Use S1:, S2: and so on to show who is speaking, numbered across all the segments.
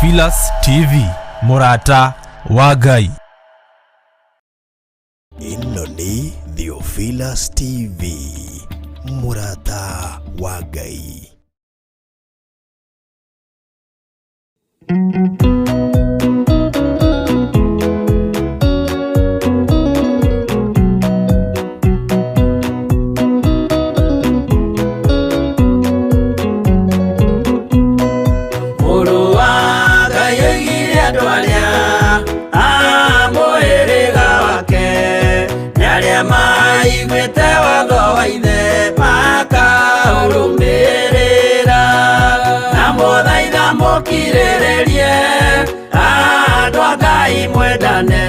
S1: Theophilus TV, mũrata wa Ngai.
S2: Ĩno nĩ Theophilus TV, mũrata wa Ngai.
S3: Mũrũ wa Ngai oigire andũ arĩa a mũhĩrĩga wake nĩ arĩa maiguĩte watho wa ithe makaũrũmĩrĩra na mũthaitha mũkirĩrĩrie andũ a Ngai mwendane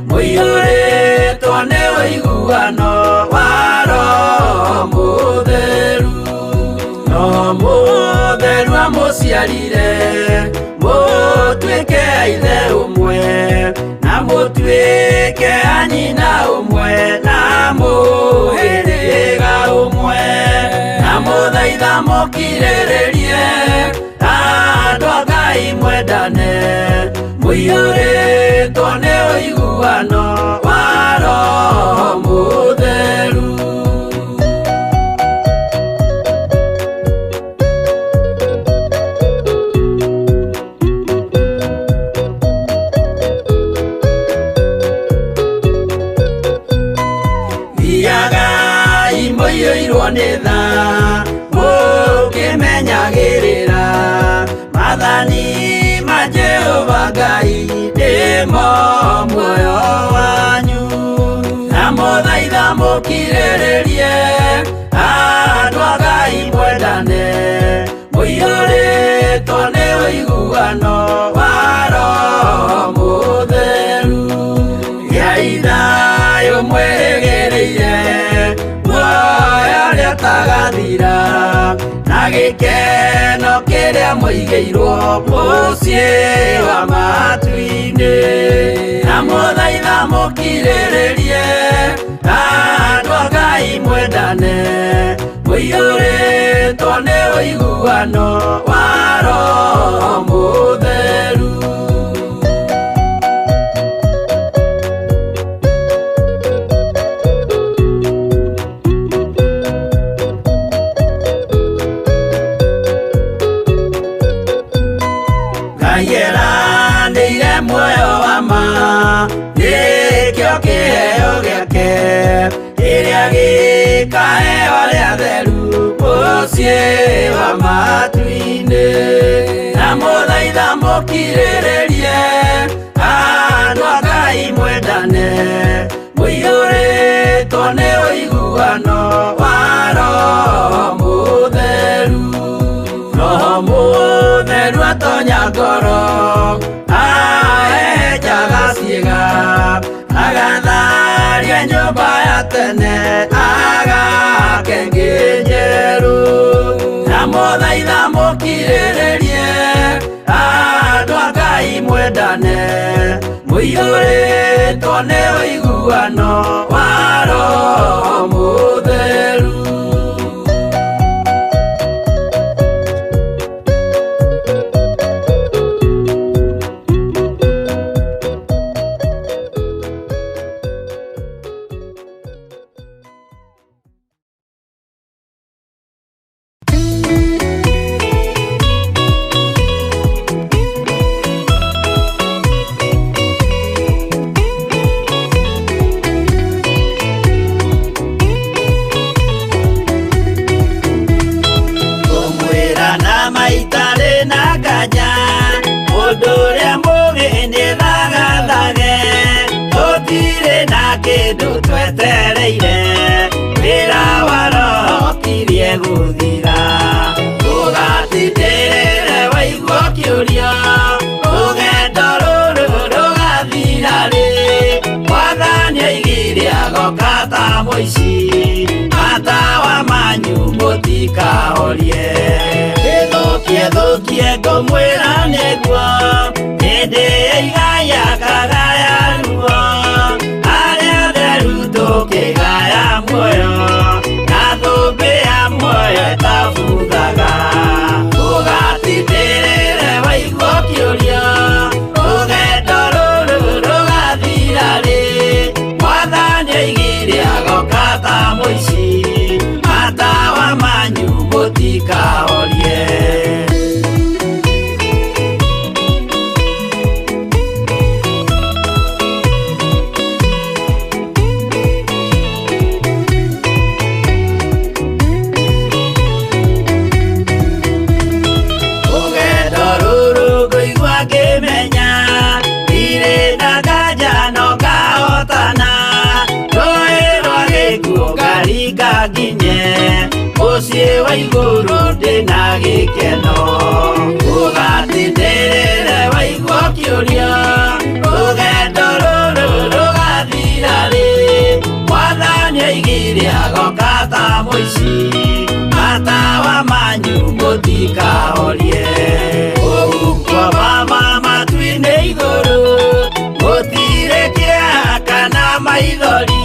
S3: mũiyũrĩtwo nĩ ũiguano wa Roho Mũtheru. No mũtheru amũciarire mũtuĩke a ithe ũmwe na mũtuĩke a nyina ũmwe na mũhĩrĩga ũmwe na mũthaitha mũkirĩrĩrie andũ a Ngai mwendane mũiyũrĩtwo nĩ ũiguano wa Roho Mũtheru. Thiagai mũiyũirwo nĩ tha mũkĩmenyagĩrĩra maathani ma Jehova Ngai nĩmo muoyo wanyu na mũthaitha mũkirĩrĩrie andũ a Ngai mwendane mũiyũrĩtwo nĩ ũiguano wa Roho Mũtheru. Gĩai thayũ mwĩrĩgĩrĩire muoyo ũrĩa ũtagathira na gĩkeno kĩrĩa mũigĩirwo mũciĩ wa matu-inĩ na mũthaitha mũkirĩrĩrie andũ a Ngai mwendane mũiyũrĩtwo nĩ ũiguano wa Roho Mũtheru. Ngai eranĩire muoyo wa ma nĩkĩo kĩheo gĩake kĩrĩa gĩkaheo arĩa atheru mũciĩ wa matu-inĩ na mũthaitha mũkirĩrĩrie andũ a Ngai mwendane mũiyũrĩtwo nĩ ũiguano wa Roho Mũtheru. Roho Mũtheru atonya ngoro ahehenjaga ciĩga agatharia nyũmba ya tene agake ĩngĩ njerũ na mũthaitha mũkirĩrĩrie andũ a Ngai mwendane mũiyũrĩtwo nĩ ũiguano wa Roho Mũtheru. Ngũmwĩra na maitarĩ na nganja mũndũ ũrĩa mũgĩ nĩ thagathage tũtirĩ na kĩndũ twetereire wĩra wa Roho ũkirie gũthira ũgatindĩrĩre waigua ũkĩũria rũgendo rũrũ rũgathira rĩ mwathani oigire agoka ta mũici matawa manyu mũtikahorie ĩthũkie thũkie ngũmwĩra nĩguo hĩndĩ ĩigaya kagaya ruo arĩa atheru tũkĩgaya muoyo na thũmbĩ ya muoyo ĩtabuthaga ũgatindĩrĩre waigua ũkĩũria. Nĩngainga nginye mũciĩ wa igũrũ ndĩna gĩkeno. Ũgatindĩrĩre waigua ũkĩũria rũgendo rũrũ rũgathira rĩ. Mwathani oigire agoka ta mũici, matawa manyu mũtikahorie. Kũu kwa mama matu-inĩ igũrũ gũtirĩ kĩeha kana maithori.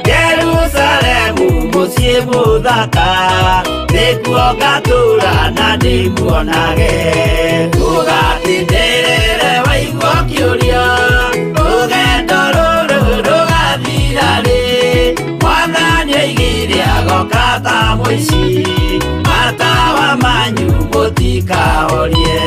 S3: Jerusalemu mũciĩ mũthaka nĩkuo ngatũũra na ndĩmuonage. Ũgatindĩrĩre waigua ũkĩũria rũgendo rũrũ rũgathira rĩ. Mwathani oigire agoka ta mũici, matawa manyu mũtikahorie.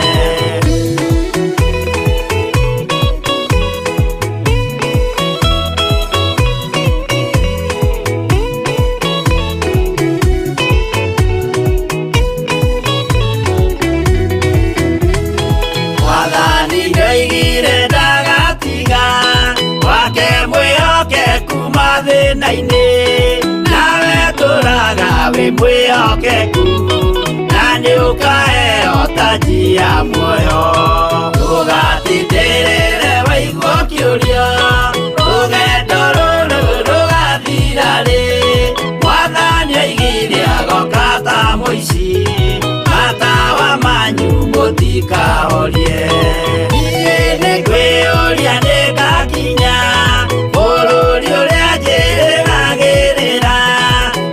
S3: Mwathani nĩoigire ndagatiga wake mwĩhokeku mathĩna-inĩ, nawe tũraga wĩ mwĩhokeku na nĩũkaheo taji ya muoyo. Ũgatindĩrĩre waigua ũkĩũria rũgendo rũrũ rũgathira rĩ. Mwathani oigire agoka ta mũici, matawa manyu mũtikahorie. Niĩ nĩngwĩyũria nĩngakinya bũrũri ũrĩa njĩrĩgagĩrĩra,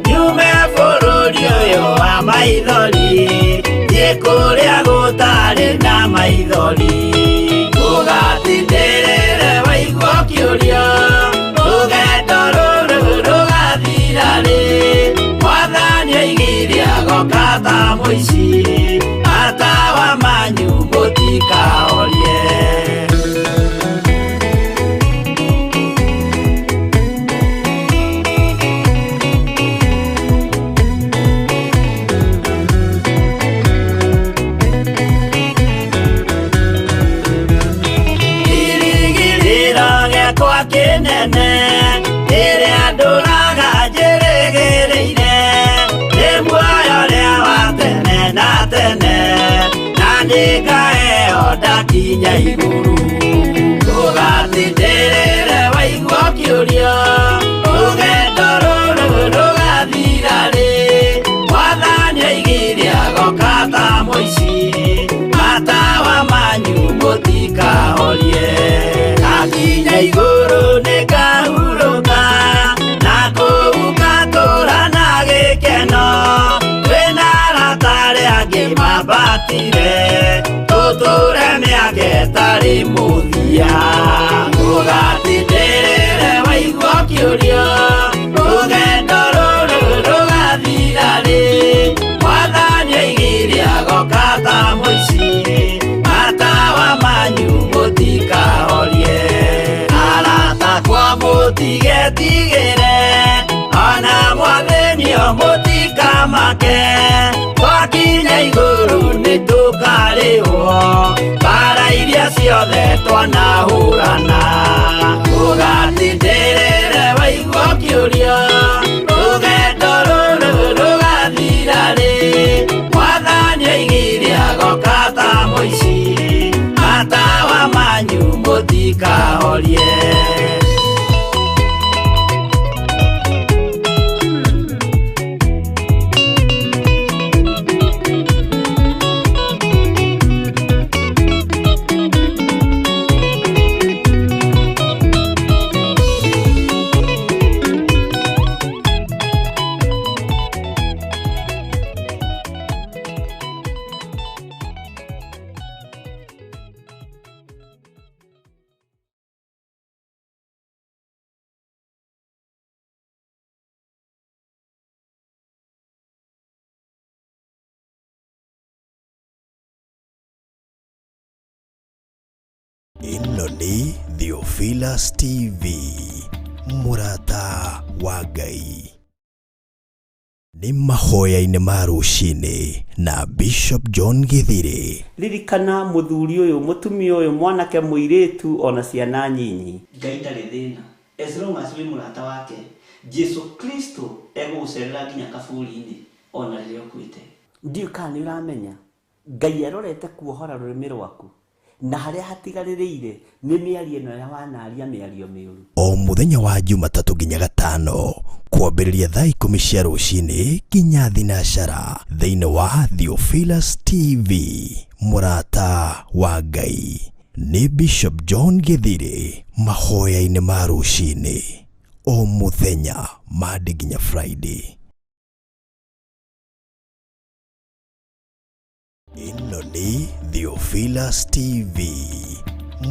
S3: nyume bũrũri ũyũ wa maithori thiĩ kũrĩa gũtarĩ na maithori. Ũgatindĩrĩre waigua ũkĩũria rũgendo rũrũ rũgathira rĩ. Mwathani oigire agoka ta mũici, matawa manyu mũtikahorie. Kĩrĩgĩrĩro gĩakwa kĩnene rĩrĩa ndũraga njĩrĩgĩrĩire, nĩ muoyo ũrĩa wa tene na tene, na nĩngaheo ndakinya igũrũ. Ũgatindĩrĩre waigua ũkĩũria rũgendo rũrũ rũgathira rĩ. Mwathani oigire agoka ta mũici, matawa manyu mũtikahorie. Ndakinya igũrũ nĩngahurũka, na kũu ngatũũra na gĩkeno. Twĩna arata arĩa angĩ mambatire, tũtũũre mĩaka ĩtarĩ mũthia. Ũgatindĩrĩre waigua ũkĩũria rũgendo rũrũ rũgathira rĩ. Mwathani oigire agoka ta mũici, matawa manyu mũtikahorie. Arata akwa mũtigetigĩre, ona mwathĩnio mũtikamake. Twakinya igũrũ nĩtũkarĩhwo mbara iria ciothe twanahũrana. Ũgatindĩrĩre waigua ũkĩũria rũgendo rũrũ rũgathira rĩ. Mwathani oigire agoka ta mũici, matawa manyu mũtikahorie.
S2: Ĩno nĩ Theophilus TV, mũrata wa Ngai. Nĩ mahoya-inĩ ma rũcinĩ na Bishop John Githiri.
S3: Ririkana mũthuri ũyũ, mũtumia ũyũ, mwanake, mũirĩtu ona ciana nyinyi.
S4: Ngai ndarĩ thĩna as long as wĩ mũrata wake. Jesu Kristo egũgũcerera nginya kaburi-inĩ ona rĩrĩa ũkuĩte. Ndiũĩ kana nĩ ũramenya Ngai arorete kuohora rũrĩmĩ rwaku na harĩa hatigarĩrĩire nĩ mĩario ĩno ya wanaria mĩario mĩũru.
S2: O mũthenya wa Jumatatũ nginya Gatano kwambĩrĩria thaa 10 cia rũcinĩ nginya 12 thĩinĩ wa Theophilus TV mũrata wa Ngai nĩ Bishop John Githiri mahoya-inĩ ma rũcinĩ o mũthenya Monday nginya Friday. Ĩno nĩ Theophilus TV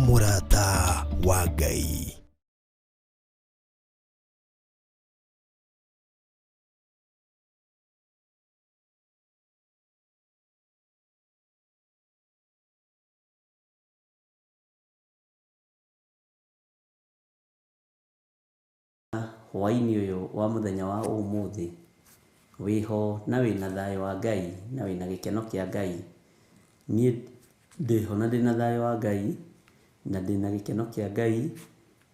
S2: mũrata wa Ngai.
S4: Hwaĩ-inĩ ũyũ wa mũthenya wa ũmũthĩ wĩho na wĩna thayũ wa Ngai na wĩna gĩkeno kĩa Ngai. Niĩ ndĩho na ndĩna thayũ wa Ngai na ndĩna gĩkeno kĩa Ngai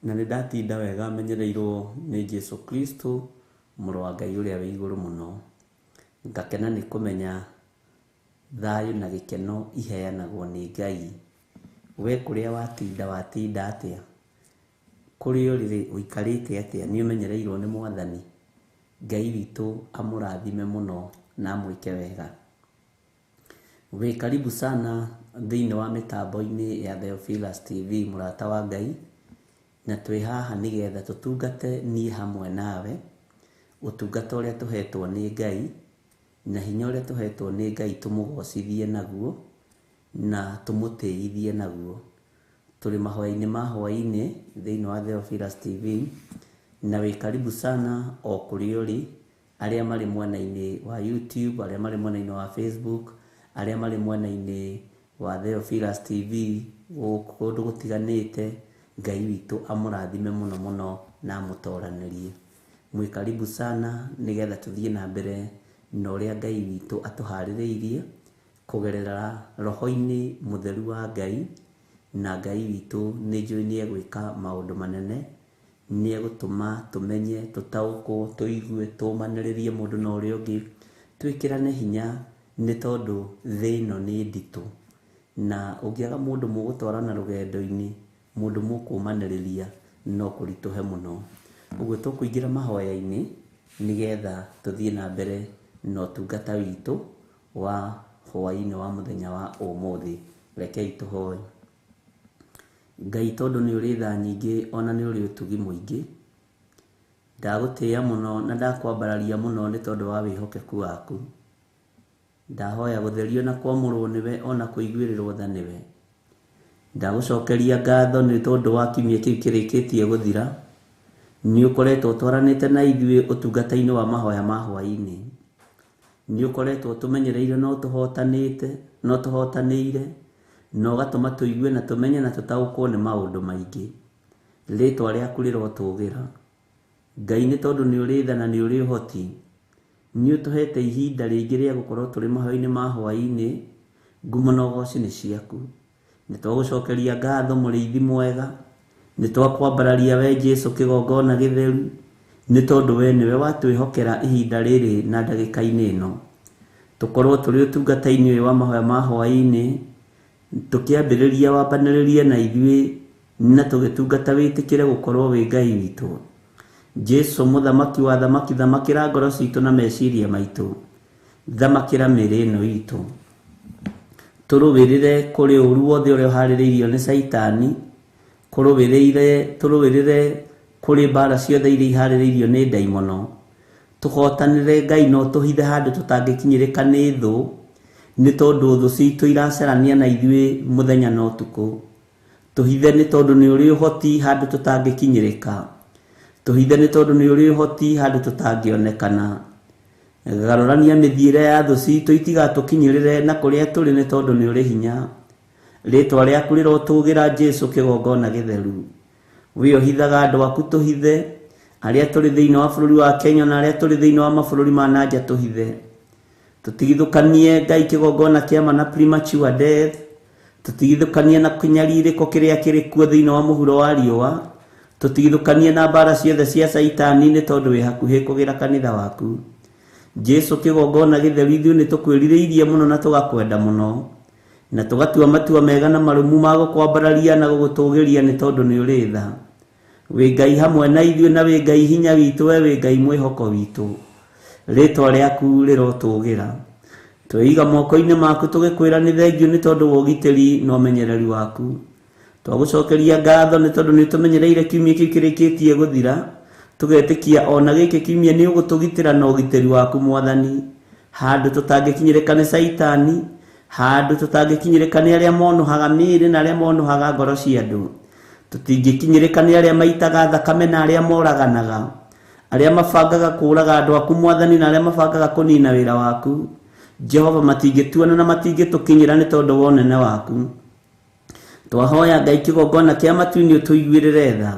S4: na nĩ ndatinda wega menyereirwo nĩ Jesu Kristo mũrũ wa Ngai ũrĩa wĩ igũrũ mũno. Ngakena nĩ kũmenya thayũ na gĩkeno iheanagwo nĩ Ngai. We kũrĩa watinda watinda atĩa? Kũrĩa ũrĩ ũikarĩte atĩa? Nĩ ũmenyereirwo nĩ Mwathani? Ngai witũ amũrathime mũno na amwĩke wega. Wĩ karibu sana thĩinĩ wa mĩtambo-inĩ ya Theophilus TV mũrata wa Ngai, na twĩ haha nĩgetha tũtungate niĩ hamwe nawe, ũtungata ũrĩa tũhetwo nĩ Ngai na hinya ũrĩa tũhetwo nĩ Ngai tũmũgocithie naguo na tũmũtĩithie naguo. Tũrĩ mahoya-inĩ ma hwaĩ-inĩ thĩinĩ wa Theophilus TV na wĩ karibu sana o kũrĩa ũrĩ, arĩa marĩ mwena-inĩ wa YouTube, arĩa marĩ mwena-inĩ wa Facebook, arĩa marĩ mwena-inĩ wa Theophilus TV kũndũ gũtiganĩte. Ngai witũ amũrathime mũno mũno na amũtoranĩrie. Mwĩ karibu sana nĩgetha tũthiĩ na mbere na ũrĩa Ngai witũ atũharĩrĩirie kũgerera roho-inĩ mũtheru wa Ngai, na Ngai witũ nĩ njũĩ nĩ egwĩka maũndũ manene, nĩ egũtũma tũmenye, tũtaũkwo, tũigue, tũmanĩrĩrie mũndũ na ũrĩa ũngĩ, twĩkĩrane hinya nĩ tondũ thĩ ĩno nĩ nditũ, na ũngĩaga mũndũ mũgũtwarana rũgendo-inĩ, mũndũ mũkũmanĩrĩria no kũritũhe mũno. Ũguo tũkũingĩra mahoya-inĩ nĩgetha tũthiĩ na mbere na ũtungata witũ wa hwaĩ-inĩ wa mũthenya wa ũmũthĩ. Rekei tũhoe. Ngai tondũ nĩ ũrĩ tha nyingĩ ona nĩ ũrĩ ũtugi mũingĩ, ndagũtĩĩa mũno na ndakwambararia mũno nĩ tondũ wa wĩhokeku waku. Ndahoya gũtherio na kwamũrwo nĩwe ona kũiguĩrĩrwo tha nĩwe. Ndagũcokeria ngatho nĩ tondũ wa kiumia kĩu kĩrĩkĩtie gũthira. Nĩ ũkoretwo ũtwaranĩte na ithuĩ ũtungata-inĩ wa mahoya ma hwaĩ-inĩ. Nĩ ũkoretwo ũtũmenyereire na ũtũhotanĩte na ũtũhotanĩire na ũgatũma tũigue na tũmenye na tũtaũkwo nĩ maũndũ maingĩ. Rĩtwa rĩaku rĩrotũgĩra. Ngai nĩ tondũ nĩ ũrĩ tha na nĩ ũrĩ ũhoti, nĩ ũtũhete ihinda rĩngĩ rĩa gũkorwo tũrĩ mahoya-inĩ ma hwaĩ-inĩ. Ngumo na ũgoci nĩ ciaku. Nĩ twagũcokeria ngatho mũrĩithi mwega, nĩ twakwambararia we Jesu kĩgongona gĩtheru, nĩ tondũ we nĩwe watwĩhokera ihinda rĩrĩ na ndagĩka-inĩ ĩno. Tũkorwo tũrĩ ũtungata-inĩ ũyũ wa mahoya ma hwaĩ-inĩ, tũkĩambĩrĩria wambanĩrĩrie na ithuĩ na tũgĩtungata wĩtĩkĩre gũkorwo wĩ Ngai witũ. Jesu mũthamaki wa thamaki, thamakĩra ngoro citũ na meciria maitũ, thamakĩra mĩĩrĩ ĩno itũ, tũrũĩrĩre kũrĩ ũru wothe ũrĩa ũharĩrĩirio nĩ Caitani, tũrũĩrĩre kũrĩ mbara ciothe iria iharĩrĩirio nĩ ndaimono, tũhotanĩre Ngai no tũhithe handũ tũtangĩkinyĩrĩka nĩ thũ, nĩ tondũ thũ citũ iracarania na ithuĩ mũthenya na ũtukũ. Tũhithe nĩ tondũ nĩ ũrĩ ũhoti handũ tũtangĩkinyĩrĩka. Tũhithe nĩ tondũ nĩ ũrĩ ũhoti handũ tũtangĩonekana. Garũrania mĩthiĩre ya thũ citũ itigatũkinyĩrĩre na kũrĩa tũrĩ nĩ tondũ nĩ ũrĩ hinya. Rĩtwa rĩaku rĩrotũgĩra Jesu kĩgongona gĩtheru. Wĩ ũhithaga andũ aku tũhithe, arĩa tũrĩ thĩinĩ wa bũrũri wa Kenya na arĩa tũrĩ thĩinĩ wa mabũrũri ma na nja tũhithe. Tũtigithũkanie Ngai kĩgongona kĩa ma na premature death, tũtigithũkanie na kĩnyarirĩko kĩrĩa kĩrĩ kuo thĩinĩ wa mũhuro wa riũa, Tũtigithũkanie na mbara ciothe cia Caitani nĩ tondũ wĩ hakuhĩ kũgĩra kanitha waku. Jesu kĩgongona gĩtheru ithuĩ nĩ tũkwĩrirĩirie mũno na tũgakwenda mũno na tũgatua matua mega na marũmu ma gũkwambararia na gũgũtũgĩria nĩ tondũ nĩ ũrĩ tha. Wĩ Ngai hamwe na ithuĩ na wĩ Ngai hinya witũ, we wĩ Ngai mwĩhoko witũ. Rĩtwa rĩaku rĩrotũgĩra. Tweiga moko-inĩ maku tũgĩkwĩra nĩ thengiũ nĩ tondũ wa ũgitĩri na ũmenyereri waku. Twagũcokeria ngatho nĩ tondũ nĩ ũtũmenyereire kiumia kĩu kĩrĩkĩtie gũthira, tũgetĩkia ona gĩkĩ kiumia nĩ ũgũtũgitĩra na ũgitĩri waku Mwathani. Handũ tũtangĩkinyĩrĩka nĩ Caitani, handũ tũtangĩkinyĩrĩka nĩ arĩa monũhaga mĩĩrĩ na arĩa monũhaga ngoro cia andũ. Tũtingĩkinyĩrĩka nĩ arĩa maitaga thakame na arĩa moraganaga, arĩa mabangaga kũũraga andũ aku Mwathani na arĩa mabangaga kũnina wĩra waku. Jehova matingĩtuona na matingĩtũkinyĩra nĩ tondũ wa ũnene waku. Twahoya Ngai kĩgongona kĩa matu-inĩ ũtũiguĩrĩre tha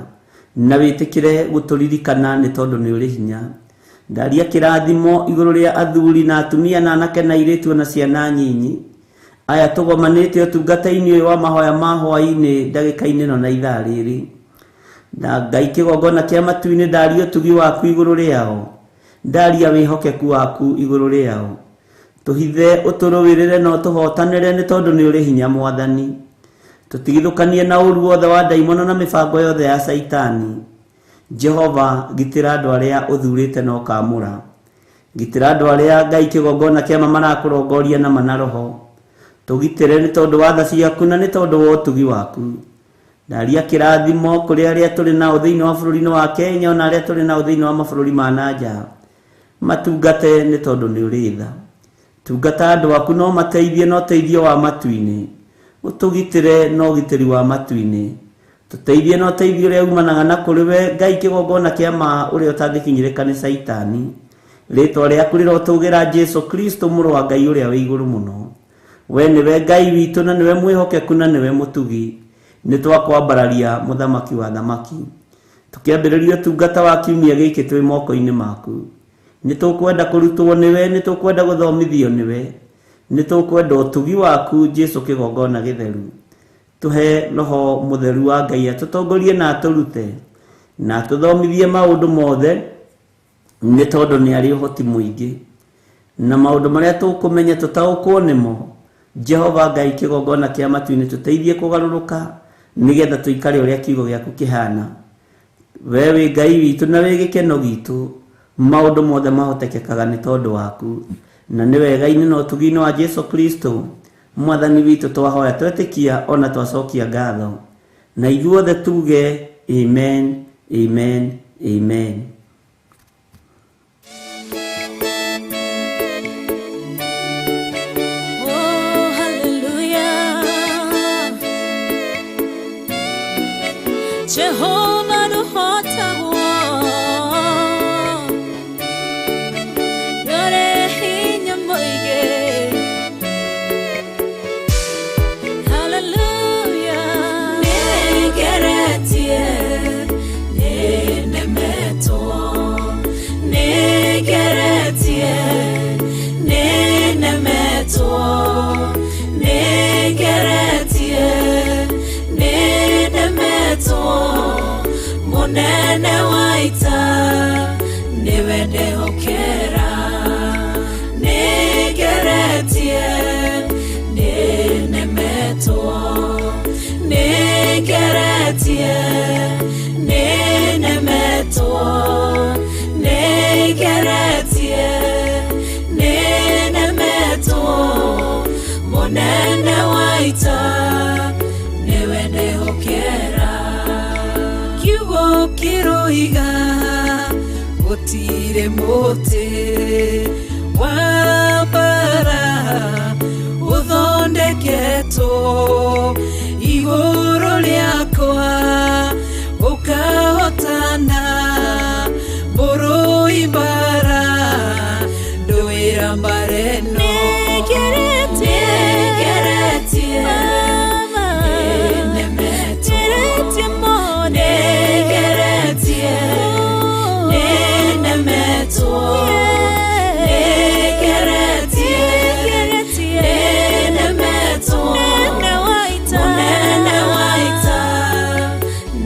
S4: na wĩtĩkĩre gũtũririkana nĩ tondũ nĩ ũrĩ hinya. Ndaria kĩrathimo igũrũ rĩa athuri na atumia na anake na airĩtu na ciana nyinyi aya tũgomanĩte ũtungata-inĩ ũyũ wa mahoya ma hwaĩ-inĩ ndagĩka-inĩ ĩno na ithaa rĩrĩ. Na Ngai kĩgongona kĩa matu-inĩ ndaria ũtugi waku igũrũ rĩao, ndaria wĩhokeku waku igũrũ rĩao. Tũhithe ũtũrũĩrĩre na ũtũhotanĩre nĩ tondũ nĩ ũrĩ hinya Mwathani. Tũtigithũkanie na ũru wothe wa ndaimono na mĩbango yothe ya Caitani. Jehova gitĩra andũ arĩa ũthurĩte na ũkaamũra. Gitĩra andũ arĩa Ngai kĩgongona kĩa ma marakũrongoria na mana roho. Tũgitĩre nĩ tondũ wa tha ciaku na nĩ tondũ wa ũtugi waku. Ndaria kĩrathimo kũrĩ arĩa tũrĩ nao thĩinĩ wa bũrũri-inĩ wa Kenya ona arĩa tũrĩ nao thĩinĩ wa mabũrũri ma na nja. Matungate nĩ tondũ nĩ ũrĩ tha. Tungata andũ aku no mateithie na ũteithio wa matu-inĩ. Ũtũgitĩre na ũgitĩri wa matu-inĩ. Tũteithie na ũteithio ũrĩa umanaga na kũrĩ we Ngai kĩgongona kĩa ma ũrĩa ũtangĩkinyĩrĩka nĩ Caitani. Rĩtwa rĩaku rĩrotũgĩra Jesu Kristo mũrũ wa Ngai ũrĩa wĩ igũrũ mũno. We nĩwe Ngai witũ na nĩwe mwĩhokeku na nĩwe mũtugi. Nĩ twakwambararia mũthamaki wa thamaki. Tũkĩambĩrĩria ũtungata wa kiumia gĩkĩ twĩ moko-inĩ maku. Nĩ tũkwenda kũrutwo nĩwe, nĩ tũkwenda gũthomithio nĩwe, nĩ tũkwenda ũtugi waku Jesu kĩgongona gĩtheru. Tũhe roho mũtheru wa Ngai atũtongorie na atũrute na atũthomithie maũndũ mothe nĩ tondũ nĩ arĩ ũhoti mũingĩ na maũndũ marĩa tũkũmenya tũtaũkwo nĩmo. Jehova Ngai kĩgongona kĩa matu-inĩ tũteithie kũgarũrũka nĩgetha tũikare ũrĩa kiugo gĩaku kĩhana. We wĩ Ngai witũ na wĩ gĩkeno gitũ, maũndũ mothe mahotekekaga nĩ tondũ waku na nĩ wega-inĩ na ũtugi-inĩ wa Jesu Kristo Mwathani witũ twahoya twetĩkia ona twacokia ngatho na ithuothe tuge amen, amen, amen.
S5: Oh, hallelujah. Jehovah nũhotagwo, nĩũrĩ hinya mũingĩ. Hallelujah. Nĩngeretie, nĩnemetwo, nĩngeretie, nĩnemetwo, nĩngeretie, nĩnemetwo. Mũnene wa ita nĩwe ndehokera. Nĩngeretie, nĩnemetwo, nĩngeretie, nĩnemetwo, nĩngeretie, nĩnemetwo. Mũnene wa ita nĩwe ndehokera. Kiugo kĩroiga gũtirĩ mũtĩ wa mbara ũthondeketwo igũrũ rĩakwa ũkahotana mũrũi mbara ndũĩra mbara ĩno. Nĩngeretie, nĩnemetwo, nĩngeretie, nĩnemetwo, nĩngeretie, nĩnemetwo. Mũnene wa ita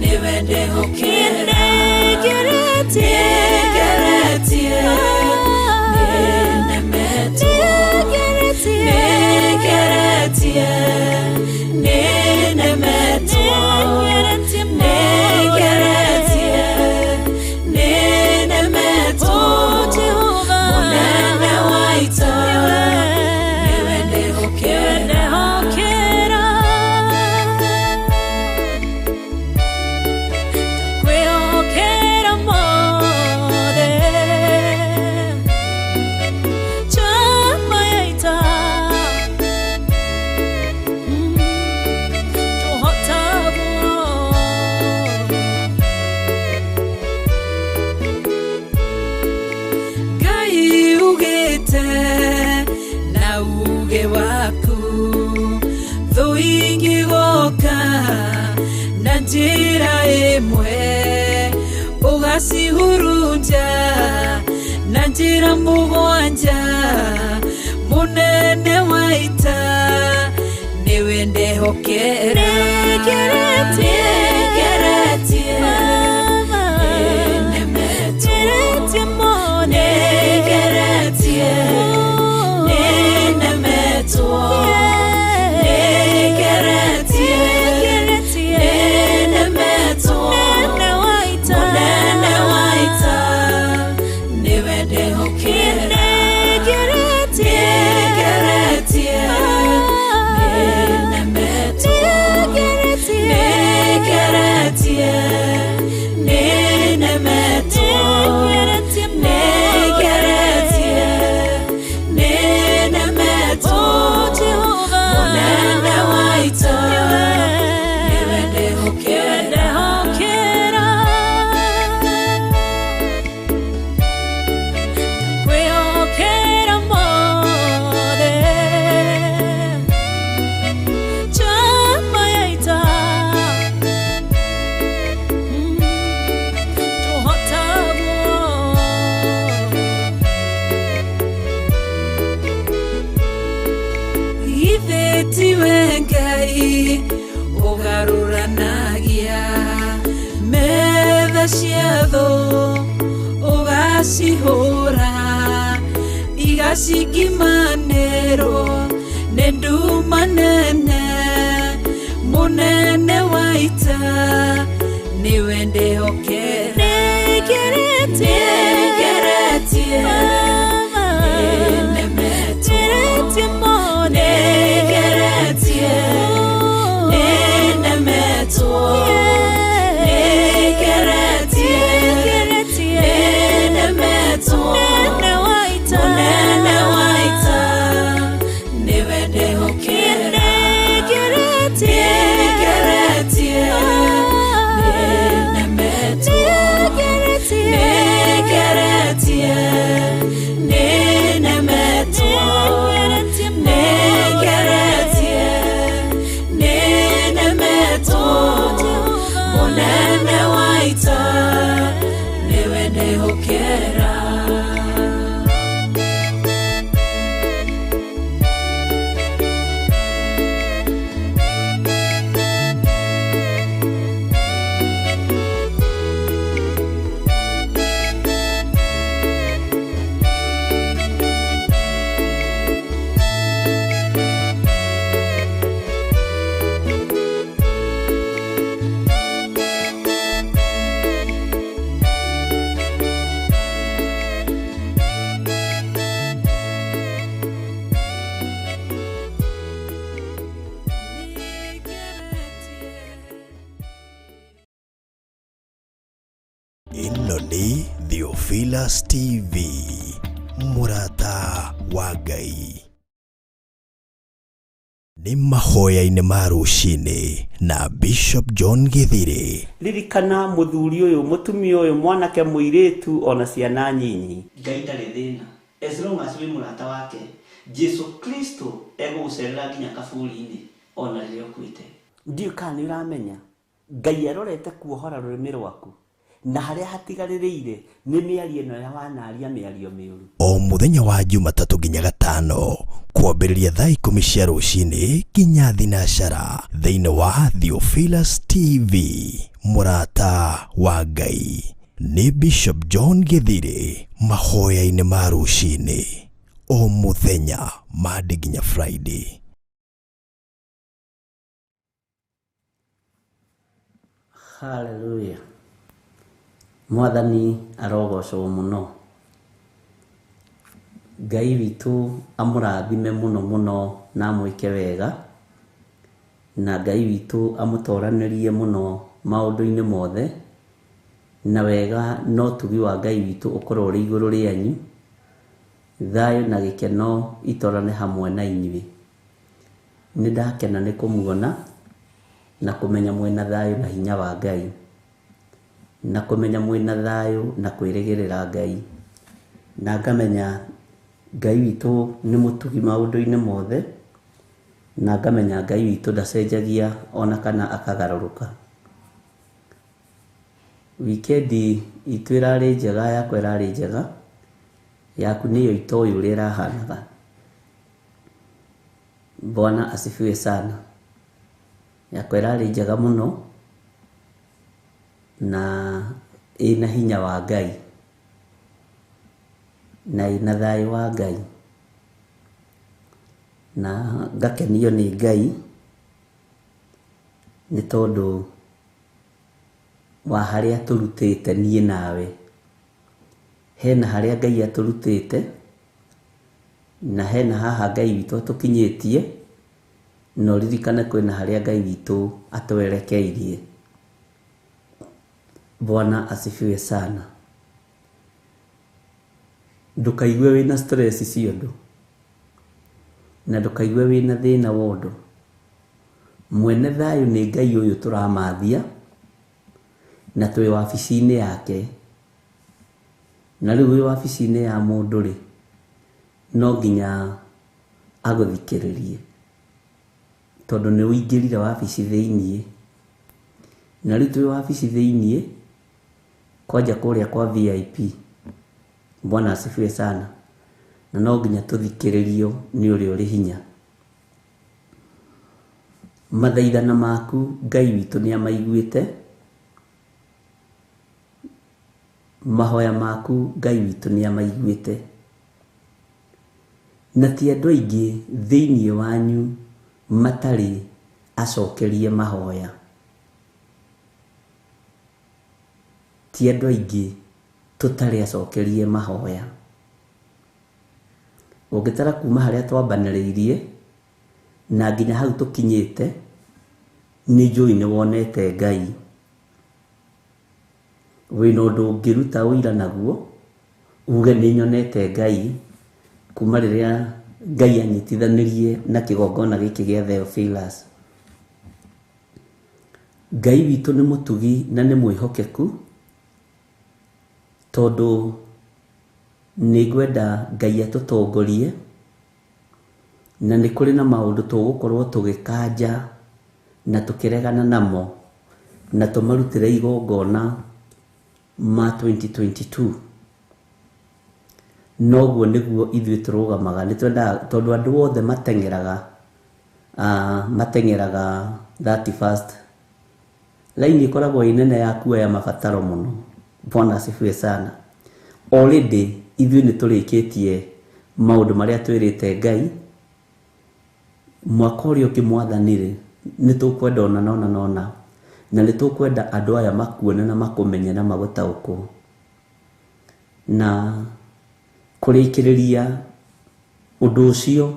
S5: nĩwe ndehokera. njĩra ĩmwe ũgacihurunja na njĩra mũgwanja mũnene wa ita nĩwe ndehokera nĩngeretie nĩnemetwo nĩngeretie nĩnemetwo nĩngeretie nĩnemetwo mũnene wa ita nĩwe ndehokera nĩngeretie nĩnemetwo nĩngeretie nĩnemetwo nĩngeretie nĩnemetwo mũnene wa ita nĩwe ndehokera.
S6: Kwĩhokera mothe njamba ya ita tũhotagwo
S5: Githĩ tiwe Ngai ũgarũranagia metha cia thũ ũgacihũra igacikimanĩrwo nĩ nduma nene mũnene wa ita nĩwe ndehokera nĩngeretie nĩnemetwo nĩngeretie nĩnemetwo nĩngeretie nĩnemetwo mũnene wa ita nĩwe ndehokera nĩngeretie nĩnemetwo nĩngeretie nĩnemetwo nĩngeretie nĩnemetwo mũnene wa ita nĩwe ndehokera.
S2: Ĩno nĩ Theophilus TV, mũrata wa Ngai. Nĩ mahoya-inĩ ma rũcinĩ na Bishop John Githiri.
S4: Ririkana mũthuri ũyũ mũtumia ũyũ mwanake mũirĩtu ona ciana nyinyi. Ngai ndarĩ thĩna as long as wĩ mũrata wake. Jesu Kristo egũgũcerera nginya kaburi-inĩ ona rĩrĩa ũkuĩte. Ndiũĩ kana nĩ ũramenya Ngai arorete kuohora rũrĩmĩ rwaku na harĩa hatigarĩrĩire nĩ mĩario ĩno ya wanaria mĩario mĩũru.
S2: O mũthenya wa Jumatatũ nginya Gatano kwambĩrĩria thaa 10 cia rũcinĩ nginya thinacara thĩinĩ wa Theophilus TV, mũrata wa Ngai. Nĩ Bishop John Githiri mahoya-inĩ ma rũcinĩ o mũthenya Monday nginya Friday.
S4: Hallelujah. Mwathani arogocwo mũno. Ngai witũ amũrathime mũno mũno na amwĩke wega, na Ngai witũ amũtoranĩrie mũno maũndũ-inĩ mothe, na wega no tugi wa Ngai witũ ũkorwo ũrĩ igũrũ rĩanyu, thayũ na gĩkeno itorane hamwe na inyuĩ. Nĩ ndakena nĩ kũmuona na kũmenya mwĩna thayũ na hinya wa Ngai, na kũmenya mwĩna thayũ na kwĩrĩgĩrĩra Ngai, na ngamenya Ngai witũ nĩ mũtugi maũndũ-inĩ mothe, na ngamenya Ngai witũ ndacenjagia ona kana akagarũrũka. Wikendi itũ ĩrarĩ njega, yakwa ĩrarĩ njega, yaku nĩyo itoĩ ũrĩa ĩrahanaga. Bwana asifiwe sana. Yakwa ĩrarĩ njega mũno na ĩna hinya wa Ngai na ĩna thayũ wa Ngai, na ngakenio nĩ Ngai nĩ tondũ wa harĩa atũrutĩte niĩ nawe. Hena harĩa Ngai atũrutĩte na hena haha Ngai witũ atũkinyĩtie, na ũririkane kwĩna harĩa Ngai witũ atwerekeirie. Bwana asifiwe sana. Ndũkaigue wĩna stress cia ũndũ na ndũkaigue wĩna thĩna wa ũndũ. Mwene thayũ nĩ Ngai ũyũ tũramathia na twĩ wabici-inĩ yake. Na rĩu wĩ wabici-inĩ ya mũndũ rĩ, no nginya agũthikĩrĩrie tondũ nĩ ũingĩrire wabici thĩiniĩ. Na rĩu twĩ wabici thĩiniĩ kwanja kũrĩa kwa VIP. Bwana asifiwe sana. Na no nginya tũthikĩrĩrio nĩ ũrĩa ũrĩ hinya. Mathaithana maku Ngai witũ nĩ amaiguĩte, mahoya maku Ngai witũ nĩ amaiguĩte. Na ti andũ aingĩ thĩiniĩ wanyu matarĩ acokerie mahoya. Ti andũ aingĩ tũtarĩ acokerie mahoya. Ũngĩtara kuma harĩa twambanĩrĩirie na nginya hau tũkinyĩte, nĩ njũĩ nĩ wonete Ngai. Wĩna ũndũ ũngĩruta ũira naguo uge nĩ nyonete Ngai kuma rĩrĩa Ngai anyitithanirie na kĩgongona gĩkĩ gĩa Theophilus. Ngai witũ nĩ mũtugi na nĩ mwĩhokeku, tondũ nĩ ngwenda Ngai atũtongorie, na nĩ kũrĩ na maũndũ tũgũkorwo tũgĩkanja na tũkĩregana namo na tũmarutĩre igongona ma 2022. Noguo nĩguo ithuĩ tũrũgamaga, nĩ twendaga tondũ andũ othe mateng'eraga mateng'eraga 31st. Laini ĩkoragwo ĩ nene ya kuoya mabataro mũno. Bwana asifiwe sana. Already ithuĩ nĩ tũrĩkĩtie maũndũ marĩa twĩrĩte Ngai. Mwaka ũrĩa ũngĩ mwathani rĩ, nĩ tũkwenda ona nona nona, na nĩ tũkwenda andũ aya makuone na makũmenye na magũtaũkwo. Na kũrĩkĩrĩria ũndũ ũcio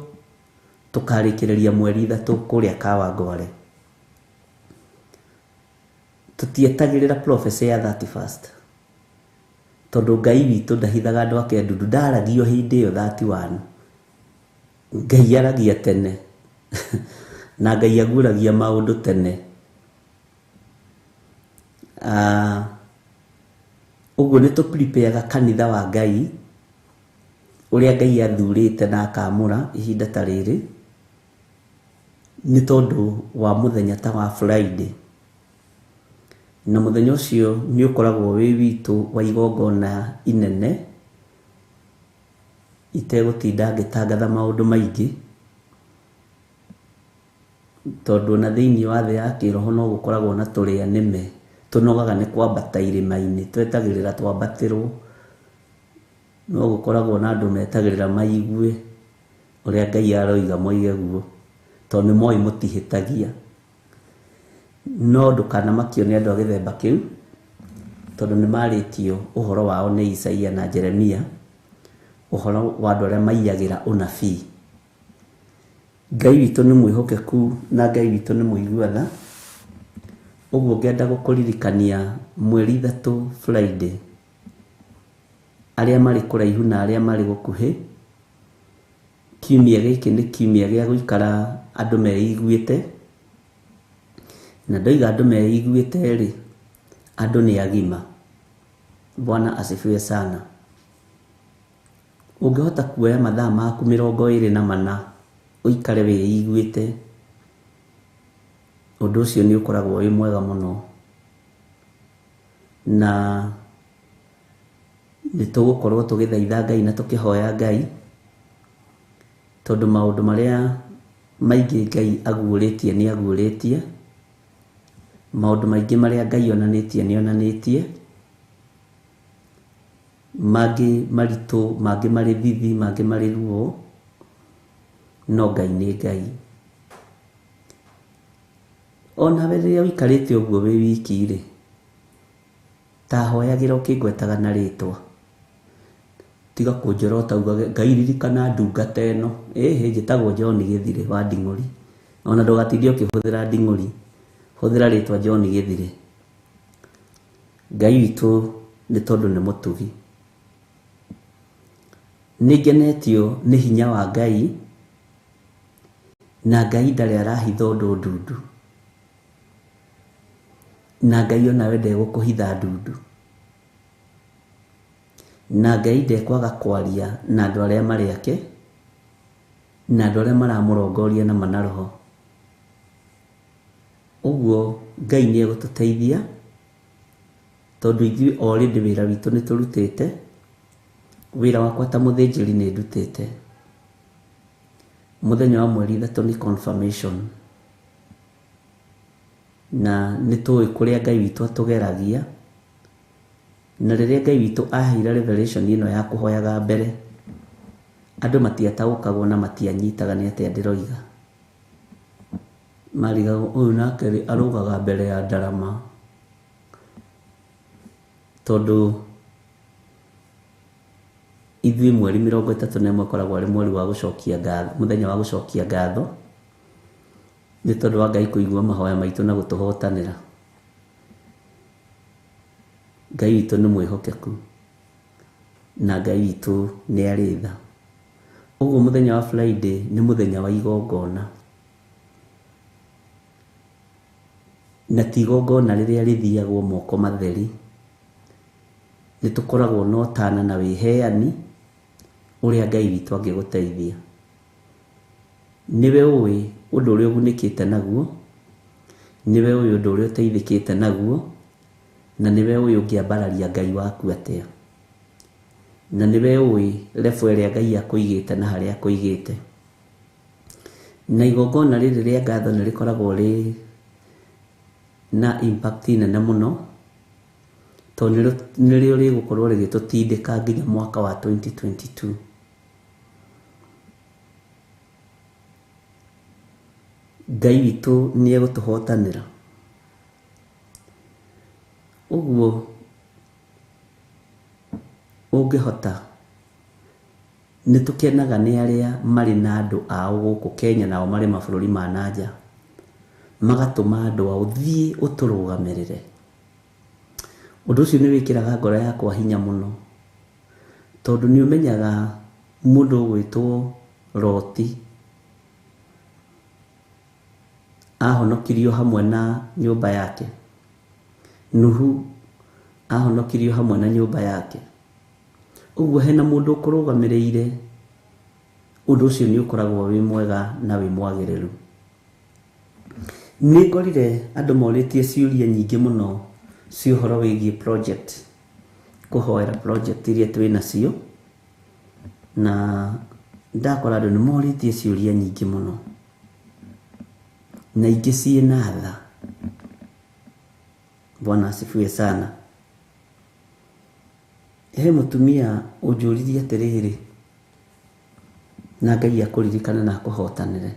S4: tũkarĩkĩrĩria mweri 3 kũrĩa Kawangware. Tũtietagĩrĩra prophecy ya 31st tondũ Ngai witũ ndahithaga andũ ake ndundu, ndaragio hĩndĩ ĩyo 31. Ngai aragia tene na Ngai aguũragia maũndũ tene. Ũguo nĩ tũ-prepare kanitha wa Ngai ũrĩa Ngai athurĩte na akamũra ihinda ta rĩrĩ, nĩ tondũ wa mũthenya ta wa Friday. Na mũthenya ũcio nĩ ũkoragwo wĩ witũ wa igongona inene, itegũtinda ngĩtangatha maũndũ maingĩ, tondũ ona thĩiniĩ wa thĩ ya kĩroho no gũkoragwo na tũrĩa nĩme tũnogaga nĩ kwambata irĩma-inĩ, twetagĩrĩra twambatĩrwo. No gũkoragwo na andũ metagĩrĩra maigue ũrĩa Ngai aroiga moige guo, tondũ nĩ moĩ mũtihĩtagia. No ndũkanamakio nĩ andũ a gĩthemba kĩu, tondũ nĩ marĩtio ũhoro wao nĩ Isaia na Jeremia, ũhoro wa andũ arĩa maiyagĩra ũnabii. Ngai witũ nĩ mwĩhokeku na Ngai witũ nĩ mũigua tha. Ũguo ngenda gũkũririkania mweri 3 Friday, arĩa marĩ kũraihu na arĩa marĩ gũkuhĩ, kiumia gĩkĩ nĩ kiumia gĩa gũikara andũ meiguĩte. Na ndoiga andũ meiguĩte rĩ, andũ nĩ agima. Bwana asifiwe sana. Ũngĩhota kuoya mathaa maku 24 ũikare wĩiguĩte, ũndũ ũcio nĩ ũkoragwo wĩ mwega mũno. Na nĩ tũgũkorwo tũgĩthaitha Ngai na tũkĩhoya Ngai, tondũ maũndũ marĩa maingĩ Ngai aguũrĩtie nĩ aguũrĩtie, maũndũ maingĩ marĩa Ngai onanĩtie nĩ onanĩtie, mangĩ maritũ, mangĩ marĩ thithi, mangĩ marĩ ruo, no Ngai nĩ Ngai. Onawe rĩrĩa ũikarĩte ũguo wĩ wiki rĩ, ta hoyagĩra ũkĩngwetaga na rĩtwa, tiga kũnjorota ugage Ngai ririkana ndungata ĩno, ĩhĩ njĩtagwo John Gĩthirĩ wa Nding'ũri, ona ndũgatinde ũkĩhũthĩra Nding'ũri, hũthĩra rĩtwa John Gĩthirĩ. Ngai witũ nĩ tondũ nĩ mũtugi. Nĩ ngenetio nĩ hinya wa Ngai, na Ngai ndarĩ arahitha ũndũ ndundu, na Ngai onawe ndegũkũhitha ndundu, na Ngai ndekwaga kwaria na andũ arĩa marĩ ake, na andũ arĩa maramũrongoria na mana roho. Ũguo Ngai nĩ egũtũteithia, tondũ ithuĩ already wĩra witũ nĩ tũrutĩte, wĩra wakwa ta mũthĩnjĩri nĩ ndutĩte. Mũthenya wa mweri 3 nĩ confirmation, na nĩ tũĩ kũrĩa Ngai witũ atũgeragia, na rĩrĩa Ngai witũ aheire revelation ĩno ya kũhoyaga mbere, andũ matiataũkagwo na matianyitaga nĩ atĩa ndĩroiga. Marigagwo ũyũ nake rĩ arũgaga mbere ya ndarama, tondũ ithuĩ mweri 31 ũkoragwo arĩ mweri wa gũcokia ngatho, mũthenya wa gũcokia ngatho, nĩ tondũ wa Ngai kũigua mahoya maitũ na gũtũhotanĩra. Ngai witũ nĩ mwĩhokeku, na Ngai witũ nĩ arĩ tha. Ũguo mũthenya wa Friday nĩ mũthenya wa igongona, na ti igongona rĩrĩa rĩthiagwo moko matheri. Nĩ tũkoragwo na ũtana na wĩheani ũrĩa Ngai witũ angĩgũteithia. Nĩwe ũĩ ũndũ ũrĩa ũgunĩkĩte naguo, nĩwe ũĩ ũndũ ũrĩa ũteithĩkĩte naguo, na nĩwe ũĩ ũngĩambararia Ngai waku atĩa, na nĩwe ũĩ level ĩrĩa Ngai akũigĩte na harĩa akũigĩte. Na igongona rĩrĩ rĩa ngatho nĩ rĩkoragwo rĩ na impact nene mũno, tondũ nĩrĩo rĩgũkorwo rĩgĩtũtindĩka nginya mwaka wa 2022. Ngai witũ nĩ egũtũhotanĩra. Ũguo ũngĩhota, nĩ tũkenaga nĩ arĩa marĩ na andũ ao gũkũ Kenya nao marĩ mabũrũri ma nanja, magatũma andũ ao thiĩ ũtũrũgamĩrĩre. Ũndũ ũcio nĩ wĩkĩraga ngoro yakwa hinya mũno, tondũ nĩ ũmenyaga mũndũ ũgwĩtwo Loti ahonokirio hamwe na nyũmba yake, Nuhu ahonokirio hamwe na nyũmba yake. Ũguo hena mũndũ ũkũrũgamĩrĩire, ũndũ ũcio nĩ ũkoragwo wĩ mwega na wĩ mwagĩrĩru. Nĩ ngorire andũ morĩtie ciũria nyingĩ mũno cia ũhoro wĩgiĩ project, kũhoera project iria twĩ nacio, na ndakora andũ nĩ morĩtie ciũria nyingĩ mũno, na ingĩ ciĩna tha. Bwana asifiwe sana. He mũtumia ũnjũririe atĩrĩrĩ, na Ngai akũririkane na akũhotanĩre.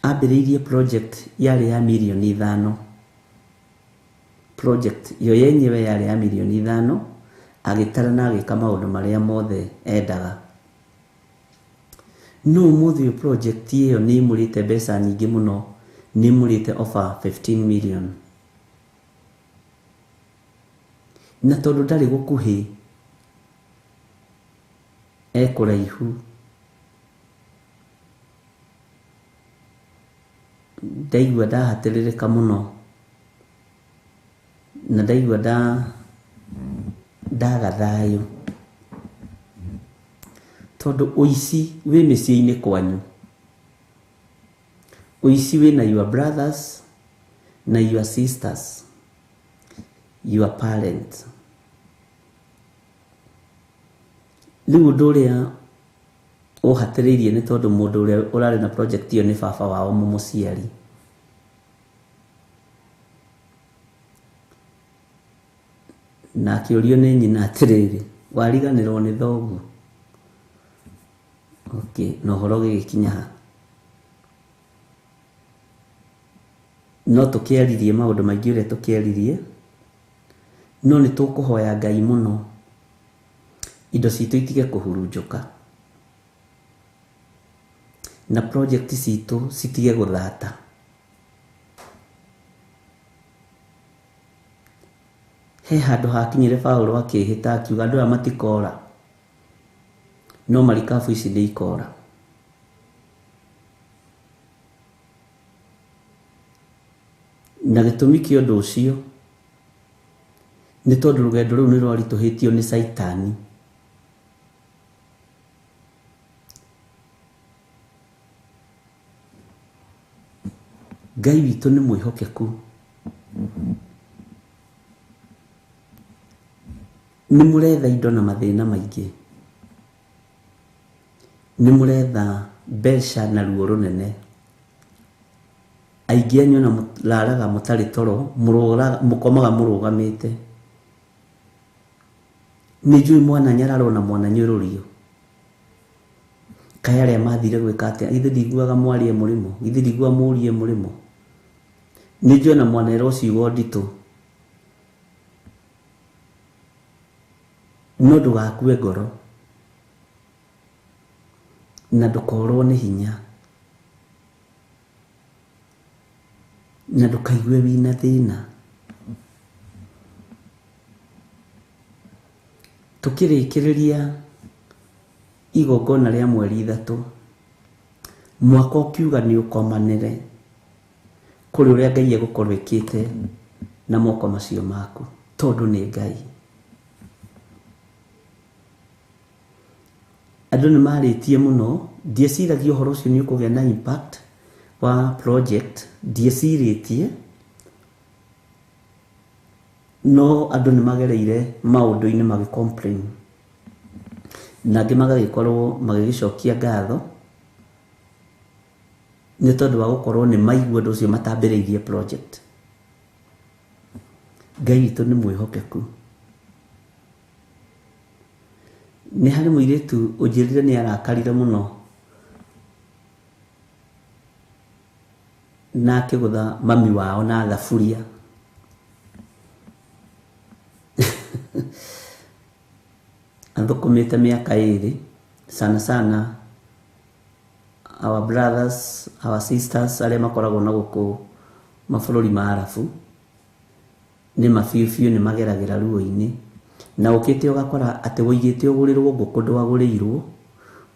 S4: Ambĩrĩirie project yarĩ ya mirioni 5. Project yo yenyewe yarĩ ya mirioni 5, agĩtara na agĩka maũndũ marĩa mothe endaga. No ũmũthĩ ũyũ project ĩyo nĩ ĩmũrĩte mbeca nyingĩ mũno, nĩ ĩmũrĩte over 15 million. Na tondũ ndarĩ gũkuhĩ, ekũraihu, ndaigua ndahatĩrĩrĩka mũno, na ndaigua ndaga thayũ, tondũ ũici wĩ mĩciĩ-inĩ kwanyu, ũici wĩna your brothers Na your sisters, your parents. Rĩu ũndũ ũrĩa ũhatĩrĩirie nĩ tondũ mũndũ ũrĩa ũrarĩ na project ĩyo nĩ baba wao mũmũciari. Na akĩũrio nĩ nyina atĩrĩrĩ, wariganĩrwo nĩ thoguo? Okay, na ũhoro ũgĩgĩkinya ha? No tũkĩaririe maũndũ maingĩ ũrĩa tũkĩaririe, no nĩ tũkũhoya Ngai mũno indo citũ itige kũhurunjũka na project citũ citige gũthata. He handũ hakinyire Paũlũ akĩhĩta akiuga andũ aya matikora, no marikabu ici nĩ ikora. Na gĩtũmi kĩa ũndũ ũcio nĩ tondũ rũgendo rũu nĩ rwaritũhĩtio nĩ Caitani. Ngai witũ nĩ mwĩhokeku. Nĩ mũretha indo na mathĩna maingĩ, nĩ mũretha mbeca na ruo rũnene. Aingĩ anyu ona mũraraga mũtarĩ toro, mũkomaga mũrũgamĩte. Nĩ njũĩ mwananyararwo na mwananyũrũrio. Kaĩ arĩa mathire gwĩka atĩa? Ithe ndiguaga mwarie mũrĩmo, ithe ndiguaga mũrie mũrĩmo. Nĩ njũĩ ona mwanerwo ciugo nditũ. No ndũgakue ngoro na ndũkorwo nĩ hinya na ndũkaigue wĩna thĩna. Tũkĩrĩkĩrĩria igongona rĩa mweri 3, mwaka ũkiuga nĩ ũkomanĩre kũrĩ ũrĩa Ngai egũkorwo ĩkĩte na moko macio maku, tondũ nĩ Ngai. Andũ nĩ marĩtie mũno, ndieciragia ũhoro ũcio nĩ ũkũgĩa na impact wa project, ndiecirĩtie, no andũ nĩ magereire maũndũ-inĩ magĩ complain, na angĩ magagĩkorwo magĩgĩcokia ngatho nĩ tondũ wa gũkorwo nĩ maigua ũndũ ũcio matambĩrĩirie project. Ngai witũ nĩ mwĩhokeku. Nĩ harĩ mũirĩtu ũnjĩrire nĩ arakarire mũno na akĩgũtha mami wao na thaburia. Athũkũmĩte mĩaka 2, sana sana our brothers, our sisters arĩa makoragwo na gũkũ mabũrũri ma Arabu nĩ mabiũ biũ nĩ mageragĩra ruo-inĩ, na ũkĩte ũgakora atĩ wũigĩte ũgũrĩrwo ngũkũ ndwagũrĩirwo,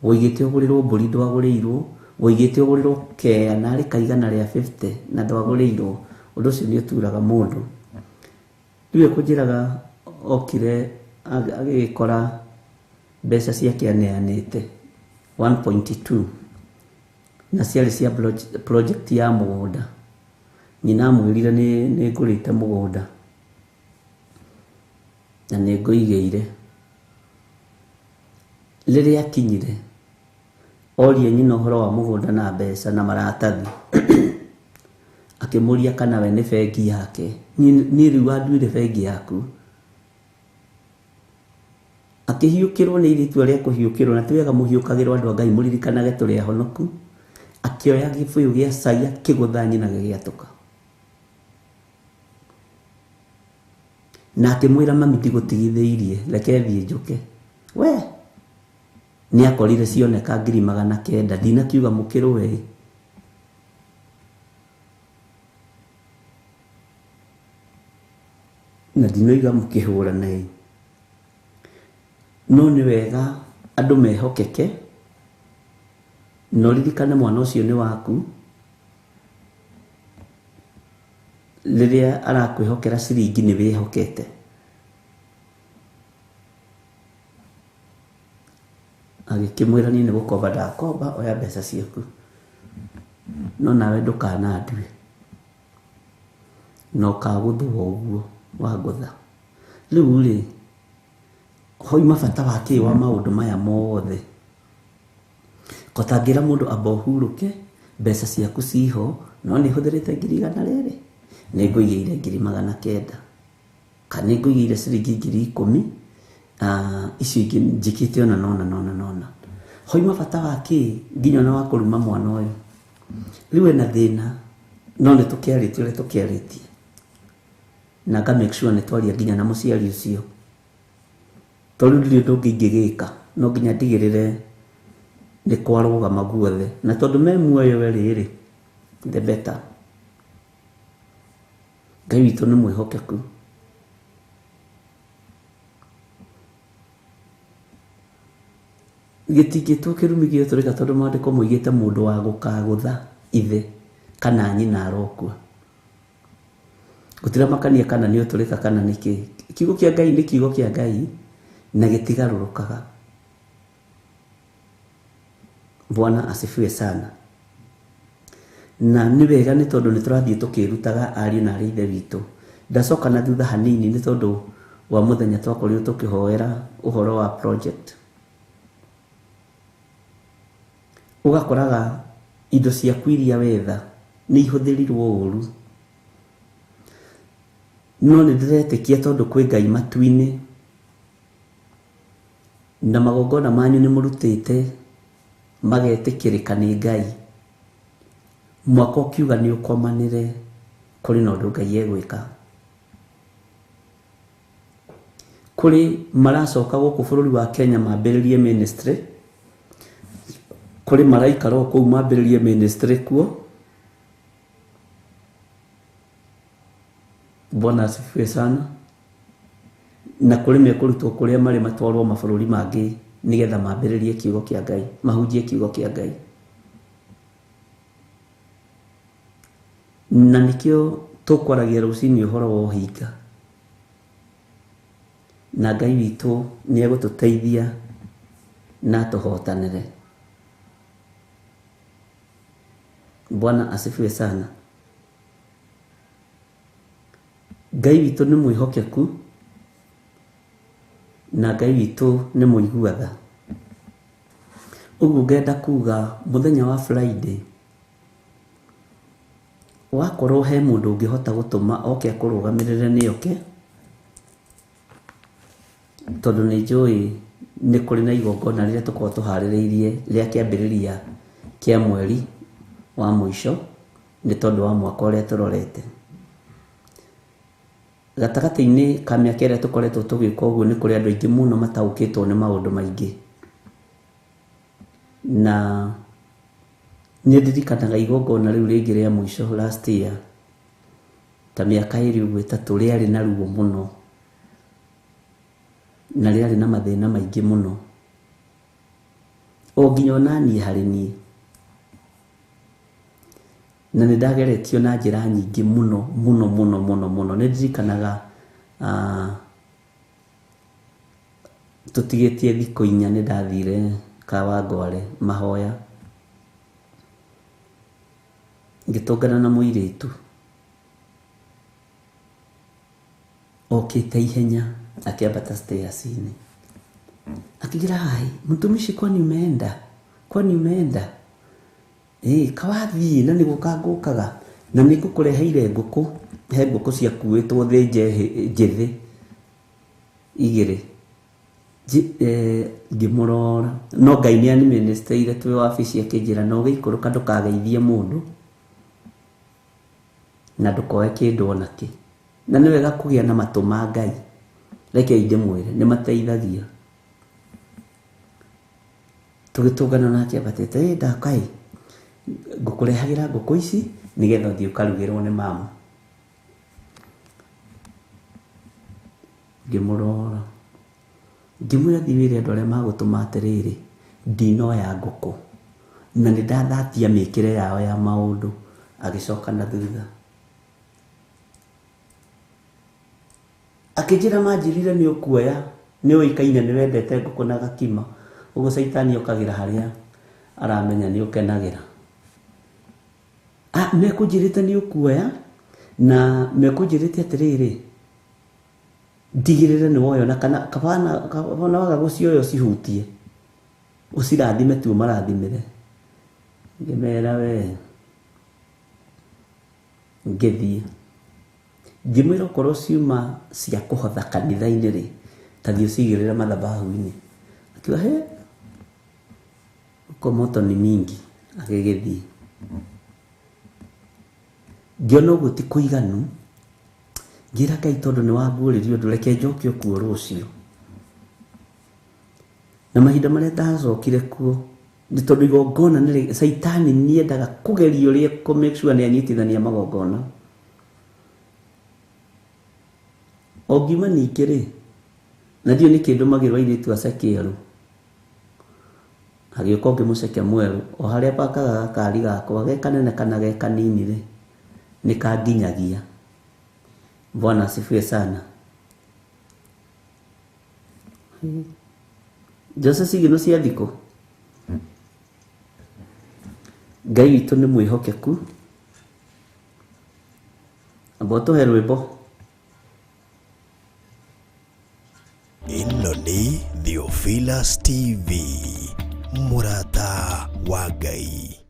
S4: wũigĩte ũgũrĩrwo mbũri ndwagũrĩirwo, wũigĩte ũgũrĩrwo kea na arĩ kaigana rĩa 50 na ndwagũrĩirwo. Ũndũ ũcio nĩ ũturaga mũndũ. Rĩu ekũnjĩraga okire agĩgĩkora mbeca ciake aneanĩte 1.2 na ciarĩ cia project ya mũgũnda. Nyina amwĩrire nĩ ngũrĩte mũgũnda na nĩ ngũigĩire. Rĩrĩa akinyire orie nyina ũhoro wa mũgũnda na mbeca na maratathi, akĩmũria kana we nĩ bengi yake. Niĩ rĩu wanduire bengi yaku. Akĩhiũkĩrwo nĩ irĩtu arĩa kũhiũkĩrwo, na ti wega mũhiũkagĩrwo andũ a Ngai, mũririkanage tũrĩ ahonoku. Akĩoya gĩbũyũ gĩa cai akĩgũtha nyina gĩgĩatũka, na akĩmwĩra mami ndigũtigithĩirie, reke thiĩ njũke. We nĩ akorire cioneka 900,000, ndinakiuga mũkĩrũe. Na ndinoiga mũkĩhũrane. No nĩ wega andũ mehokeke, na ũririkane mwana ũcio nĩ waku. Rĩrĩa arakwĩhokera ciringi nĩ wĩhokete. Agĩkĩmwĩra niĩ nĩ gũkomba ndakomba, oya mbeca ciaku, no nawe ndũkanandue. Na ũkagũthwo ũguo wangũtha. Rĩu rĩ, hoima bata wa kĩ wa maũndũ maya mothe? Kotangĩra mũndũ amba ũhurũke, mbeca ciaku ciho, no nĩ hũthĩrĩte 100,000, nĩ ngũigĩire 900,000, kana nĩ ngũigĩire ciringi 10,000, icio ingĩ njĩkĩte ona nona nona nona. Hoima bata wa kĩ nginya ona wa kũruma mwana ũyũ? Rĩu ena thĩna, no nĩ tũkĩarĩtie ũrĩa tũkĩarĩtie, na nga make sure nĩ twaria nginya na mũciari ũcio, tondũ ndirĩ ũndũ ũngĩ ingĩgĩka, no nginya ndigĩrĩre nĩ kwarũgama guothe, na tondũ me muoyo erĩ rĩ, the better. Ngai witũ nĩ mwĩhokeku. Gĩtingĩtwo kĩrumi gĩotũrĩka tondũ maandĩko moigĩte mũndũ wa gũkagũtha ithe kana nyina arokua. Gũtiramakania kana nĩ ũtũrĩka kana nĩ kĩ. Kiugo kĩa Ngai nĩ kiugo kĩa Ngai na gĩtigarũrũkaga. Bwana asifiwe sana. Na nĩ wega nĩ tondũ nĩ tũrathiĩ tũkĩrutaga ariũ na arĩ ithe witũ. Ndacoka na thutha hanini nĩ tondũ wa mũthenya twakorirwo tũkĩhoera ũhoro wa project. Ũgakoraga indo ciaku iria wetha nĩ ihũthĩrirwo ũru. No nĩ ndĩretĩkia tondũ kwĩ Ngai matu-inĩ na magongona manyu nĩ mũrutĩte magetĩkĩrĩka nĩ Ngai. Mwaka ũkiuga nĩ ũkomanĩre, kũrĩ na ũndũ Ngai egwĩka. Kũrĩ maracoka gũkũ bũrũri wa Kenya mambĩrĩrie ministry, kũrĩ maraikara o kũu mambĩrĩrie ministry kuo. Bwana asifiwe sana. Na kũrĩ mekũrutwo kũrĩa marĩ matwarwo mabũrũri mangĩ nĩgetha mambĩrĩrie kiugo kĩa Ngai, mahunjie kiugo kĩa Ngai. Na nĩkĩo tũkwaragia rũcinĩ ũhoro wa ũhinga. Na Ngai witũ nĩ egũtũteithia na atũhotanĩre. Bwana asifiwe sana. Ngai witũ nĩ mwĩhokeku na Ngai witũ nĩ mũigua tha. Ũguo ngenda kuga mũthenya wa Friday wakorwo he mũndũ ũngĩhota gũtũma oke akũrũgamĩrĩre nĩ oke, tondũ nĩ njũĩ nĩ kũrĩ na igongona rĩrĩa tũkoragwo tũharĩrĩirie rĩa kĩambĩrĩria kĩa mweri wa mũico nĩ tondũ wa mwaka ũrĩa tũrorete. Gatagatĩ-inĩ ka mĩaka ĩrĩa tũkoretwo tũgĩka ũguo nĩ kũrĩ andũ aingĩ mũno mataũkĩtwo nĩ maũndũ maingĩ. Na nĩ ndirikanaga igongona rĩu rĩngĩ rĩa mũico last year, ta mĩaka ĩrĩ ũguo ĩtatũ, rĩarĩ na ruo mũno na rĩarĩ na mathĩna maingĩ mũno, o nginya ona niĩ harĩ niĩ. Na nĩ ndageretio na njĩra nyingĩ mũno mũno mũno mũno mũno. Nĩ ndirikanaga tũtigĩtie thikũ 4 nĩ ndathire Kawangware mahoya, ngĩtũngana na mũirĩtu okĩte ihenya akĩambata stairs-inĩ, akĩnjĩra, hai mtumishi, kwani umeenda? Kwani umeenda? Kawathiĩ na nĩ gũka ngũkaga na nĩ ngũkũreheire ngũkũ. He ngũkũ ciakuĩtwo thĩnje njĩthĩ 2. Ngĩmũrora, no Ngai nĩ animinĩstĩire twĩ wabici akĩnjĩra no ũgĩikũrũka ndũkageithie mũndũ na ndũkoe kĩndũ ona kĩ. Na nĩ wega kũgĩa na matũ ma Ngai, reke ndĩmwĩre nĩ mateithagia. Tũgĩtũngana nake ambatĩte, ndakai ngũkũrehagĩra ngũkũ ici nĩgetha ũthiĩ ũkarugĩrwo nĩ mama. Ngĩmũrora, ngĩmwĩra thiĩ wĩre andũ arĩa magũtũma atĩrĩrĩ, ndinoya ngũkũ na nĩ ndathatia mĩkĩre yao ya maũndũ. Agĩcoka na thutha akĩnjĩra, manjĩrire nĩ ũkuoya, nĩ ũĩkaine nĩ wendete ngũkũ na gakima, ũguo caitani okagĩra harĩa aramenya nĩ ũkenagĩra. Mekũnjĩrĩte nĩ ũkuoya Na mekũnjĩrĩte atĩrĩrĩ, ndigĩrĩre nĩ woyo na kana kabana kabana waga gũcioya ũcihutie, ũcirathime tu ũmarathimĩre. Ngĩmera we, ngĩthiĩ ngĩmwĩra okorwo ciuma cia kũhotha kanitha-inĩ rĩ, ta thiĩ ũcigĩrĩre mathabahu-inĩ. Akiuga he, huko moto ni mingi. Agĩgĩthiĩ. Ngĩona ũguo ti kũiganu, ngĩra Ngai tondũ nĩ wanguũrĩria ũndũ, reke njoke kuo rũciũ. Na mahinda marĩa ndacokire kuo, nĩ tondũ igongona nĩ Caitani nĩendaga kũgeria ũrĩa kũ make sure nĩ anyitithania magongona. O ngiuma ningĩ rĩ, na ndiũĩ nĩkĩ ndũmagĩrwo airĩtu aceke erũ. Hagĩũka ũngĩ mũceke mwerũ, o harĩa bakaga gakari gakwa, ge kanene kana ge kanini rĩ, nĩ kanginyagia. Bwana asifiwe sana. Jose cigino cia thikũ. Ngai witũ nĩ mwĩhokeku. Amba ũtũhe rwĩmbo.
S2: Ĩno nĩ Theophilus TV, mũrata wa Ngai.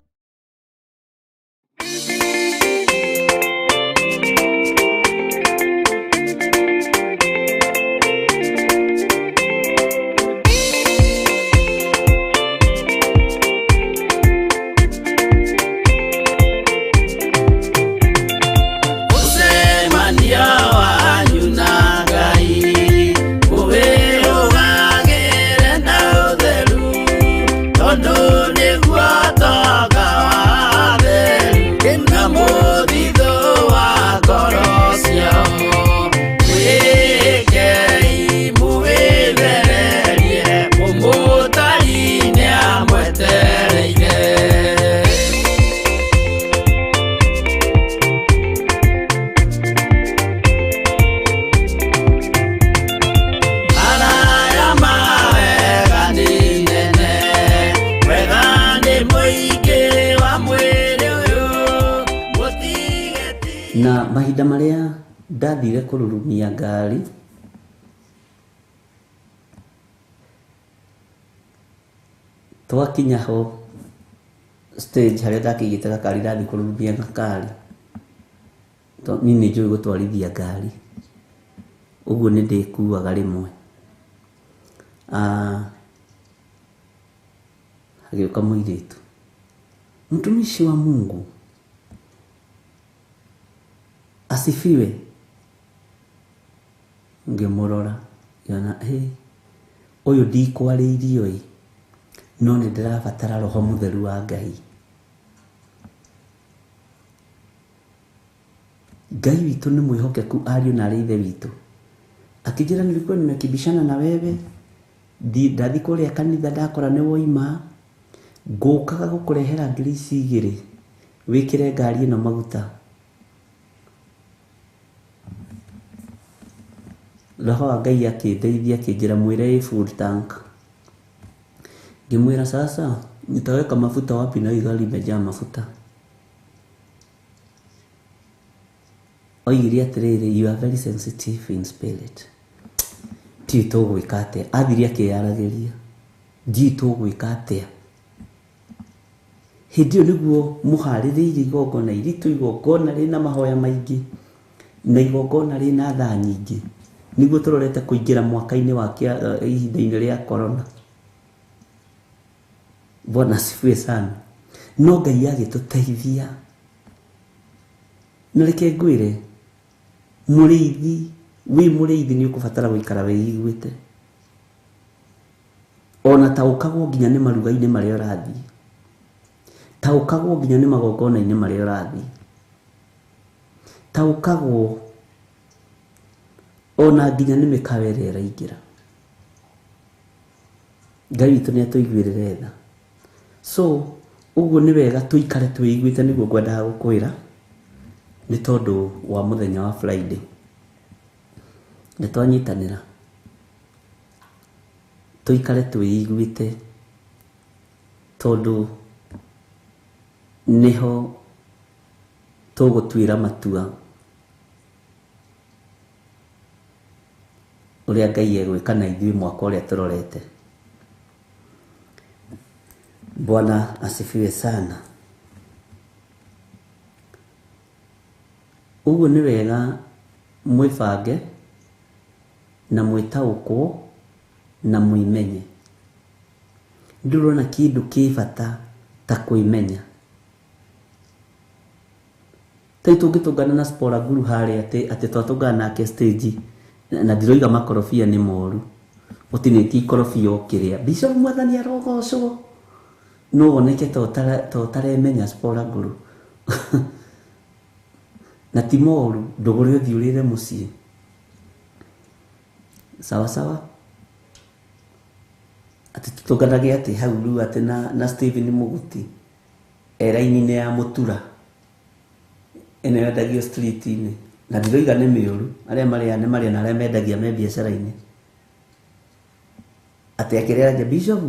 S3: Ũcemania wanyu na Ngai ũwĩrũgagĩre na ũtheru, tondũ nĩguo ũtonga wa atheru na mũthithũ wa ngoro ciao. Mwĩkei mũwĩthererie, mũmũtari nĩamwetereire. Maraya ma wega nĩ nene, wega nĩ mũingĩ wa mwĩrĩ ũyũ, mũtige
S4: Na mahinda marĩa ndathire kũrurumia ngari, twakinya ho stage harĩa ndakĩigĩte gakari ndathiĩ kũrurumia gakari, niĩ nĩ njũĩ gũtwarithia ngari, ũguo nĩ ndĩkuaga rĩmwe. Hagĩũka mũirĩtu, mtumishi wa Mungu asifiwe. Ngĩmũrora ngĩona hĩ, ũyũ ndikwarĩirio ĩ, no nĩ ndĩrabatara roho mũtheru wa Ngai. Ngai witũ nĩ mwĩhokeku ariũ na arĩ ithe witũ. Akĩnjĩra nilikuwa nimekibishana na wewe, ndathi kũrĩa kanitha ndakora nĩ woima, ngũkaga gũkũrehera ngiri ici igĩrĩ wĩkĩre ngari ĩno maguta. Roho wa Ngai akĩndeithia akĩnjĩra mwĩre ĩ full tank. Ngĩmwĩra sasa nitaweka mafuta wapi na hii gari imejaa mafuta. Oigire atĩrĩrĩ, you are very sensitive in spirit. Ndiũĩ tũgwĩka atĩa. Athire akĩyaragĩria, ndiũĩ tũgwĩka atĩa. Hĩndĩ ĩyo nĩguo mũharĩrĩirie igongona iritũ, igongona rĩna mahoya maingĩ na igongona rĩna thaa nyingĩ, nĩguo tũrorete kũingĩra mwaka-inĩ wa ihinda-inĩ rĩa corona. Bwana asifiwe sana. No Ngai agĩtũteithia. Na reke ngwĩre, mũrĩithi, wĩ mũrĩithi nĩ ũkũbatara gũikara wĩiguĩte. Ona taũkagwo nginya nĩ maruga-inĩ marĩa ũrathiĩ, taũkagwo nginya nĩ magongona-inĩ marĩa ũrathiĩ, taũkagwo ona nginya nĩ mĩkawa ĩrĩa ĩraingĩra. Ngai witũ nĩ atũiguĩrĩre tha. So ũguo nĩ wega tũikare twĩiguĩte, nĩguo ngwendaga gũkwĩra, nĩ tondũ wa mũthenya wa Friday. Nĩ twanyitanĩra tũikare twĩiguĩte, tondũ nĩho tũgũtuĩra matua Ũrĩa Ngai egwĩka na ithuĩ mwaka ũrĩa tũrorete. Bwana asifiwe sana. Ũguo nĩ wega mwĩbange na mwĩtaũkwo na mwĩmenye. Ndũrona kĩndũ kĩ bata ta kwĩmenya. Tarĩu tũngĩtũngana na Spora Guru harĩa atĩ twatũngana nake stage na ndiroiga makorobia nĩ moru, ũtinĩtie ikorobia ũkĩrĩa, Bishop mwathani arogocwo, no woneke ta ũtaremenya Spora Guru. Na ti moru, ndũgũre ũthiĩ ũrĩre mũciĩ. Sawa sawa. Atĩ tũtũnganage atĩ hau rĩu atĩ na Stephen Mũguti e raini-inĩ ya mũtura ĩno yendagio street-inĩ, na ndiroiga nĩ mĩũru, arĩa marĩaga nĩ marĩa na arĩa mendagia me biacara-inĩ. Atĩ akĩrĩra Bishop,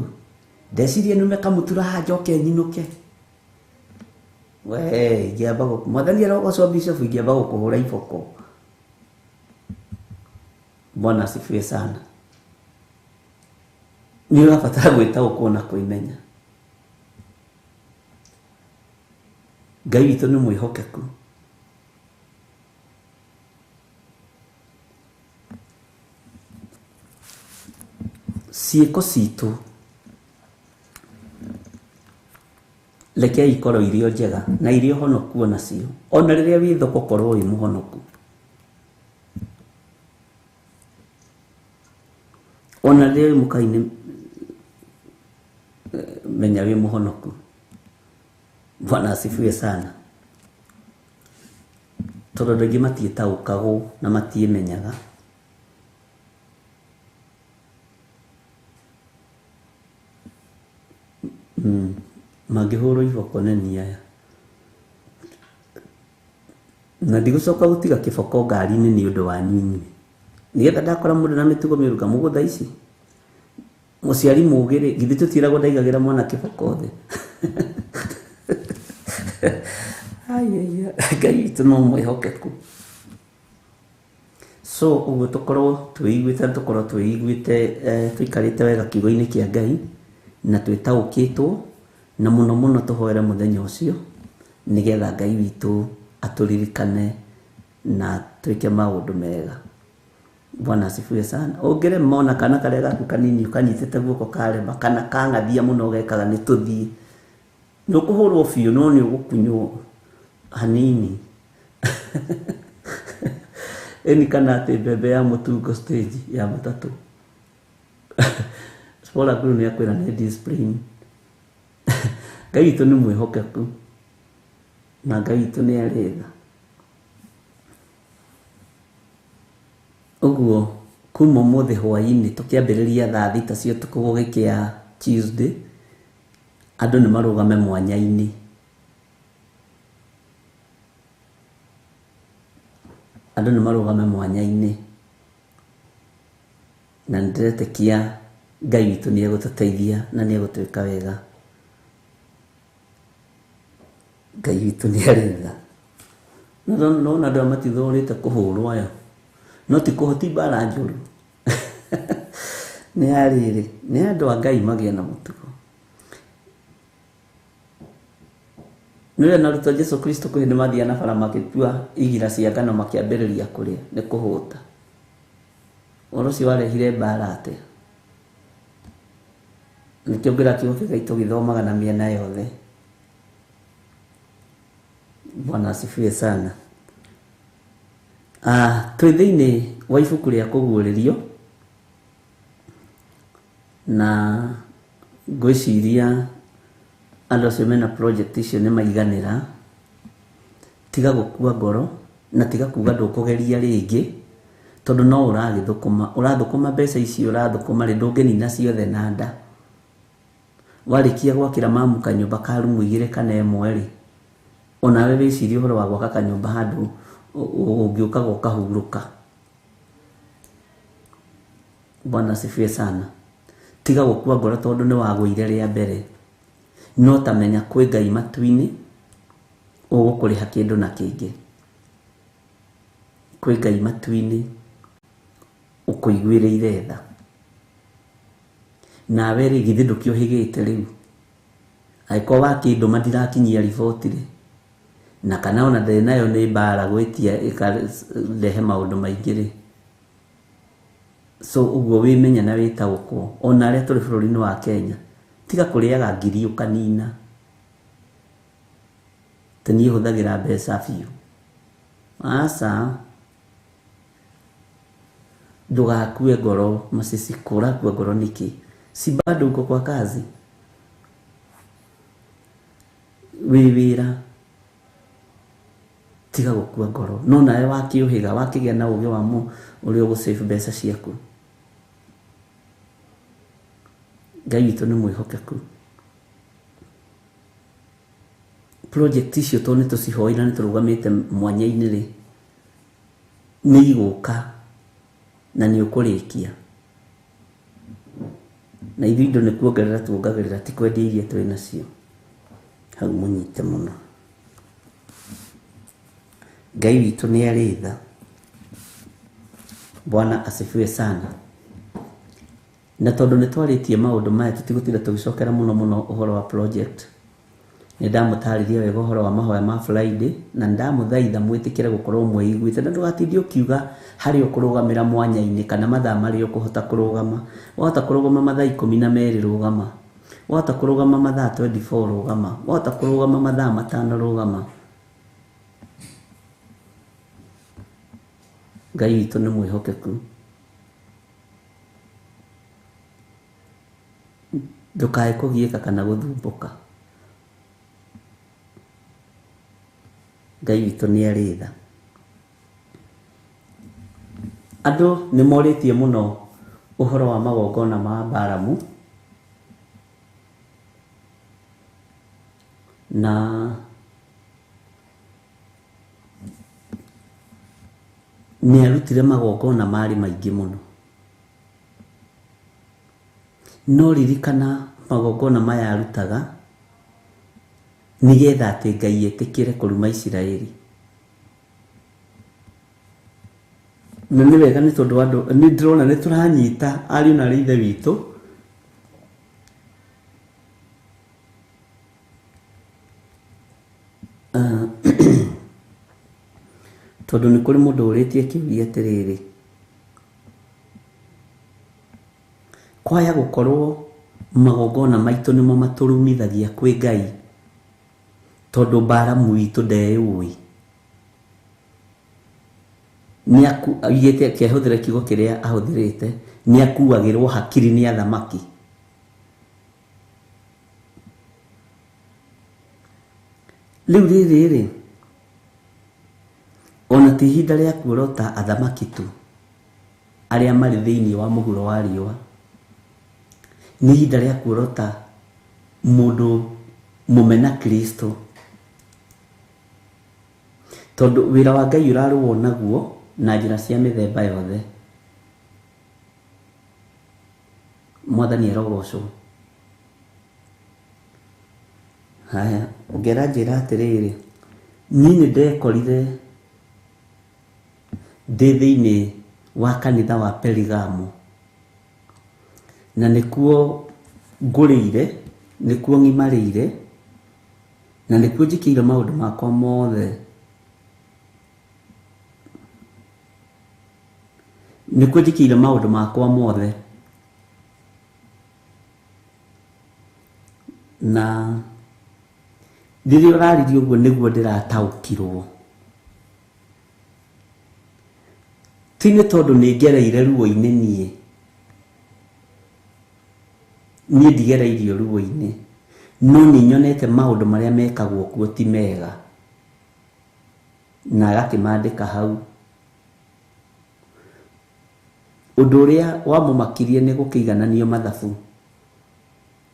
S4: ndeciria nume kamũtura haha njoke nyinũke. We ingĩamba mwathani arogocwo Bishop, ingĩamba gũkũhũra iboko. Bwana asifiwe sana. Nĩ ũrabatara gwĩtaũkwo na kwĩmenya. Ngai witũ nĩ mwĩhokeku. Ciĩko citũ reke ikorwo irĩ o njega na irĩ honoku onacio. Ona rĩrĩa wĩ thoko korwo wĩ mũhonoku. Ona rĩrĩa wĩ mũkawa-inĩ menya wĩ mũhonoku. Bwana asifiwe sana. Tondũ andũ aingĩ matiĩtaũkagwo na matiĩmenyaga. Mangĩhũrwo iboko nĩ aya. Na ndigũcoka gũtiga kĩboko ngari-inĩ nĩ ũndũ wanyu inyuĩ. Nĩgetha ndakora mũndũ na mĩtugo mĩũru ngamũgũtha ici. Mũciari mũũgĩ rĩ, githĩ tũtiĩragwo ndaigagĩra mwana kĩboko thĩ. Ai, Ngai witũ no mwĩhokeku. So ũguo tũkorwo twĩiguĩte, tũkorwo twĩiguĩte, tũikarĩte wega kiugo-inĩ kĩa Ngai na twĩtaũkĩtwo, na mũno mũno tũhoere mũthenya ũcio nĩgetha Ngai witũ atũririkane na twĩke maũndũ mega. Bwana asifiwe sana. Ũngĩrema ona kana karĩa gaku kanini ũkanyitĩte guoko karema kana kang'athia mũno ũgekaga nĩ tũthiĩ, nĩ ũkũhũrwo biũ no nĩ ũgũkunywo hanini. Ĩni kana atĩ mbembe ya mũtungo stage ya matatũ. Spora Guru nĩ akwĩra nĩ discipline. Ngai witũ nĩ mwĩhokeku na Ngai witũ nĩ arĩ tha. Ũguo kuma ũmũthĩ hwaĩ-inĩ tũkĩambĩrĩria thaa thita cia ũtukũ gũgĩkĩa Tuesday, andũ nĩ marũgame mwanya-inĩ. Andũ nĩ marũgame mwanya-inĩ. Na nĩndĩretĩkia Ngai witũ nĩ egũtũteithia na nĩ egũtwĩka wega. Ngai witũ nĩ arĩ tha. No andũ aya matithũrĩte kũhũrwo aya. No ti kũhoti mbara njũru. Nĩ arĩrĩ, nĩ andũ a Ngai magĩe na mũtugo. Nĩ na arutwo a Jesũ Kristo kwĩ hĩndĩ mathiaga na bara magĩtua igira cia ngano makĩambĩrĩria kũrĩa nĩ kũhũta. Ũhoro ũcio warehire mbara atĩa? Nĩkĩo ngwĩra kiugo kĩa Ngai tũgĩthomaga na mĩena yothe. Bwana asifiwe sana. Twĩ thĩinĩ wa ibuku rĩa kũguũrĩrio na ngwĩciria andũ acio mena project icio nĩ maiganĩra. Tiga gũkua ngoro na tiga kuga ndũkũgeria rĩngĩ, tondũ no ũragĩthũkũma, ũrathũkũma mbeca icio ũrathũkũma rĩ, ndũngĩnina ciothe na nda. Warĩkia gwakĩra mamu kanyũmba ka rumu igĩrĩ kana ĩmwe rĩ, onawe wĩcirie ũhoro wa gwaka kanyũmba handũ ũngĩũkaga ũkahurũka. Bwana asifiwe sana. Tiga gũkua ngoro tondũ nĩ wagũire rĩa mbere. No ta menya kwĩ Ngai matu-inĩ ũgũkũrĩha kĩndũ na kĩngĩ. Kwĩ Ngai matu-inĩ Ũkũiguĩrĩire tha. Nawe rĩ githĩ ndũkĩũhĩgĩte rĩu? Angĩkorwo wakĩndũma ndirakinyia riboti rĩ, na kana ona ndĩ nayo nĩ mbara gwĩtia ĩkarehe maũndũ maingĩ rĩ. So ũguo wĩmenye na wĩtaũkwo ona arĩa tũrĩ bũrũri-inĩ wa Kenya, tiga kũrĩaga ngiri ũkanina. Atĩ niĩ hũthagĩra mbeca biũ. Aca. Ndũgakue ngoro Masisi, ũrakua ngoro nĩkĩ? Si bado uko kwa kazi? Wĩ wĩra. Tiga gũkua ngoro. No nawe wakĩũhĩga, wakĩgĩa na ũgĩ wa ũrĩa ũgũ save mbeca ciaku. Ngai witũ nĩ mwĩhokeku. Project icio tondũ nĩ tũcihoire na nĩ tũrũgamĩte mwanya-inĩ rĩ, nĩ igũka na nĩ ũkũrĩkia. Na ithuĩ indo nĩ kuongerera tuongagĩrĩra, ti kwendia iria twĩ nacio. Hau mũnyite mũno. Ngai witũ nĩ arĩ tha. Bwana asifiwe sana. Na tondũ nĩ twarĩtie maũndũ maya tũtigũtinda tũgĩcokera mũno mũno ũhoro wa project. Nĩ ndamũtarĩria wega ũhoro wa mahoya ma Friday na ndamũthaitha mwĩtĩkĩre gũkorwo mwĩiguĩte na ndũgatinde ũkiuga harĩa ũkũrũgamĩra mwanya-inĩ kana mathaa marĩa ũkũhota kũrũgama. Wahota kũrũgama mathaa 12 rũgama. Wahota kũrũgama mathaa 24 rũgama. Wahota kũrũgama mathaa 5 rũgama. Ngai witũ nĩ mwĩhokeku. Ndũkae kũgiĩka kana gũthumbũka. Ngai witũ nĩ arĩ tha. Andũ nĩ morĩtie mũno ũhoro wa magongona ma Balamu na nĩ arutire magongona marĩ maingĩ mũno. No ririkana magongona maya arutaga nĩgetha atĩ Ngai etĩkĩre kũruma Isiraeli. Na nĩ wega nĩ tondũ andũ nĩ ndĩrona nĩ tũranyita ariũ na aarĩ a Ithe witũ. Tondũ nĩ kũrĩ mũndũ ũrĩtie kĩũria atĩrĩrĩ, kwaya gũkorwo magongona maitũ nĩmo matũrumithagia kwĩ Ngai tondũ Balamu witũ ndeyũĩ. Augĩte akĩhũthĩra kiugo kĩrĩa ahũthĩrĩte, nĩ akuagĩrwo hakiri nĩ athamaki. Rĩu rĩrĩ rĩ, ona ti ihinda rĩa kuorota athamaki tu arĩa marĩ thĩinĩ wa mũhuro wa riũa, nĩ ihinda rĩa kuorota mũndũ mũmena Kristo, tondũ wĩra wa Ngai ũrarũo naguo na njĩra cia mĩthemba yothe. Mwathani arogocwo. Haya, ũngĩra njĩra atĩrĩrĩ, niĩ nĩ ndekorire ndĩ thĩinĩ wa kanitha wa Perigamo na nĩkuo ngũrĩire, nĩkuo ng'imarĩire, na nĩkuo njĩkĩire maũndũ makwa mothe. Nĩkuo njĩkĩire maũndũ makwa mothe. Na rĩrĩa ũraririe ũguo nĩguo ndĩrataũkirwo. Ti nĩ tondũ nĩ ngereire ruo-inĩ niĩ. Niĩ ndigereirio ruo-inĩ. No nĩ nyonete maũndũ marĩa mekagwo kuo ti mega. Na agakĩmandĩka hau. Ũndũ ũrĩa wamũmakirie nĩ gũkĩigananio mathabu.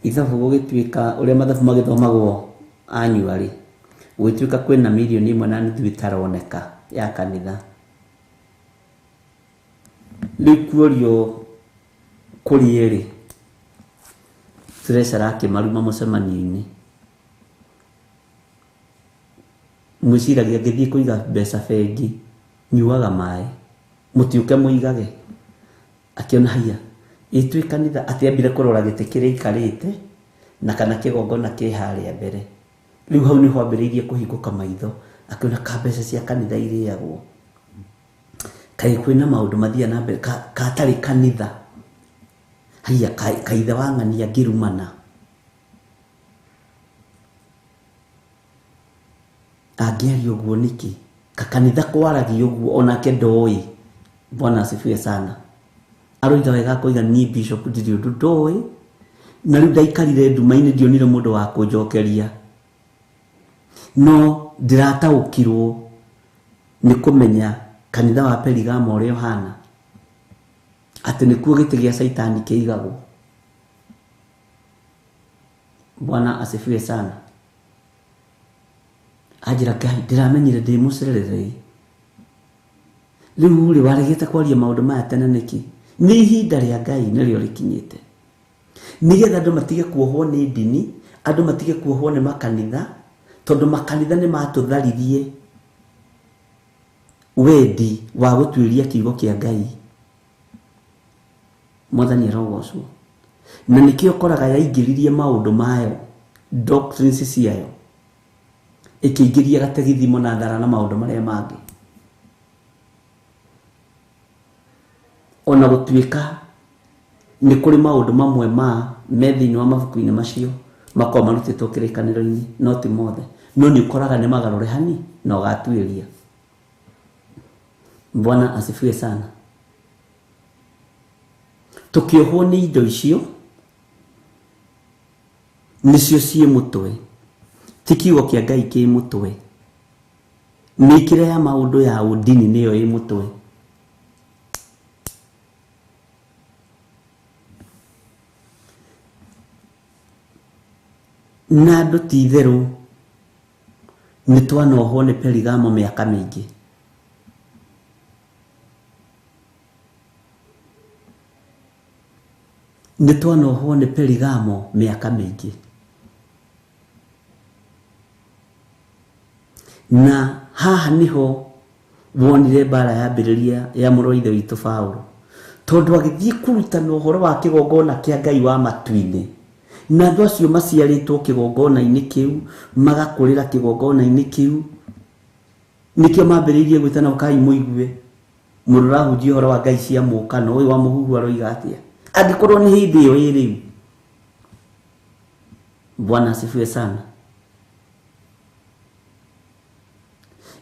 S4: Ithabu gũgĩtuĩka ũrĩa mathabu magĩthomagwo annually. Gũgĩtuĩka kwĩna mirioni 1.5 ĩtaroneka ya kanitha. Rĩu kuorio kũrĩ rĩ, treasurer akĩmaruma mũcemanio-inĩ. Mwĩciragia ngĩthiĩ kũiga mbeca bengi, nyuaga maĩ. Mũtiũke mũigage. Akĩona haiya ĩ twĩ kanitha atĩ ambire kũrora gĩtĩ kĩrĩa aikarĩte na kana kĩgongona kĩ harĩa mbere. Rĩu hau nĩho ambĩrĩirie kũhingũka maitho, akĩona ka mbeca cia kanitha irĩagwo, kaĩ kwĩna maũndũ mathiaga na mbere katarĩ kanitha. Haiya kaithe wa ng'ania ngĩrumana angĩaria ũguo nĩkĩ? Kakanitha kwaragia ũguo onake ndoĩ. Bwana asifiwe sana. Aroiga wega akoiga niĩ bishop ndirĩ ũndũ ndoĩ, na rĩu ndaikarire nduma-inĩ ndionire mũndũ wa kũnjokeria, no ndĩrataũkirwo nĩ kũmenya kanitha wa Perigamo ũrĩa ũhana, atĩ nĩkuo gĩtĩ gĩa Caitani kĩigagwo. Bwana asifiwe sana. Anjĩra Ngai ndĩramenyire ndĩ mũcererei, rĩu rĩ waregete kwaria maũndũ maya tene nĩkĩ? Nĩ ihinda rĩa Ngai nĩrĩo rĩkinyĩte, nĩgetha andũ matige kuohwo nĩ ndini, andũ matige kuohwo nĩ makanitha, tondũ makanitha nĩ matũtharirie wendi wa gũtuĩria kiugo kĩa Ngai. Mwathani arogocwo. Na nĩkĩo ũkoraga yaingĩririe maũndũ mayo, doctrines ciayo, ĩkĩingĩria gategithimo na thara na maũndũ marĩa mangĩ. Ona gũtuĩka nĩ kũrĩ maũndũ mamwe ma me thĩinĩ wa mabuku-inĩ macio makoragwo marutĩtwo kĩrĩkanĩro-inĩ, no ti mothe, no nĩ ũkoraga nĩ magarũre hani na ũgatuĩria. Bwana asifiwe sana. Tũkĩohwo nĩ indo icio nĩcio ciĩ mũtwe, ti kiugo kĩa Ngai kĩ mũtwe. Mĩkĩre ya maũndũ ya ũndini nĩyo ĩ mũtwe. Na andũ ti itherũ nĩ twanohwo nĩ Perigamo mĩaka mĩingĩ. Nĩ twanohwo nĩ Perigamo mĩaka mĩingĩ. Na haha nĩho wonire mbara yambĩrĩria ya mũrũ wa ithe witũ Paũlũ, tondũ agĩthiĩ kũrutana ũhoro wa kĩgongona kĩa Ngai wa matu-inĩ, na andũ acio maciarĩtwo kĩgongona-inĩ kĩu, magakũrĩra kĩgongona-inĩ kĩu, nĩkĩo mambĩrĩirie gwĩtana ũkai mũigue mũndũ ũrahunjia ũhoro wa Ngai cia mũũkano, ũyũ wa mũhuhu aroiga atĩa, angĩkorwo nĩ hĩndĩ ĩyo ĩ rĩu. Bwana asifiwe sana.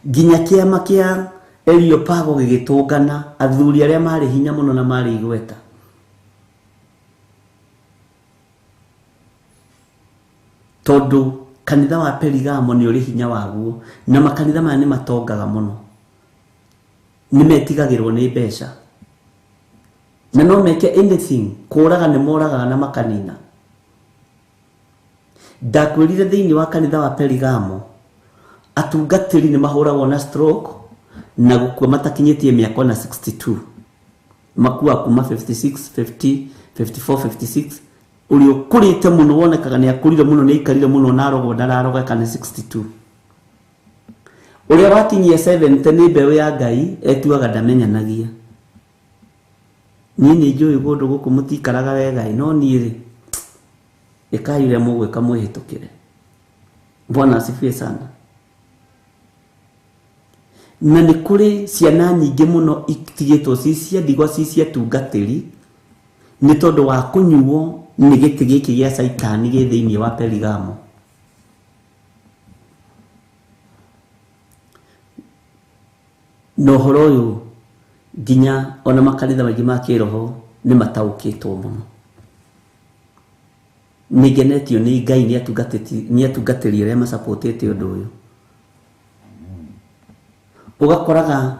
S4: Nginya kĩama kĩa Areopago gĩgĩtũngana, athuri arĩa marĩ hinya mũno na marĩ igweta. Tondũ kanitha wa Perigamo nĩ ũrĩ hinya waguo, na makanitha maya nĩ matongaga mũno, nĩ metigagĩrwo nĩ mbeca, na no meke anything, kũraga nĩ moragaga na makanina. Ndakwĩrire thĩinĩ wa kanitha wa Perigamo atungatĩri nĩ mahũragwo na stroke na gũkua matakinyĩtie mĩaka ona 62, makua kuma 56, 50, 54, 56. Ũrĩa ũkũrĩte mũno wonekaga nĩ akũrire mũno, nĩ aikarire mũno na arogwo ndararoga kana 62. Ũrĩa wakinyia 70 nĩ mbeũ ya Ngai etuaga ndamenyanagia. Niĩ nĩ njũĩ kũndũ gũkũ mũtikaraga wega, no niĩ rĩ ĩkai ũrĩa mũgwĩka mwĩhĩtũkĩre. Bwana asifiwe sana. Na nĩ kũrĩ ciana nyingĩ mũno itigĩtwo ci cia ndigwa, ci cia tungatĩri, nĩ tondũ wa kũnyuo nĩ gĩtĩ gĩkĩ gĩa Caitani gĩ thĩinĩ wa Perigamo. Na ũhoro ũyũ nginya ona makanitha maingĩ ma kĩroho nĩ mataũkĩtwo mũno. Nĩ ngenetio nĩ Ngai nĩ atungatĩri arĩa macapotĩte ũndũ ũyũ. Ũgakoraga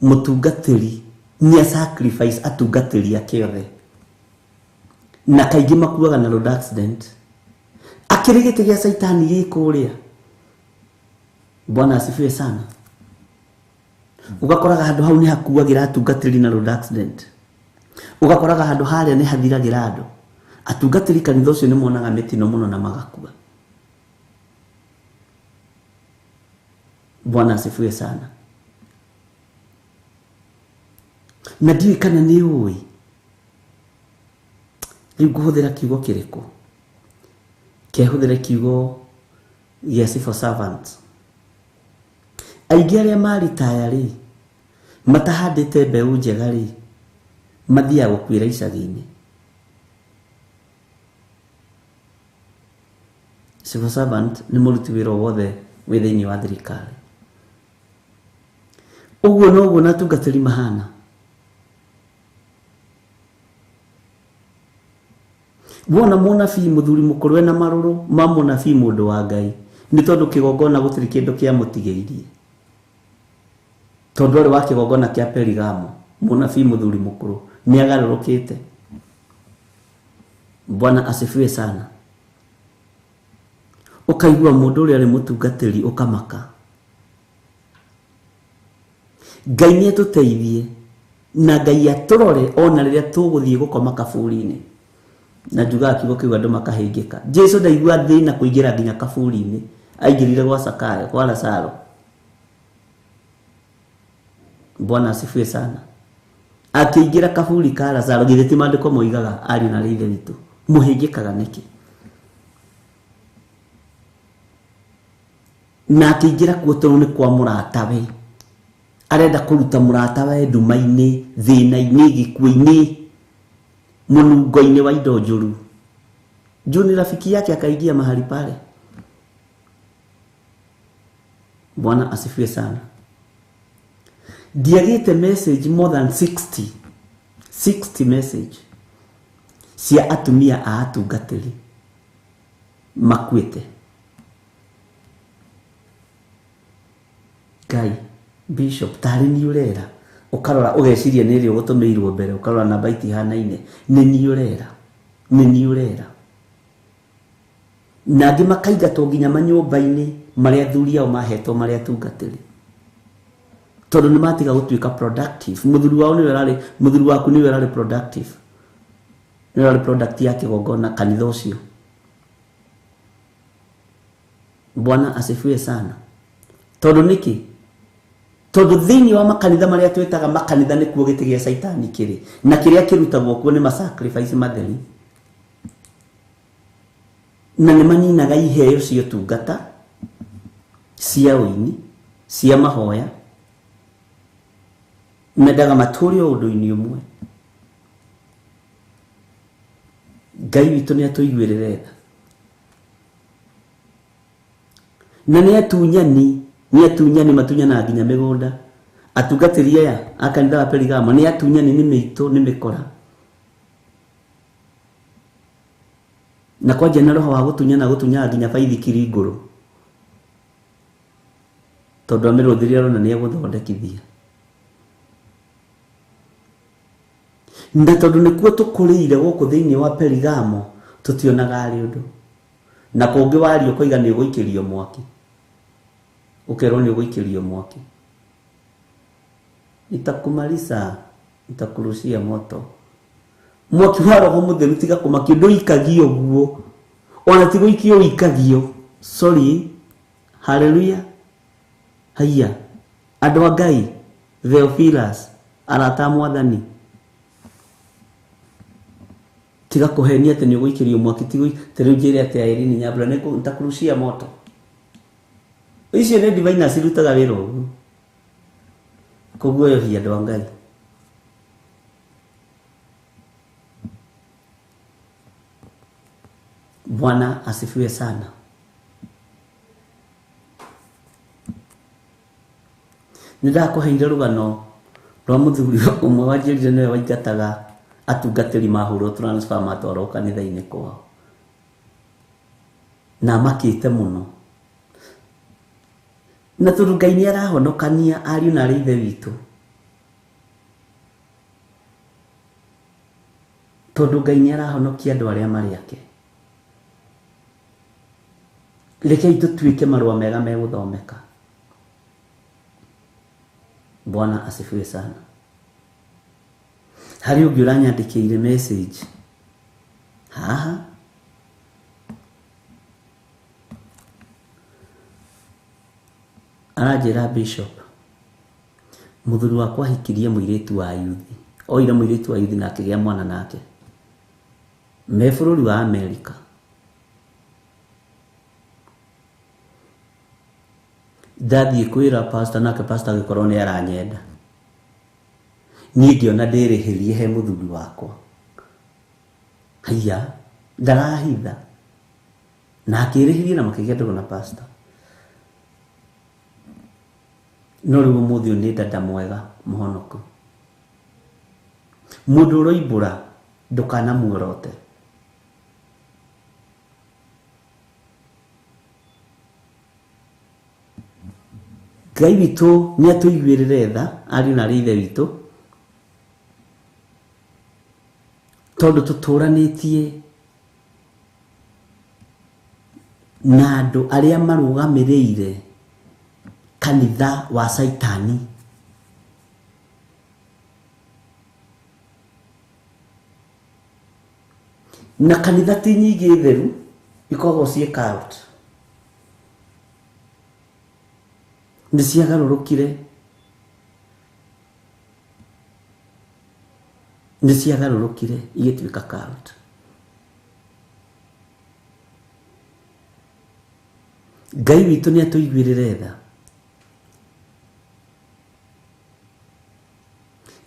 S4: mũtungatĩri nĩ a sacrifice atungatĩri ake othe, na kaingĩ makuaga na road accident, akĩrĩ gĩtĩ gĩa Caitani gĩ kũrĩa. Bwana asifiwe sana. Ũgakoraga handũ hau nĩ hakuagĩra atungatĩri na road accident, ũgakoraga handũ harĩa nĩ hathiragĩra andũ. Atungatĩri kanitha ũcio nĩ monaga mĩtino mũno na magakua. Bwana asifiwe sana. Na ndiũĩ kana nĩ ũĩ rĩu ngũhũthĩra kiugo kĩrĩkũ, kehũthĩre kiugo gĩa civil servant. Aingĩ arĩa maritaya rĩ, matahandĩte mbeũ njega rĩ, mathiaga gũkuĩra icagi-inĩ. Civil servant nĩ mũruti wĩra o wothe wĩ thĩinĩ wa thirikari. Ũguo noguo na atungatĩri mahana. Wona mũnabii mũthuri mũkũrũ ena marũrũ ma mũnabii mũndũ wa Ngai, nĩ tondũ kĩgongona gũtirĩ kĩndũ kĩamũtigĩirie. Tondũ arĩ wa kĩgongona kĩa Perigamo, mũnabii mũthuri mũkũrũ nĩ agarũrũkĩte. Bwana asifiwe sana. Ũkaigua mũndũ ũrĩa arĩ mũtungatĩri ũkamaka. Ngai nĩ atũteithie na Ngai atũrore ona rĩrĩa tũgũthiĩ gũkoma kaburi-inĩ. Na njugaga kiugo kĩu andũ makahĩngĩka. Jesu ndaigua thĩna kũingĩra nginya kaburi-inĩ, aingĩrire gwa Zakayo, kwa Lazaro. Bwana asifiwe sana. Akĩingĩra kaburi ka Lazaro, githĩ ti maandĩko moigaga ariũ na ithe witũ, mũhĩngĩkaga nĩkĩ? Na akĩingĩra kuo tondũ nĩ kwa mũratawe. Arenda kũruta mũratawe nduma-inĩ, thĩna-inĩ, gĩkuũ-inĩ, mũnungo-inĩ wa indo njũru. Juu ni rafiki yake akaingia mahali pale. Bwana asifiwe sana. Ndiagĩte message more than 60 message cia atumia a atungatĩri makuĩte. Ngai, Bishop, tarĩ niĩ ũrera, ũkarora ũgeciria nĩ ĩrĩa ũgũtũmĩirwo mbere, ũkarora namba itihanaine, nĩ niĩ ũrera, nĩ niĩ ũrera. Na angĩ makaingatwo nginya manyũmba-inĩ marĩa athuri ao mahetwo marĩa atungatĩri, tondũ nĩ matiga gũtuĩka productive. Mũthuri wao nĩwe ũrarĩ, mũthuri waku nĩwe ũrarĩ productive, nĩwe ũrarĩ product ya kĩgongona kanitha ũcio. Bwana asifiwe sana. Tondũ nĩkĩ? Tondũ thĩinĩ wa makanitha marĩa twĩtaga makanitha nĩkuo gĩtĩ gĩa Caitani kĩrĩ, na kĩrĩa kĩrutagwo kuo nĩ ma-sacrifice matheri, na nĩ maninaga iheo cia ũtungata, cia ũini, cia mahoya. Mendaga matũre o ũndũ-inĩ ũmwe. Ngai witũ nĩ atũiguĩrĩre tha. Na nĩ atunyani, nĩ atunyani matunyanaga nginya mĩgũnda. Atungatĩri aya a kanitha wa Perigamo nĩ atunyani, nĩ mĩitũ, nĩ mĩkora. Na kwanja na roho wa gũtunyana, gũtunyaga nginya baithikiri ngũrũ, tondũ amĩrũthĩria arona nĩ egũthondekithia. Na tondũ nĩkuo tũkũrĩire gũkũ thĩinĩ wa Perigamo, tũtionaga arĩ ũndũ. Na kũngĩ waria ũkoiga nĩ ũgũikĩrio mwaki, ũkerwo nĩ ũgũikĩrio mwaki. Nitakumalisa, nitakurushia moto. Mwaki wa roho mũtheru tiga kũmakio, ndũikagio guo, ona ti gũikio ũikagio. Sorry, haleluya. Haiya, andũ a Ngai, Theophilus, arata a Mwathani, tiga kũhenia atĩ nĩ ũgũikĩrio mwaki, ti rĩu njĩre atĩ Irene Nyambura nĩ nitakurushia moto. Icio nĩ divine cirutaga wĩra ũguo. Kũguoyohia andũ a Ngai. Bwana asifiwe sana. Nĩ ndakũheire rũgano rwa mũthuri ũmwe wanjĩrire nĩwe waingataga atungatĩri mahũrwo transfer matwarwo kanitha-inĩ kwao, na makĩte mũno. Na tondũ Ngai nĩ arahonokania ariũ na arĩ ithe witũ, tondũ Ngai nĩ arahonokia andũ arĩa marĩ ake, rekei tũtuĩke marũa mega megũthomeka. Bwana asifiwe sana. Harĩ ũngĩ ũranyandĩkĩire message haha, aranjĩra Bishop, Muthuri wakwa ahikirie mũirĩtu wa yuthi, oire mũirĩtu wa yuthi na akĩgĩa mwana nake me bũrũri wa Amerika. Ndathiĩ kwĩra pastor, nake pastor agĩkorwo nĩ aranyenda. Niĩ ngĩona ndĩrĩhĩrie he mũthuri wakwa. Haiya, ndarahitha. Na akĩrĩhĩria na makĩgĩa ndũgũ na pastor. No rĩu ũmũthĩ ũyũ nĩ dada mwega mũhonoku. Mũndũ ũroimbũra ndũkanamuorote. Ngai witũ nĩ atũiguĩrĩre tha, ariũ na arĩ ithe witũ, tondũ tũtũranĩtie na andũ arĩa marũgamĩrĩire kanitha wa Caitani. Na kanitha ti nyingĩ theru ikoragwo ciĩ cult. Nĩ ciagarũrũkire, nĩ ciagarũrũkire igĩtuĩka cult. Ngai witũ nĩ atũiguĩrĩre tha.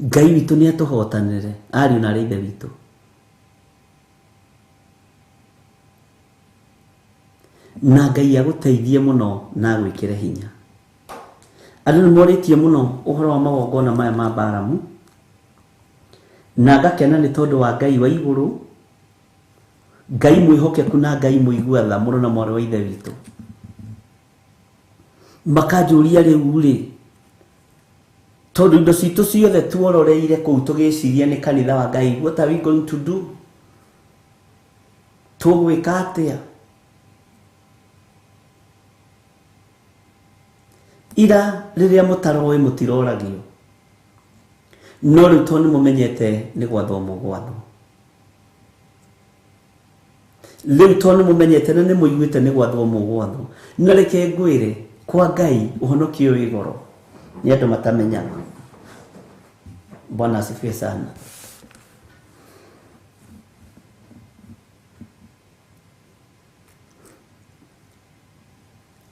S4: Ngai witũ nĩ atũhotanĩre, ariũ na arĩ ithe witũ. Na Ngai agũteithie mũno na agwĩkĩre hinya. Andũ nĩ morĩtie mũno ũhoro wa magongona maya ma Balamu, na ngakena nĩ tondũ wa Ngai wa igũrũ, Ngai mwĩhokeku na Ngai mũigua tha, mũrũ na mwarĩ wa ithe witũ. Makanjũria rĩu rĩ, tondũ indo citũ ciothe tuororeire kũu tũgĩciria nĩ kanitha wa Ngai, what are we going to do? Tũgwĩka atĩa? Ira rĩrĩa mũtaroĩ mũtiroragio, no rĩu tondũ nĩ mũmenyete nĩ gwathwo mũgwathwo. Rĩu tondũ nĩ mũmenyete na nĩ mũiguĩte nĩ gwathwo mũgwathwo. Na reke ngwĩre, kwa Ngai ũhonokio wĩ goro, nĩ andũ matamenyaga. Bwana asifiwe sana.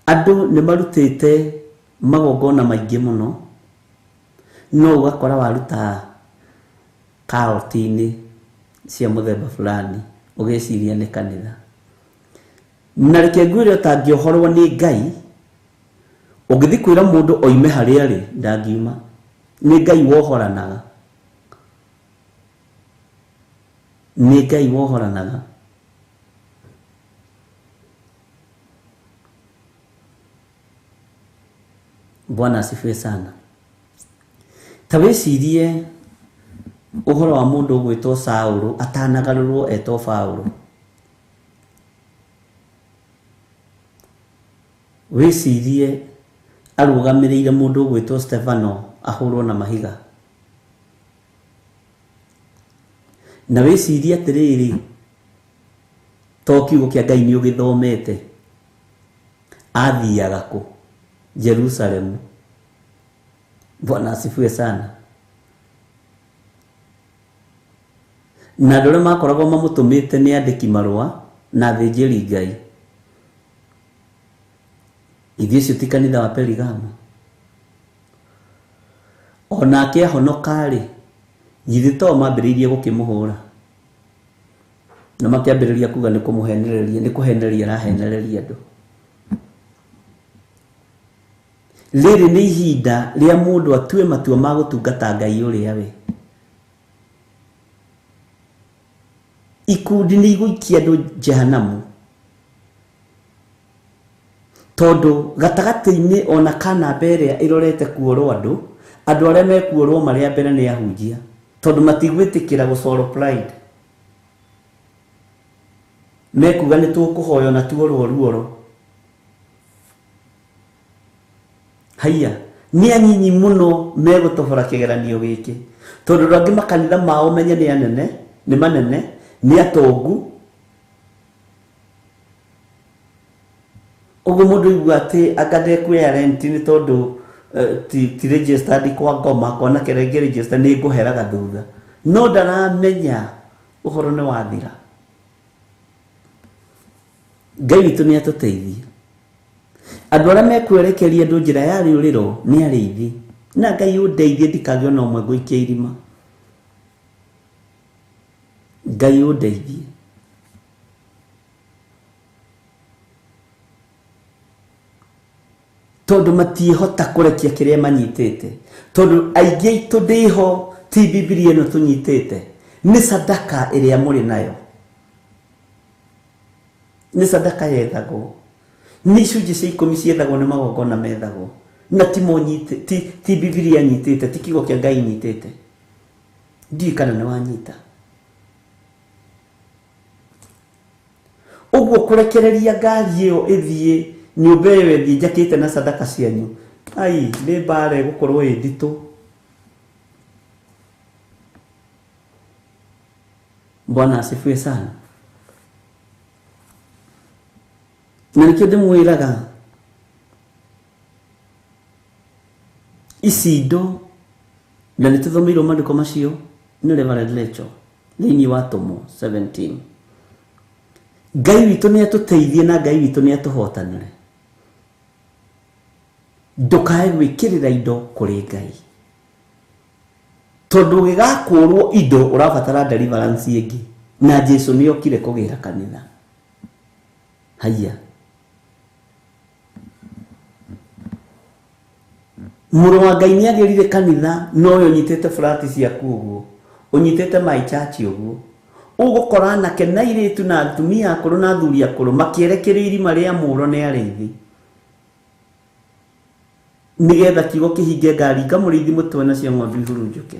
S4: Andũ nĩ marutĩte magongona maingĩ mũno, no ũgakora waruta karoti-inĩ cia mũthemba fulani ũgĩciria nĩ kanitha. Na reke ngwĩre ũtangĩohorwo nĩ Ngai, ũngĩthiĩ kwĩra mũndũ oime harĩa arĩ, ndangiuma. Nĩ Ngai wohoranaga. Nĩ Ngai wohoranaga. Bwana asifiwe sana. Ta wĩcirie ũhoro wa mũndũ ũgwĩtwo Saũlũ atanagarũrwo etwo Paũlũ. Wĩcirie arũgamĩrĩire mũndũ ũgwĩtwo Stefano ahũrwo na mahiga. Na wĩcirie atĩrĩrĩ, to kiugo kĩa Ngai nĩ ũgĩthomete, athiaga kũ? Jerusalemu. Bwana asifiwe sana. Na andũ arĩa makoragwo mamũtũmĩte nĩ andĩki marũa na athĩnjĩri Ngai. Ithuĩ ũcio ti kanitha wa Perigamo. Onake ahonoka-rĩ, githĩ to mambĩrĩirie gũkĩmũhũra? Na makĩambĩrĩria kuga nĩ kũmũhenereria, nĩ kũhenereria arahenereria andũ. Rĩrĩ nĩ ihinda rĩa mũndũ atue matua ma gũtungata Ngai ũrĩa we. Ikundi nĩ igũikia andũ Jehanamu. Tondũ gatagatĩ-inĩ ona kana mbere ĩrĩa ĩrorete kuorwo andũ, andũ arĩa mekuorwo marĩ a mbere nĩ ahunjia. Tondũ matigwĩtĩkĩra gũcoro pride. Mekuga nĩ tũkũhoywo na tuorwo ruoro. Haiya, nĩ anyinyi mũno megũtobora kĩgeranio gĩkĩ. Tondũ andũ angĩ makanitha mao menye nĩ anene, nĩ manene, nĩ atongu. Ũguo mũndũ aigua atĩ anga ndekuoya rent nĩ tondũ ti registered kwa ngoma kona kerenge register nĩ ngũheraga thutha no ndaramenya ũhoro nĩ wathira. Ngai witũ nĩ atũteithie. Andũ arĩa mekwerekeria andũ njĩra ya rĩũrĩro nĩ arĩithi na Ngai ũndeithie ndikagĩe ona ũmwe ngũikia irima. Ngai ũndeithie. Tondũ matiĩhota kũrekia kĩrĩa manyitĩte, tondũ aingĩ aitũ ndĩho ti Bibilia ĩno tũnyitĩte, nĩ sadaka ĩrĩa mũrĩ nayo, nĩ sadaka yethagwo, nĩ icunjĩ cia 10 ciethagwo, nĩ magongona methagwo, na ti monyite, ti Bibilia nyitĩte, ti kiugo kĩa Ngai nyitĩte. Ndiũĩ kana nĩ wanyita. Ũguo kũrekereria ngari ĩyo ĩthiĩ nyũmba ĩyo ĩthiĩ njakĩte na sadaka cianyu, ai nĩ mbara ĩgũkorwo ĩ nditũ. Bwana asifiwe sana. Na nĩkĩo ndĩmwĩraga ici indo, na nĩtũthomeirwo maandĩko macio nĩ Reverend Lecho thĩinĩ wa Atũmwo 17. Ngai witũ nĩ atũteithie na Ngai witũ nĩ atũhotanĩre. Ndũkae gwĩkĩrĩra indo kũrĩ Ngai, tondũ ũgĩgakũrwo indo ũrabatara deliverance ĩngĩ, na Jesu nĩ okire kũgĩra kanitha. Haiya, mũrũ wa Ngai nĩ agĩrire kanitha, no ũyũ ũnyitĩte furati ciaku ũguo, ũnyitĩte my church ũguo, ũgũkora anake na airĩtu na atumia akũrũ na athuri akũrũ makĩerekerio irima rĩa mũro nĩ arĩithi, nĩgetha kiugo kĩhinge ngaringa mũrĩithi mũtwe nacio ng'ondu ihurunjũke.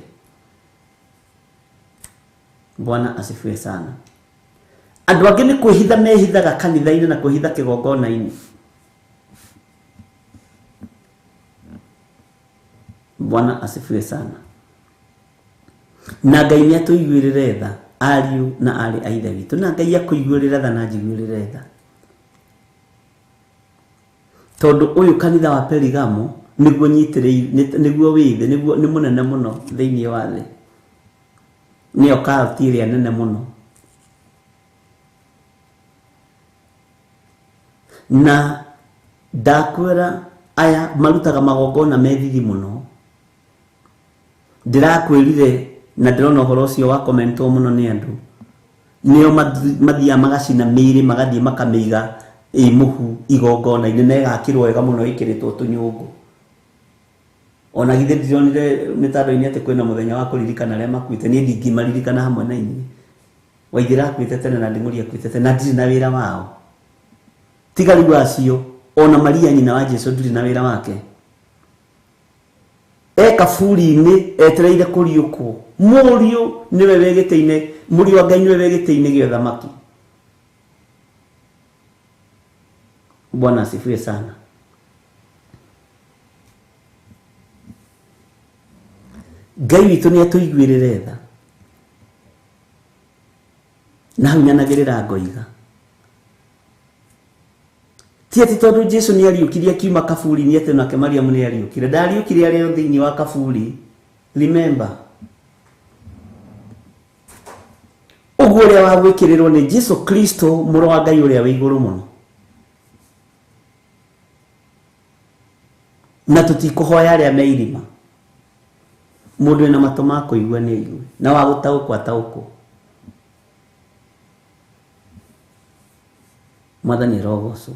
S4: Bwana asifiwe sana. Andũ angĩ nĩ kwĩhitha mehithaga kanitha-inĩ na kwĩhitha kĩgongona-inĩ. Bwana asifiwe sana. Na Ngai nĩ atũiguĩrĩre tha ariũ na aarĩ a Ithe witũ, na Ngai akũiguĩrĩre tha na anjiguĩrĩre tha, tondũ ũyũ kanitha wa Perigamo nĩguo nyitĩrĩire, nĩguo wĩ thĩ, nĩguo nĩ mũnene mũno thĩinĩ wa thĩ, nĩyo cult ĩrĩa nene mũno. Na ndakwĩra aya marutaga magongona me thithi mũno. Ndĩrakwĩrire na ndĩrona ũhoro ũcio wa commentwo mũno nĩ andũ, nĩo mathiaga magacina mĩĩrĩ magathiĩ makamĩiga ĩ mũhu igongona-inĩ na ĩgakĩrwo wega mũno ĩkĩrĩtwo tũnyũngũ. Ona githĩ ndironire mĩtandao-inĩ atĩ kwĩna mũthenya wa kũririkana arĩa makuĩte, niĩ ndingĩmaririkana hamwe na inyuĩ. Waithĩra akuĩte tene na Nding'ũri akuĩte tene na ndirĩ na wĩra wao. Tiga rĩu acio, ona Maria nyina wa Jesu ndirĩ na wĩra wake. E kaburi-inĩ etereire kũriũkwo. Mũriũ nĩwe wĩ gĩtĩ-inĩ, mũriũ wa Ngai nĩwe wĩ gĩtĩ-inĩ gĩa ũthamaki. Bwana asifiwe sana. Ngai witũ nĩ atũiguĩrĩre tha. Na hau nyanagĩrĩra ngoiga ti atĩ tondũ Jesu nĩ ariũkirie akiuma kaburi-inĩ atĩ nake Mariamu nĩ ariũkire. Ndariũkire arĩ o thĩinĩ wa kaburi. Remember, ũguo ũrĩa wa gwĩkĩrĩrwo nĩ Jesu Kristo mũrũ wa Ngai ũrĩa wĩ igũrũ mũno. Na tũtikũhoya arĩa me irima. Mũndũ wĩna matũ ma kũigua nĩ aigue, na wa gũtaũkwo ataũkwo. Mwathani arogocwo.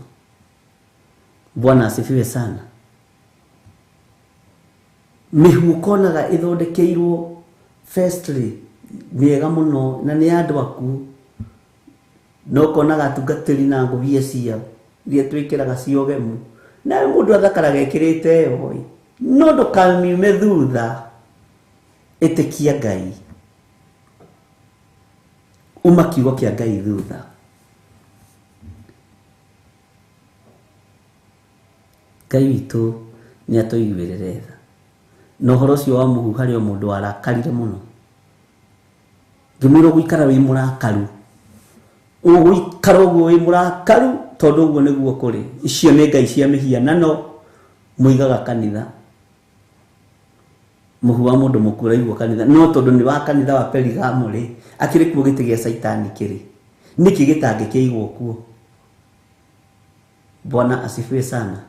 S4: Bwana asifiwe sana. Mĩhuko onaga ĩthondekeirwo firstly mĩega mũno na nĩ andũ aku, no ũkonaga atungatĩri na ngũbia ciao iria twĩkĩraga cia ũgemu, na mũndũ athakaraga ĩkĩrĩte ĩyo ĩ, no ndũkamiume thutha. Ĩtĩkia Ngai, uma kiugo kĩa Ngai thutha. Ngai witũ nĩ atũiguĩrĩre tha. Na ũhoro ũcio wa mũhu harĩ o mũndũ warakarire mũno, ngĩmwĩra ũgũikara wĩ mũrakaru, ũgũikara ũguo wĩ mũrakaru tondũ ũguo nĩguo kũrĩ. Icio nĩ ngai cia mĩhianano mũigaga kanitha. Mũhu wa mũndũ mũkuũ ũraigwo kanitha, no tondũ nĩ wa kanitha wa Perigamo rĩ, akĩrĩ kuo gĩtĩ gĩa Caitani kĩrĩ, nĩkĩ gĩtangĩkĩigwo kuo? Bwana asifiwe sana.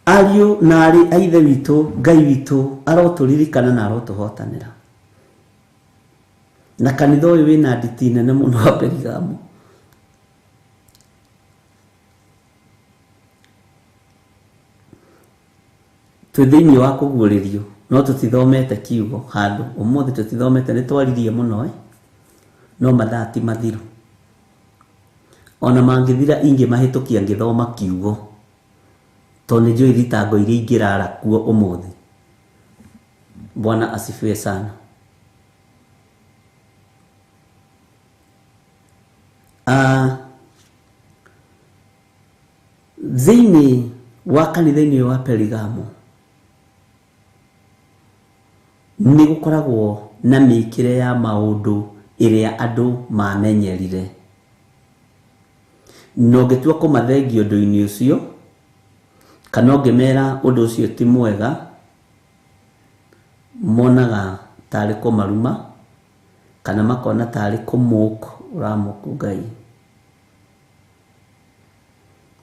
S4: Ariũ na arĩ a Ithe witũ, Ngai witũ arotũririkana na arotũhotanĩra. Na kanitha ũyũ wĩna nditi nene mũno wa Perigamo. Twĩ thĩinĩ wa kũguũrĩrio, no tũtithomete kiugo handũ. Ũmũthĩ tũtithomete, nĩ twaririe mũno, no mathaa ti mathiru. Ona mangĩthira ingĩmahĩtũkia ngĩthoma kiugo, tondũ nĩ njũĩ thitango iria ingĩrara kuo ũmũthĩ. Bwana asifiwe sana. Thĩinĩ wa kanitha-inĩ wa Perigamo nĩ gũkoragwo na mĩkĩre ya maũndũ ĩrĩa andũ mamenyerire, na ũngĩtua kũmathengia ũndũ-inĩ ũcio kana ũngĩmera ũndũ ũcio ti mwega, monaga tarĩ kũmaruma kana makona tarĩ kũmũk ũramũku Ngai.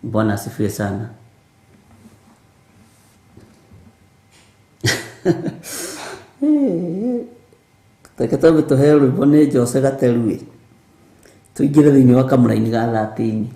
S4: Bwana asifiwe sana. Reke twambe tũheo rwĩmbo nĩ Jose Gateruĩ, tũingĩre thĩinĩ wa kamũraini ga 13.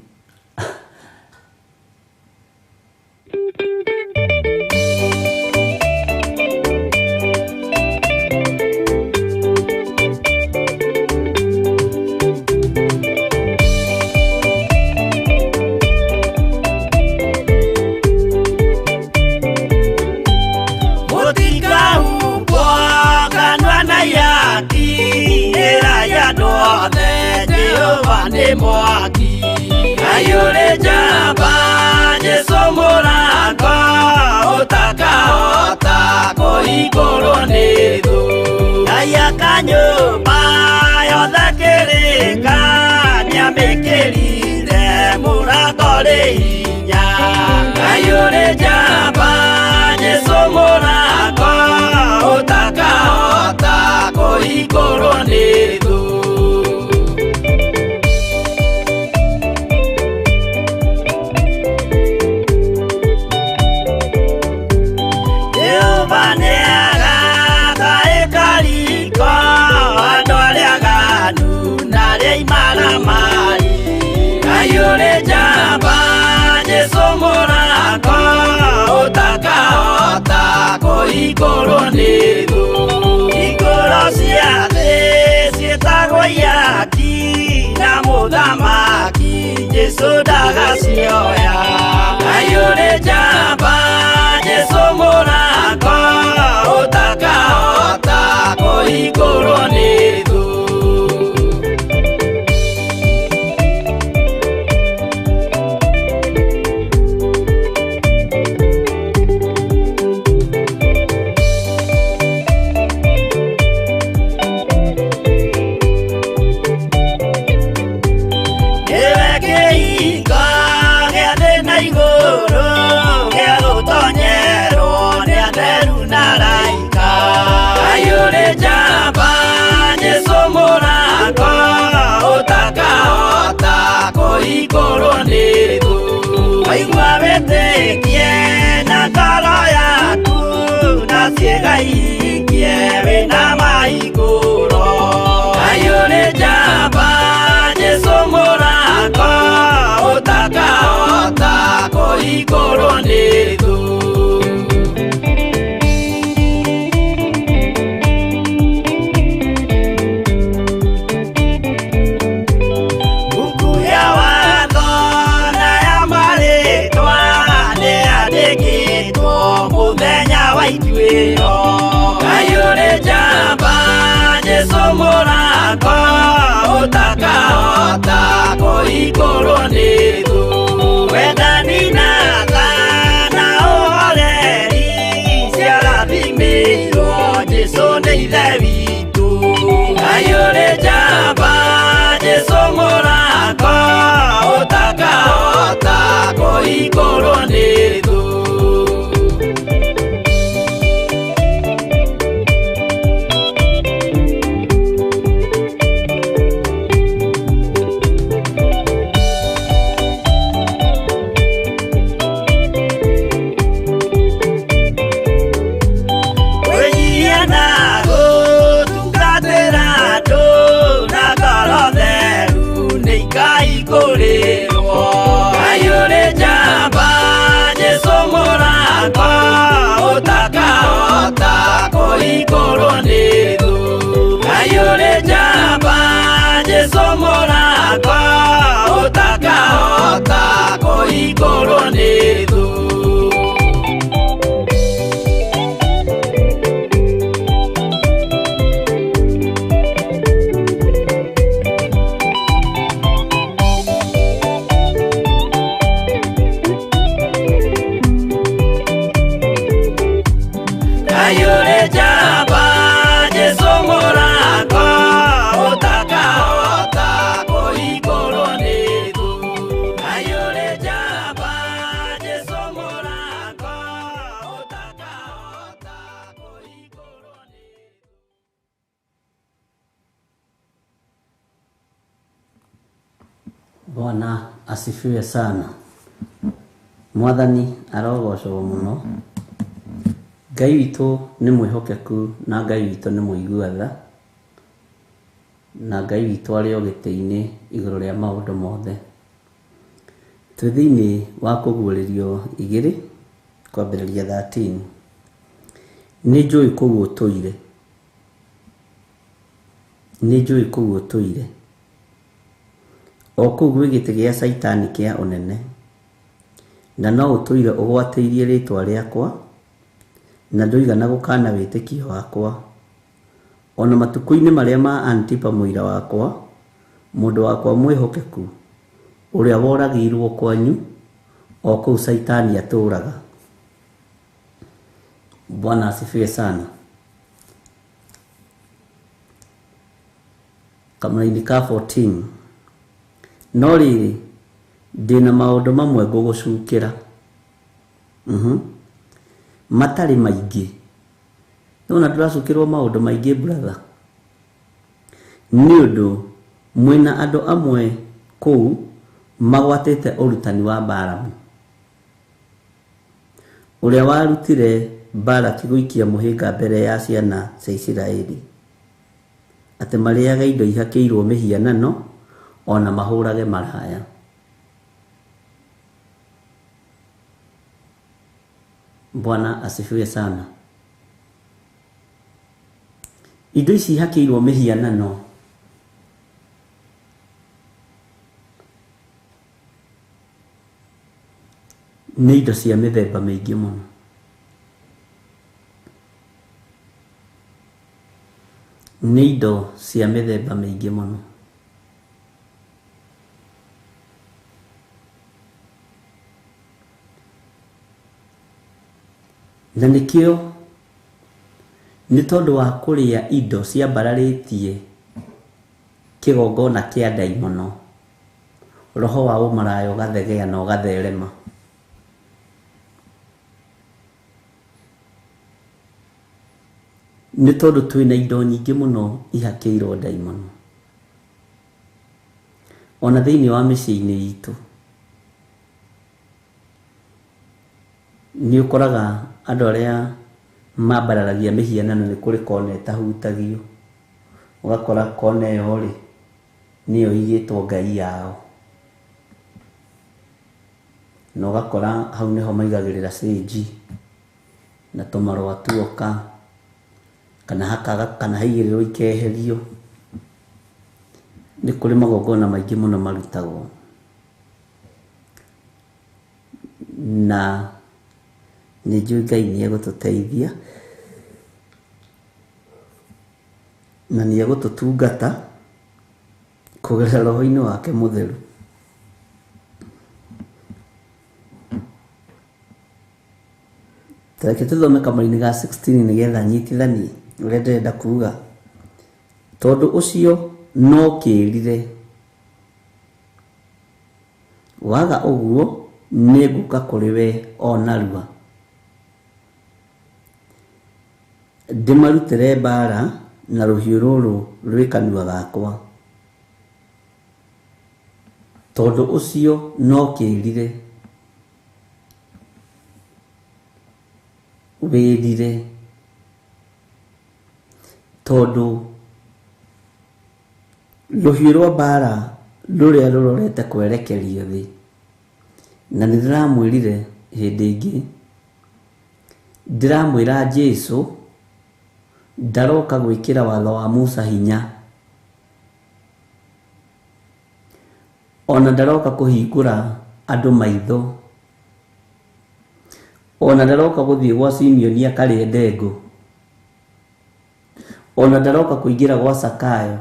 S3: Jesu mũrango ũtakahota. Ũtakahingũrwo nĩ thũ. Wĩnyihia na gũtungatĩra andũ na ngoro theru nĩikaihingũrĩrwo. Ngai ũrĩ njamba, Jesũ mũrata, ũtakahota kũhingũrwo nĩ thũ. Ngai ũrĩ njamba, Jesũ mũrata, ũtakahota kũhingũrwo nĩ thũ. Ngai ũrĩ njamba, Jesũ mũrata, ũtakahota kũhingũrwo nĩ thũ. Ngai ũrĩ njamba, Jesũ mũrata, ũtakahota kũhingũrwo nĩ thũ.
S4: Bwana asifiwe sana. Mwathani arogocwo mũno. Ngai witũ nĩ mwĩhokeku na Ngai witũ nĩ mũigua tha, na Ngai witũ arĩ o gĩtĩ-inĩ igũrũ rĩa maũndũ mothe. Twĩ thĩinĩ wa kũguũrĩrio 2 kwambĩrĩria 13. Nĩ njũĩ kũu ũtũire, nĩ njũĩ kũu ũtũire, o kũu gwĩ gĩtĩ gĩa Caitani kĩa ũnene, na no ũtũire ũgwatĩirie rĩĩtwa rĩakwa, na ndũigana gũkaana wĩtĩkio wakwa, ona matukũ-inĩ marĩa ma Antipa mũira wakwa, mũndũ wakwa mwĩhokeku, ũrĩa woragĩirwo kwanyu, o kũu Caitani atũũraga. Bwana asifiwe sana. Kamũraini ka 14. No rĩrĩ, ndĩna maũndũ mamwe ngũgũcukĩra, matarĩ maingĩ. Nĩwona ndũracukĩrwo maũndũ maingĩ brother, nĩ ũndũ mwĩna andũ amwe kũu magwatĩte ũrutani wa Balamu, ũrĩa warutire Balaki gũikia mũhĩnga mbere ya ciana cia Isiraeli, atĩ marĩage indo ihakĩirwo mĩhianano ona mahũrage maraya. Bwana asifiwe sana. Indo ici ihakĩirwo mĩhianano nĩ indo cia mĩthemba mĩingĩ mũno. Nĩ indo cia mĩthemba mĩingĩ mũno. Na nĩkĩo nĩ tondũ wa kũrĩa indo ciambararĩtie kĩgongona kĩa ndaimono, roho wa ũmaraya ũgathegea na ũgatherema. Nĩ tondũ twĩna indo nyingĩ mũno ihakĩirwo ndaimono, ona thĩinĩ wa mĩciĩ-inĩ itũ nĩ ũkoraga andũ arĩa mambararagia mĩhianano nĩ kũrĩ kona ĩtahutagio, ũgakora kona ĩyo rĩ nĩyo ĩigĩtwo ngai yao, na ũgakora hau nĩho maigagĩrĩra cĩnji na tũmarũa tuoka, kana hakaga kana haigĩrĩrwo ikeherio. Nĩ kũrĩ magongona maingĩ mũno marutagwo, na nĩ njũĩ Ngai nĩ egũtũteithia na nĩ egũtũtungata kũgerera roho-inĩ wake mũtheru. Tareke tũthome kamũraini ga 16 nĩgetha nyitithanie ũrĩa ndĩrenda kuga. Tondũ ũcio no kĩrire, waga ũguo Nĩngũka kũrĩ we o narua, ndĩmarutĩre mbaara na rũhiũ rũrũ rwĩ kanua gakwa. Tondũ ũcio no kĩĩrire, wĩrire, tondũ rũhiũ rwa mbaara rũrĩa rũrorete kwerekerio thĩ. Na nĩ ndĩramwĩrire hĩndĩ ĩngĩ, ndĩramwĩra Jesu ndaroka gwĩkĩra watho wa Musa hinya, ona ndaroka kũhingũra andũ maitho, ona ndaroka gũthiĩ gwa Simeoni akarĩe ndengũ, ona ndaroka kũingĩra gwa Sakayo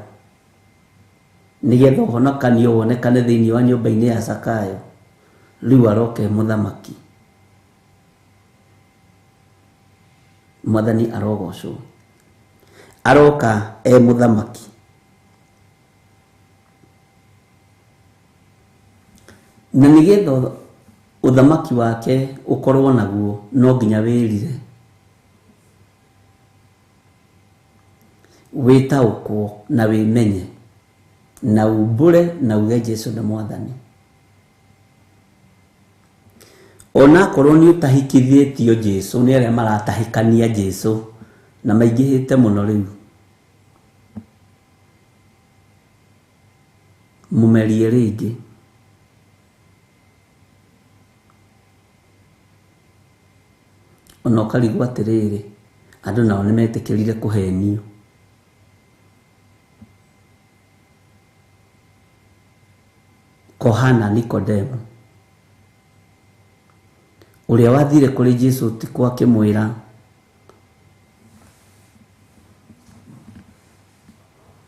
S4: nĩgetha ũhonokanio wonekane thĩinĩ wa nyũmba-inĩ ya Sakayo. Rĩu aroka e mũthamaki. Mwathani arogocwo. Aroka e mũthamaki. Na nĩgetha ũthamaki wake ũkorwo naguo no nginya wĩrire, wĩtaũkwo na wĩmenye na umbũre na uge Jesu nĩ Mwathani. Onakorwo nĩ ũtahikithĩtio Jesu nĩ arĩa maratahĩkania Jesu na maingĩhĩte mũno rĩu, mũmerie rĩngĩ. Ona ũkarigwo atĩrĩrĩ, andũ nao nĩ metĩkĩrire kũhenio. Kohana Nikodemo ũrĩa wathire kũrĩ Jesu ũtukũ akĩmwĩra,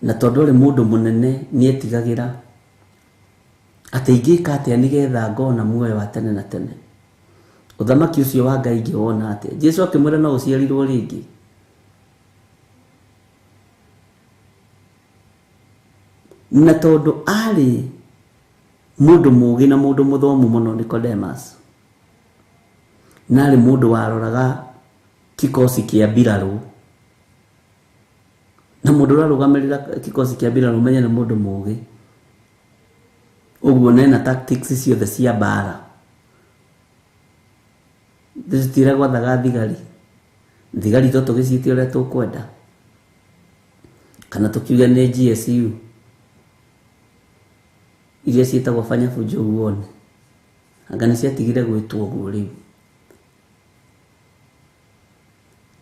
S4: na tondũ arĩ mũndũ mũnene nĩetigagĩra atĩ ingĩka atĩa nĩgetha ngona muoyo wa tene na tene, ũthamaki ũcio wa Ngai ingĩwona atĩa? Jesu akĩmwĩra no ũciarirwo rĩngĩ. Na tondũ arĩ mũndũ mũũgĩ na mũndũ mũthomu mũno Nicodemus, na arĩ mũndũ waroraga kikosi kĩa mbirarũ, na mũndũ ũrarũgamĩrĩra kikosi kĩa mbirarũ menye nĩ mũndũ mũũgĩ, ũguo nena tactics ciothe cia mbara. Tũtira gwathaga thigari, thigari to tũgĩciĩtie ũrĩa tũkwenda, kana tũkiuge nĩ GSU iria ciĩtagwo fanya fujo uone, anga nĩ ciatigire gwĩtwo ũguo rĩu.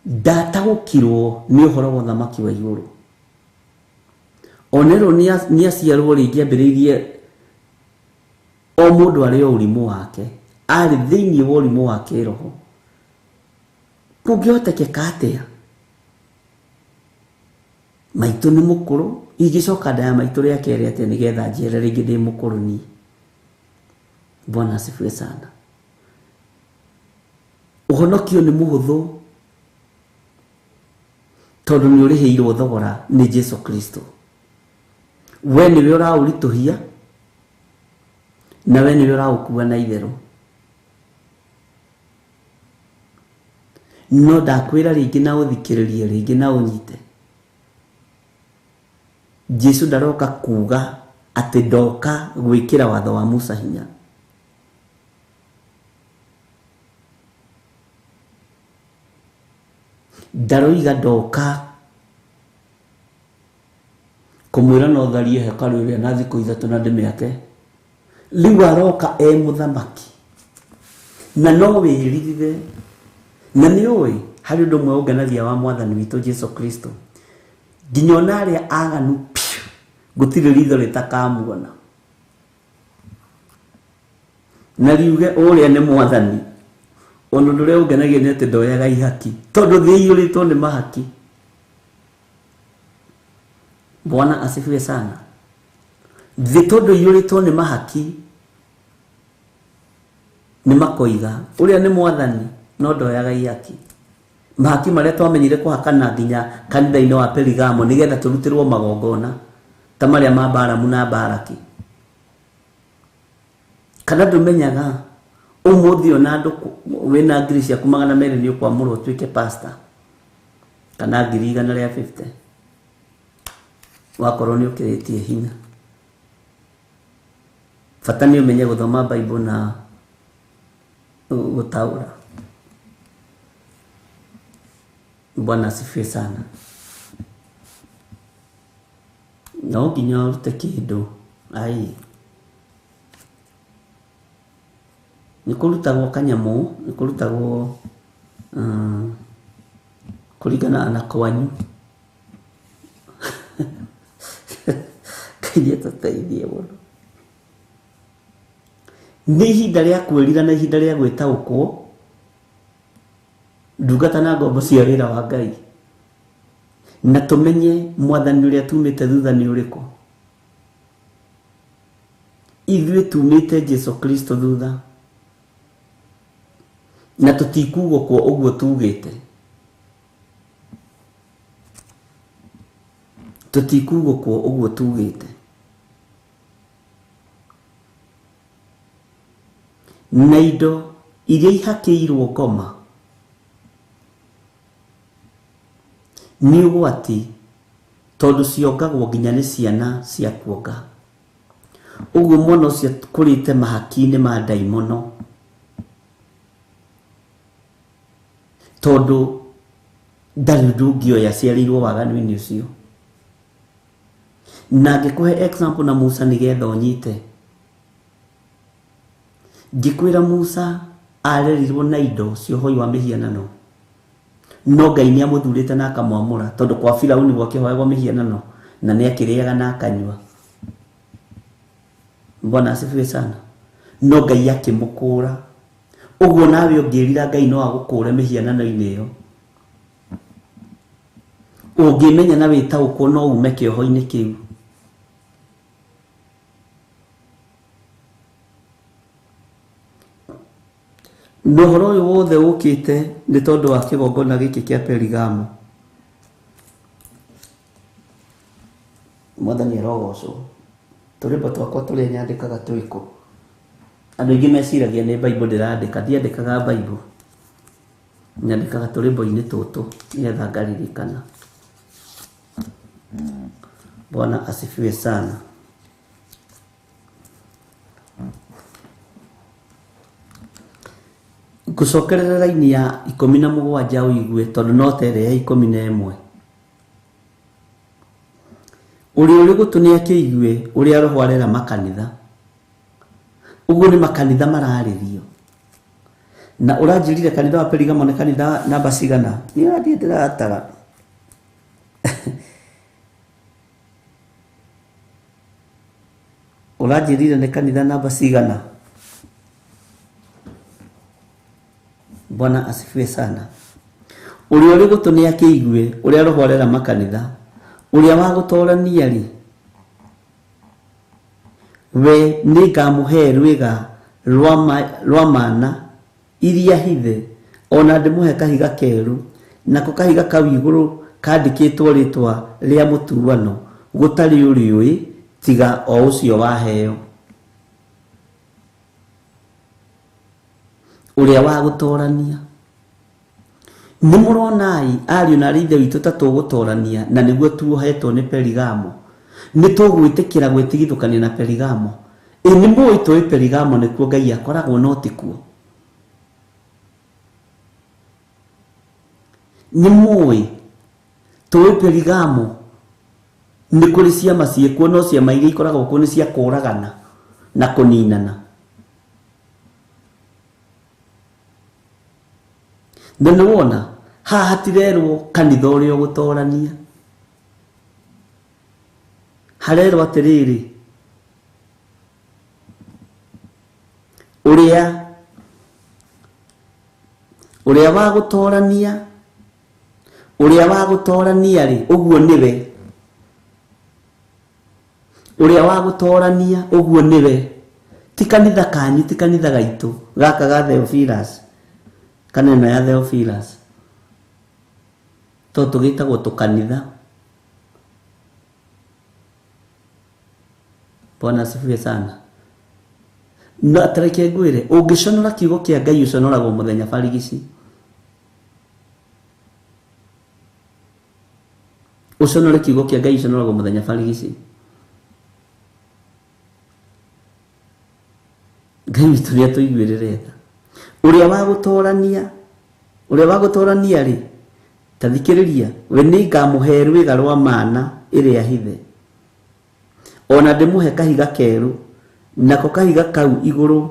S4: Ndataũkirwo nĩ ũhoro wa ũthamaki wa igũrũ. Onerwo nĩ aciarwo rĩngĩ, ambĩrĩirie o mũndũ arĩ o ũrimũ wake, arĩ thĩinĩ wa ũrimũ wa kĩroho. Kũngĩhotekeka atĩa? Maitũ nĩ mũkũrũ, ingĩcoka nda ya maitũ rĩa kerĩ atĩa nĩgetha njiare rĩngĩ ndĩ mũkũrũ niĩ? Bwana asifiwe sana. Ũhonokio nĩ mũhũthũ tondũ nĩ ũrĩhĩirwo thogora nĩ Jesu Kristo. We nĩwe ũraũritũhia na we nĩwe ũraũkua na itherũ. No ndakwĩra rĩngĩ na ũthikĩrĩrie rĩngĩ na ũnyite, Jesu ndaroka kuga atĩ ndoka gwĩkĩra watho wa Musa hinya. Ndaroiga ndoka kũmwĩra no tharie hekarũ ĩrĩa na thikũ ithatũ na ndĩmĩake. Rĩu aroka e mũthamaki na no wĩririre. Na nĩ ũĩ harĩ ũndũ ũmwe ũngenagia wa Mwathani witũ Jesu Kristo, nginya ona arĩa aganu piũ gũtirĩ ritho rĩtakamuona na riuge ũrĩa nĩ Mwathani. Ona ũndũ ũrĩa ũngenagia nĩ atĩ ndoyaga ihaki, tondũ thĩ iyũrĩtwo nĩ mahaki. Bwana asifiwe sana. Thĩ tondũ iyũrĩtwo nĩ mahaki, nĩ makoiga ũrĩa nĩ Mwathani, no ndoyaga ihaki. Mahaki marĩa twamenyire kũhakana nginya kanitha-inĩ wa Perigamo nĩgetha tũrutĩrwo magongona ta marĩa ma Balamu na Balaki. Kana ndũmenyaga Umuthi ona andu wina ngiri ciaku 200 ni ukwamurwo utuike pastor kana ngiri 150 wakorwo ni ukiritie hinya. Bata ni umenye guthoma Bible na gutaura. Bwana asifiwe sana. No nginya urute kindu ai ni kurutagwo kanyamu, ni kurutagwo kuringana na kwanyu. Ngai nĩatũteithie mũno. Nĩ ihinda rĩa kwĩrira na ihinda rĩa gwĩtaũkwo ndungata na ngombo cia wĩra wa Ngai, na tũmenye mwathani ũrĩa tumĩte thutha nĩ ũrĩkũ. Ithuĩ tumĩte Jesu Kristo thutha na tũtikugwo ũguo tugĩte, tũtikugwo ũguo tugĩte. Na indo iria ihakĩirwo ngoma nĩ ũgwati, tondũ ciongagwo nginya nĩ ciana cia kuonga. Ũguo mwana ũcio kũrĩte mahaki-inĩ ma ndaimono, tondũ ndarĩ ũndũ ũngĩoya, aciarĩirwo waganu-inĩ ũcio. Na ngĩkũhe example na Musa nĩgetha ũnyite. Ngĩkwĩra Musa arerirwo na indo cia ũhoi wa mĩhianano, no Ngai nĩ amũthurĩte na akamwamũra, tondũ kwa Firauni gwakĩhoyagwo mĩhianano na nĩ akĩrĩaga na akanyua. Bwana asifiwe sana. No Ngai akĩmũkũra. Ũguo nawe ũngĩrira Ngai no agũkũre mĩhianano-inĩ ĩyo. Ũngĩmenya na wĩtaũkwo no ume kĩoho-inĩ kĩu. Na ũhoro ũyũ wothe ũkĩte nĩ tondũ wa kĩgongona gĩkĩ kĩa Perigamo. Mwathani arogocwo. Tũrĩmbo twakwa tũrĩa nyandĩkaga twĩkũ. Andũ aingĩ meciragia nĩ Bible ndĩrandĩka, ndiandĩkaga Bible. Nyandĩkaga tũrĩmbo-inĩ tũtũ nĩgetha ngaririkana. Bwana asifiwe sana. Ngũcokerera raini ya 17 ũigue, tondũ no ta ĩrĩa ya 11. Ũrĩa ũrĩ gũtũ nĩakĩigue ũrĩa Roho arera makanitha. Ũguo nĩ makanitha mararĩrio. Na ũranjĩrire kanitha wa Perigamo nĩ kanitha namba cigana? Niĩ ũrathiĩ ndĩratara. Ũranjĩrire nĩ kanitha namba cigana? Bwana asifiwe sana. Ũrĩa ũrĩ gũtũ nĩakĩigue ũrĩa Roho arera makanitha. Ũrĩa wa gũtorania rĩ, we nĩngamũhe rwĩga rwa mana iria hithe, ona ndĩmũhe kahiga kerũ, nako kahiga kau igũrũ kandĩkĩtwo rĩtwa rĩa mũtuano gũtarĩ ũrĩũĩ tiga o ũcio waheo. Ũrĩa wa gũtorania. Nĩ mũronai ariũ na ithe witũ ta tũgũtorania, na nĩguo tuohetwo nĩ Perigamo. Nĩ tũgwĩtĩkĩra gwĩtigithũkania na Perigamo. Ĩ nĩ mũĩ tũĩ Perigamo nĩkuo Ngai akoragwo, no ti kuo. Nĩ mũĩ tũĩ Perigamo nĩ kũrĩ ciama ciĩkuo, no ciama iria ikoragwo kuo nĩ cia kũragana na kũninana. Na nĩ wona haha hatirerwo kanitha ũrĩa ũgũtorania, harerwo atĩrĩrĩ, ũrĩa wa gũtorania, ũrĩa wa gũtorania rĩ, ũguo nĩwe. Ũrĩa wa gũtorania ũguo nĩwe. Ti kanitha kanyu, ti kanitha gaitũ gaka ga Theophilus, kana ĩno ya Theophilus, tondũ tũgĩtagwo tũkanitha. Bwana asifiwe sana. Na tareke ngwĩre, ũngĩconora kiugo kĩa Ngai ũconoragwo mũthenya barigici. Ũconore kiugo kĩa Ngai ũconoragwo mũthenya barigici. Ngai witũ nĩ atũiguĩrĩre tha. Ũrĩa wa gũtorania, ũrĩa wa gũtorania rĩ, ta thikĩrĩria, we nĩ ngamũhe rwĩga rwa mana ĩrĩa hithe, ona ndĩmũhe kahiga kerũ, nako kahiga kau igũrũ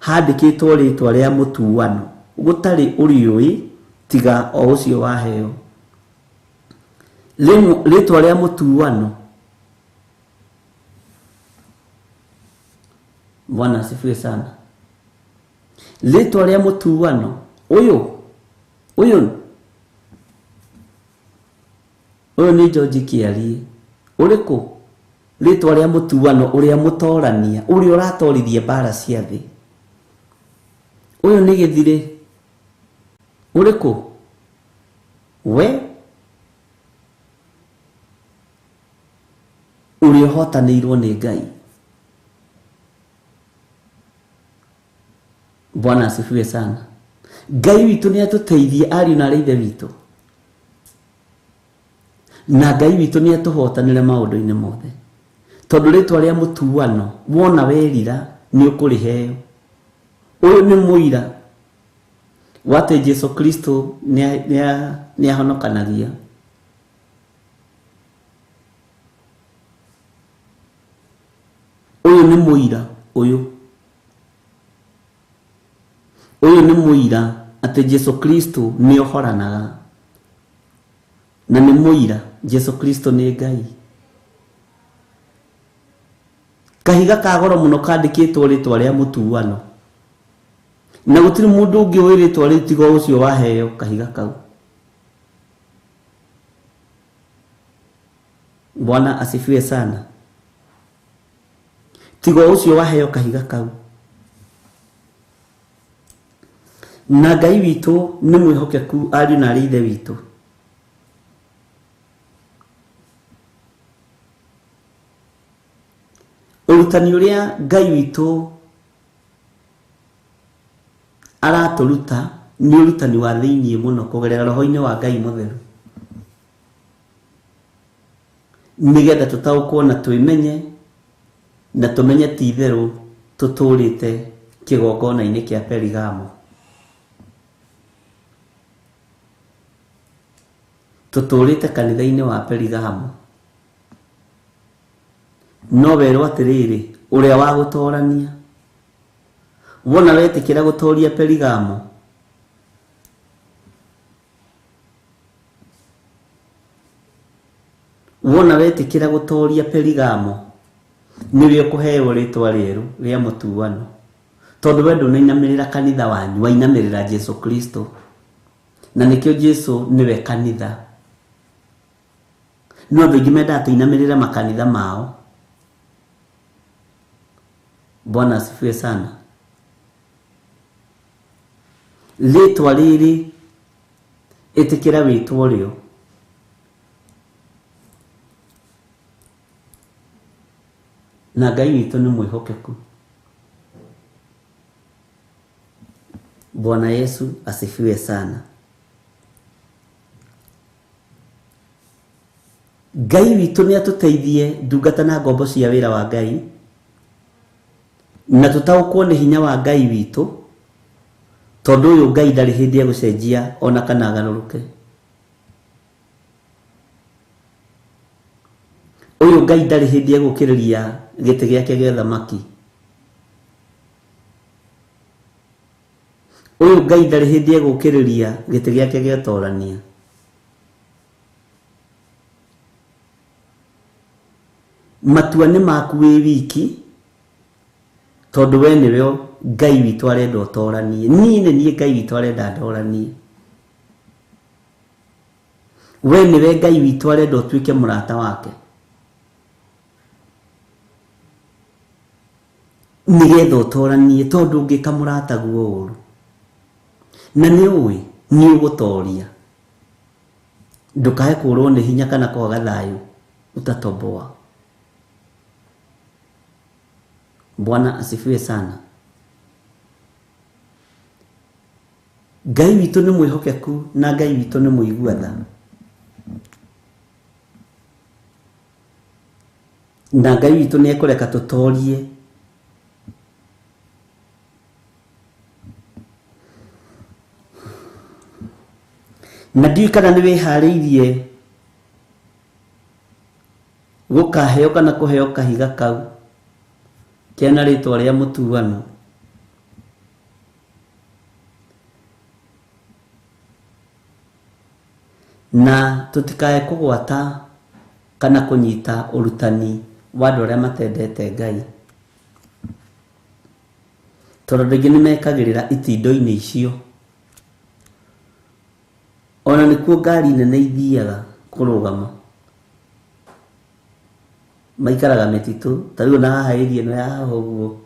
S4: handĩkĩtwo rĩtwa rĩa mũtuano gũtarĩ ũrĩũĩ tiga o ũcio waheo. Rĩtwa rĩa mũtuano. Bwana asifiwe sana. Rĩtwa rĩa mũtuano ũyũ ũyũ ũyũ nĩ George Kĩarie. Ũrĩkũ? Rĩtwa rĩa mũtuano, ũrĩa mũtorania, ũrĩa ũratorithia mbara cia thĩ. Ũyũ nĩ Gĩthirĩ. Ũrĩkũ? We ũrĩa ũhotanĩirwo nĩ Ngai. Bwana asifiwe sana. Ngai witũ nĩ atũteithie ariũ na arĩ ithe witũ, na Ngai witũ nĩ atũhotanĩre maũndũ-inĩ mothe, tondũ rĩtwa rĩa mũtuano wona werira nĩ ũkũrĩheo. Ũyũ nĩ mũira wa atĩ Jesu Kristo nĩ ahonokanagia. Ũyũ nĩ mũira, ũyũ ũyũ nĩ mũira atĩ Jesu Kristo nĩ ohoranaga, na nĩ mũira Jesu Kristo nĩ Ngai. Kahiga ka goro mũno kandĩkĩtwo rĩtwa rĩa mũtuano, na gũtirĩ mũndũ ũngĩ ũĩ rĩtwa rĩu tiga ũcio waheo kahiga kau. Bwana asifiwe sana. Tiga ũcio waheo kahiga kau. Na Ngai witũ nĩ mwĩhokeku ariũ na arĩ ithe witũ. Ũrutani ũrĩa Ngai witũ aratũruta nĩ ũrutani wa thĩiniĩ mũno kũgerera roho-inĩ wa Ngai mũtheru, nĩgetha tũtaũkwo na twĩmenye na tũmenye ti itherũ tũtũrĩte kĩgongona-inĩ kĩa Perigamo. Tũtũrĩte kanitha-inĩ wa Perigamo. No werwo atĩrĩrĩ, ũrĩa wa gũtorania, wona wetĩkĩra gũtoria Perigamo, wona wetĩkĩra gũtoria Perigamo, nĩwe ũkũheo rĩtwa rĩerũ rĩa mũtuano, tondũ we ndũnainamĩrĩra kanitha wanyu, wainamĩrĩra Jesu Kristo, na nĩkĩo Jesu nĩwe kanitha. No andũ aingĩ mendaga tũinamĩrĩre makanitha mao. Bwana asifiwe sana. Rĩtwa rĩrĩ ĩtĩkĩra wĩtwo rĩo. Na Ngai witũ nĩ mwĩhokeku. Bwana Yesu asifiwe sana. Ngai witũ nĩ atũteithie ndungata na ngombo cia wĩra wa Ngai, na tũtaũkwo nĩ hinya wa Ngai witũ, tondũ ũyũ Ngai ndarĩ hĩndĩ egũcenjia ona kana agarũrũke. Ũyũ Ngai ndarĩ hĩndĩ egũkĩrĩria gĩtĩ gĩake gĩa thamaki. Ũyũ Ngai ndarĩ hĩndĩ egũkĩrĩria gĩtĩ gĩake gĩa ũtorania. Matua nĩ maku wĩ wiki, tondũ we nĩwe Ngai witũ arenda ũtoranie. Niĩ nĩ niĩ Ngai witũ arenda ndoranie. We nĩwe Ngai witũ arenda ũtuĩke mũrata wake, nĩgetha ũtoranie, tondũ ũngĩka mũrataguo ũru, na nĩ ũĩ nĩ ũgũtoria, ndũkae kũrwo nĩ hinya kana kwaga thayũ, utatoboa. Bwana asifiwe sana. Ngai witũ nĩ mwĩhokeku na Ngai witũ nĩ mũigua tha. Na Ngai witũ nĩ ekũreka tũtorie. Na ndiũĩ kana nĩ wĩharĩirie gũkaheo kana kũheo kahiga kau kena rĩtwa rĩa mũtuano. Na tũtikae kũgwata kana kũnyita ũrutani wa andũ arĩa matendete Ngai, tondũ andũ aingĩ nĩ mekagĩrĩra itindo-inĩ icio. Ona nĩkuo ngari nene ithiaga kũrũgama, maikaraga mĩtitũ ta rĩu na haha area ĩno ya haha ũguo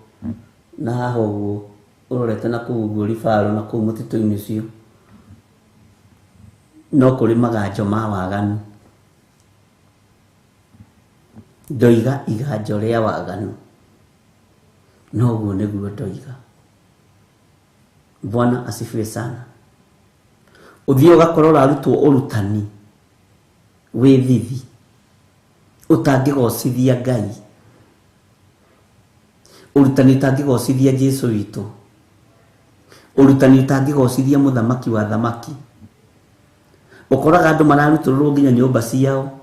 S4: na haha ũguo ũrorete na kũu ũguo Ribarũ na kũu mũtitũ-inĩ ũcio no kũrĩ maganjo ma waganu. Ndoiga iganjo rĩa waganu, noguo nĩguo ndoiga. Bwana asifiwe sana. Ũthiĩ ũgakorwo ũrarutwo ũrutani wĩ thithi ũtangĩgocithia Ngai, ũrutani ũtangĩgocithia Jesũ witũ, ũrutani ũtangĩgocithia mũthamaki wa thamaki. Ũkoraga andũ mararutũrũrwo nginya nyũmba ciao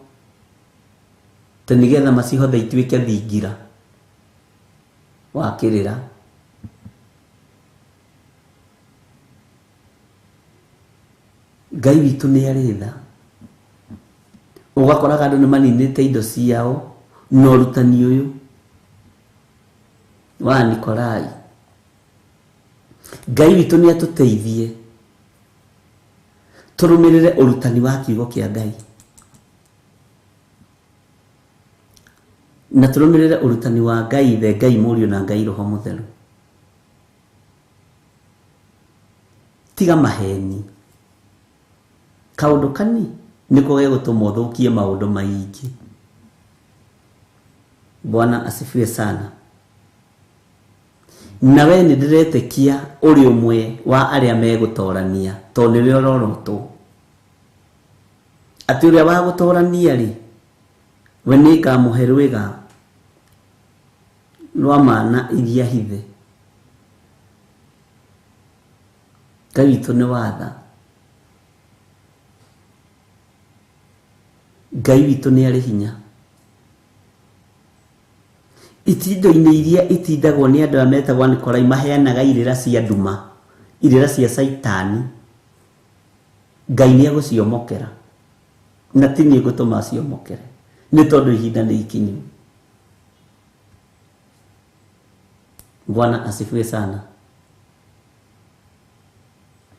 S4: ta nĩgetha macihothe ituĩke thingira wa kĩrĩra. Ngai witũ nĩ arĩ tha. Ũgakoraga andũ nĩ maninĩte indo ciao na ũrutani ũyũ wa Nikolai. Ngai witũ nĩ atũteithie tũrũmĩrĩre ũrutani wa kiugo kĩa Ngai na tũrũmĩrĩre ũrutani wa Ngai Ithe, Ngai Mũriũ na Ngai Roho Mũtheru. Tiga maheni. Kaũndũ kani nĩko gegũtũma ũthũkie maũndũ maingĩ. Bwana asifiwe sana. Na we nĩ ndĩretĩkia ũrĩ ũmwe wa arĩa megũtorania, tondũ nĩwe ũrorotwo atĩ ũrĩa wa gũtorania rĩ, we nĩ ngamũhe rwĩga rwa mana iria hithe. Ngai witũ nĩ watha. Ngai witũ nĩ arĩ hinya. Itindo-inĩ iria itindagwo nĩ andũ arĩa metagwo Nikolai maheanaga irĩra cia nduma, irĩra cia Caitani. Ngai nĩ egũciomokera na ti niĩ ngũtũma aciomokere, nĩ tondũ ihinda nĩ ikinyu. Bwana asifiwe sana.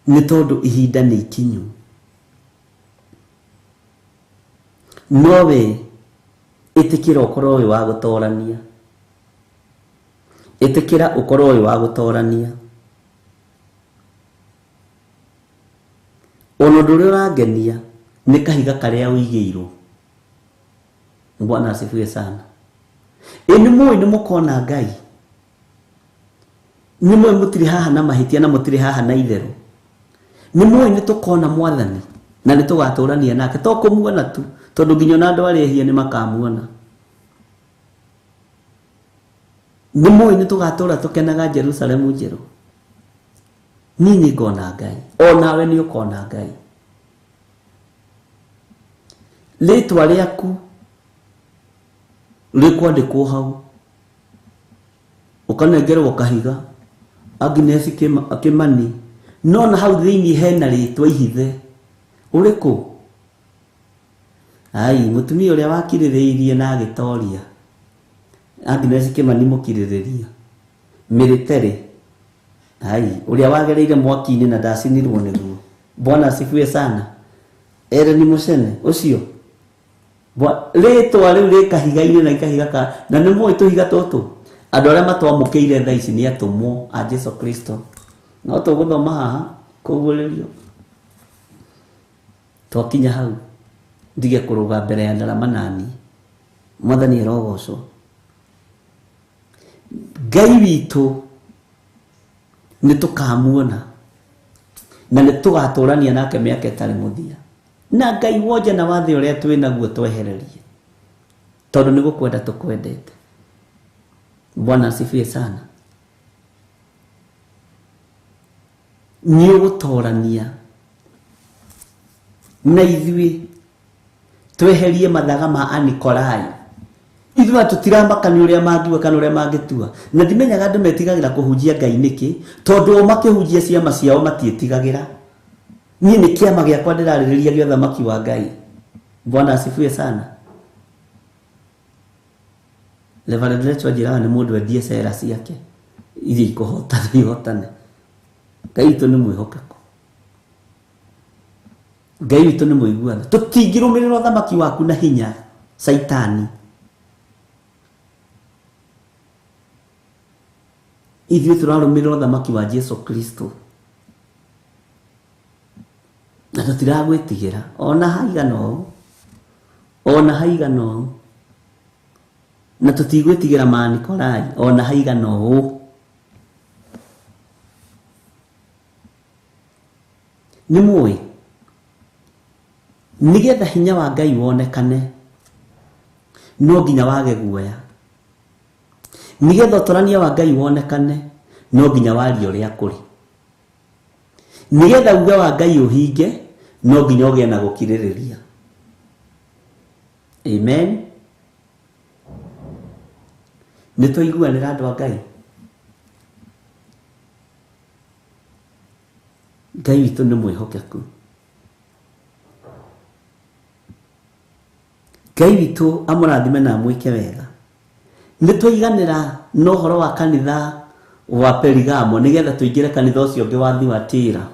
S4: Nĩ tondũ ihinda nĩ ikinyu. Nowe ĩtĩkĩra ũkorwo wĩ wa gũtorania, ĩtĩkĩra ũkorwo wĩ wa gũtorania. Ona ũndũ ũrĩa ũrangenia nĩ kahiga karĩa ũigĩirwo. Bwana asifiwe sana. Ĩ nĩ mũĩ nĩ mũkona Ngai, nĩ mũĩ mũtirĩ haha na mahĩtia na mũtirĩ haha na itherũ, nĩ mũĩ nĩ tũkona Mwathani na nĩ tũgatũrania nake, to kũmuona tu, tondũ nginya ona andũ arĩa ehia nĩ makamuona. Nĩ mũĩ nĩ tũgatũra tũkenaga Jerusalemu njerũ. Niĩ nĩ ngona Ngai, o nawe nĩ ũkona Ngai. Rĩtwa rĩaku rĩkwandĩkwo hau, ũkanengerwo kahiga Agnes Kimani, no na hau thĩinĩ hena rĩtwa ihithe. Ũrĩkũ? Ai, mũtumia ũrĩa wakirĩrĩirie na agĩtoria. Agnes Kimani mũkirĩrĩria military. Ai, ũrĩa wagereire mwaki-inĩ na ndacinirwo nĩguo. Bwana asifiwe sana. Ere ni mũcene ũcio. Rĩtwa rĩu rĩ kahiga-inĩ na kahiga ka na nĩ mũĩ tũhiga tũtũ. Andũ arĩa matwamũkĩire thaa ici nĩ atũmwo a Jesu Kristo. No tũgũthoma haha kũguũrĩrio. Twakinya hau ndige kũrũga mbere ya ndarama nani. Mwathani arogocwo. Ngai witũ nĩ tũkamuona. Na nĩ tũgatũrania nake mĩaka ĩtarĩ mũthia. Na Ngai wonje na wathe ũrĩa twĩ naguo twehererie. Tondũ nĩ gũkwenda tũkwendete. Bwana asifiwe sana. Nĩ ũgũtorania na ithuĩ tweherie mathaga ma Anikolai. Ithuĩ tũtiramaka nĩ ũrĩa mangiuga kana ũrĩa mangĩtua. Na ndimenyaga andũ metigagĩra kũhunjia Ngai nĩkĩ, tondũ o makĩhunjia ciama ciao matiĩtigagĩra. Niĩ nĩ kĩama gĩakwa ndĩrarĩrĩria gĩa ũthamaki wa Ngai. Bwana asifiwe sana. Reverend Rachel anjĩraga nĩ mũndũ endie cera ciake iria ikũhotana ihotane. Ngai witũ nĩ mwĩhokeku. Ngai witũ nĩ mũiguano. Tũtingĩrũmĩrĩra ũthamaki waku na hinya Caitani. Ithuĩ tũrarũmĩrĩra ũthamaki wa Jesu Kristo. Na tũtiragwĩtigĩra ona haigana ũũ, ona haigana ũũ. Na tũtigwĩtigĩra Manikolai ona haigana ũũ. Nĩ mũĩ nĩgetha hinya wa Ngai wonekane no nginya wage guoya. Nĩgetha ũtorania wa Ngai wonekane no nginya warie ũrĩa kũrĩ. Nĩgetha uge wa Ngai ũhinge no nginya ũgĩe na gũkirĩrĩria. Amen. Nĩ twaiguanĩra andũ a Ngai. Ngai witũ nĩ mwĩhokeku. Ngai witũ amũrathime na amwĩke wega. Nĩ twaiganĩra na ũhoro wa kanitha wa Perigamo nĩgetha tũingĩre kanitha ũcio ũngĩ wa Thuatira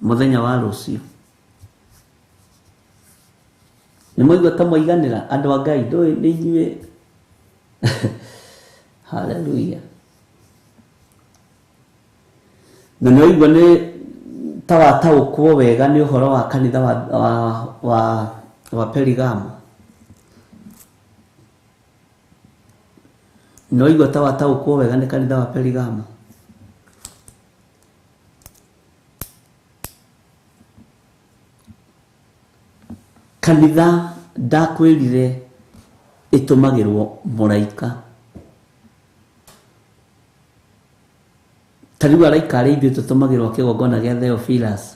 S4: mũthenya wa rũciũ. Nĩ mwaigua ta mwaiganĩra andũ a Ngai, ndũĩ nĩ inyuĩ. Hallelujah. Na nĩ waigua nĩ ta wataũkwo wega nĩ ũhoro wa kanitha wa Perigamo. Nĩ waigua ta wataũkwo wega nĩ kanitha wa Perigamo. Kanitha ndakwĩrire ĩtũmagĩrwo mũraika. Ta rĩu araika arĩa ithuĩ tũtũmagĩrwo kĩgongona gĩa Theophilus.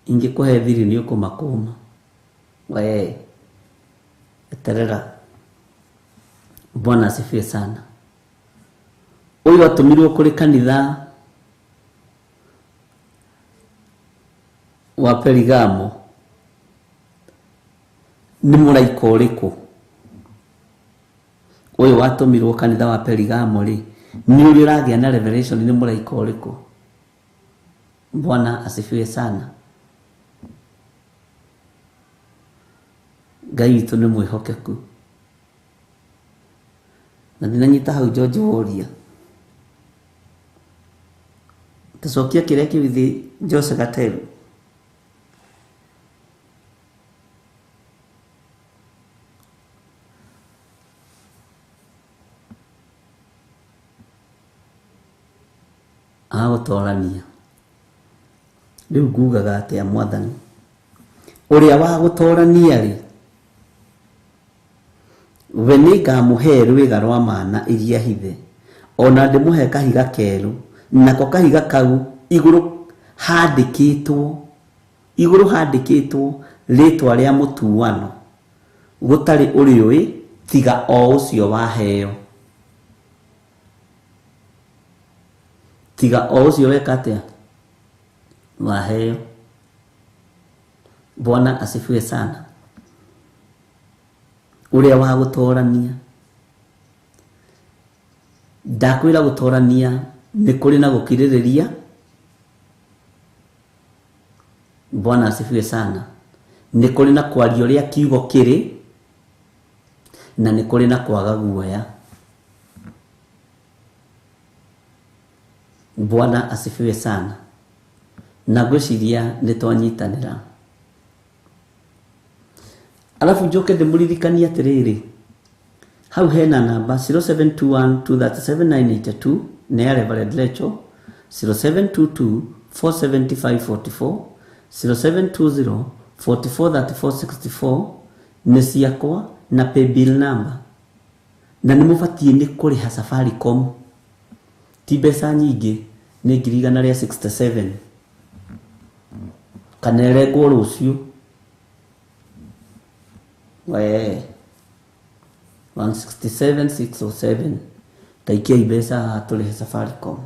S4: Ingĩkũhe thiri nĩ ũkũmakũma. We eterera. Bwana asifiwe sana. Ũyũ atũmirwo kũrĩ kanitha wa Perigamo nĩ mũraika ũrĩkũ? Ũyũ watũmirwo kanitha wa Perigamo rĩ, nĩ ũrĩa ũragĩa na revelation nĩ mũraika ũrĩkũ? Bwana asifiwe sana. Ngai witũ nĩ mwĩhokeku. Na ndinanyita hau George woria. Tacokia kĩrĩa kĩu thĩ Jose Gateru. Agũtorania. Rĩu ngugaga atĩa Mwathani? Ũrĩa wa gũtorania rĩ, we nĩngamũhe rwĩga rwa mana iria hithe, ona ndĩmũhe kahiga kerũ, nako kahiga kau igũrũ handĩkĩtwo rĩtwa rĩa mũtuano gũtarĩ ũrĩũĩ tiga o ũcio waheo. Tiga o ũcio weka atĩa? Waheo. Bwana asifiwe sana. Ũrĩa wa gũtorania. Ndakwĩra gũtorania nĩ kũrĩ na gũkirĩrĩria. Bwana asifiwe sana. Nĩ kũrĩ na kwaria ũrĩa kiugo kĩrĩ, na nĩ kũrĩ na kwaga guoya. Bwana asifiwe sana. Na ngwĩciria nĩ twanyitanĩra. Alafu njoke ndĩmũririkanie atĩrĩrĩ, hau hena namba 0721237982 nĩ ya Reverend Rachel, 0722 47544 0720 443464 nĩ ciakwa na paybill number na nĩ mũbatiĩ nĩ kũrĩha Safaricom ti mbeca nyingĩ nĩ 1,167 kana ĩrengwo rũciũ we 167,607 taikiai mbeca haha tũrĩhe Safaricom.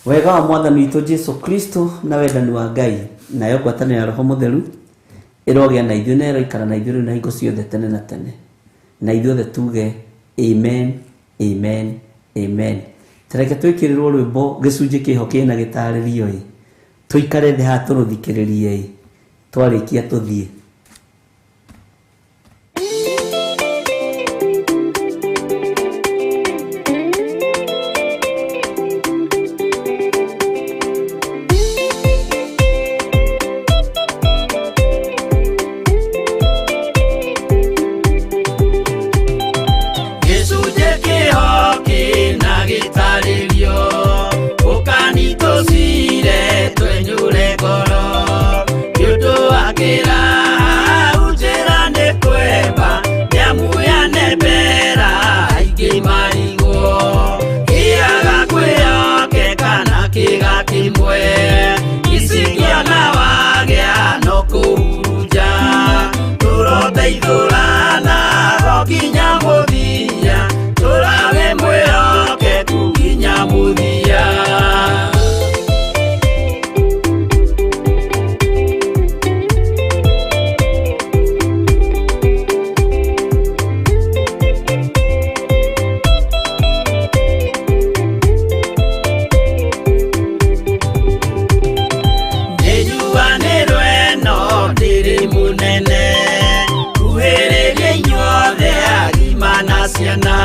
S4: Wega wa mwathani witũ Jesu Kristo na wendani wa Ngai nayo ngwatanĩro ya Roho Mũtheru ĩrogĩa na ithuĩ na ĩroikara na ithuĩ rĩu na hingo ciothe tene na tene, na ithuothe tuge amen, amen, amen. Tareke twĩkĩrĩrwo rwĩmbo gĩcunjĩ kĩho kĩna gĩtarĩrio ĩ tũikare thĩ haha tũrũthikĩrĩrie ĩ twarĩkia tũthiĩ.
S3: Gĩcunjĩ kĩho kĩna gĩtarĩrio ũkani tũcire twenyũre ngoro nĩ ũndũ wa kĩraha njĩra nĩ kwemba nĩamu yanembera aingĩ marigwo kĩaga kwĩyokeka na kĩga kĩmwe icikĩona wagĩa no kũhurunja tũroteithũrana ho nginya mũthia tũrawe mwĩhokeku nginya mũthia. Nĩnjuanĩrwo ĩno ndĩrĩ mũnene kuhĩrĩria inyuothe agima na ciana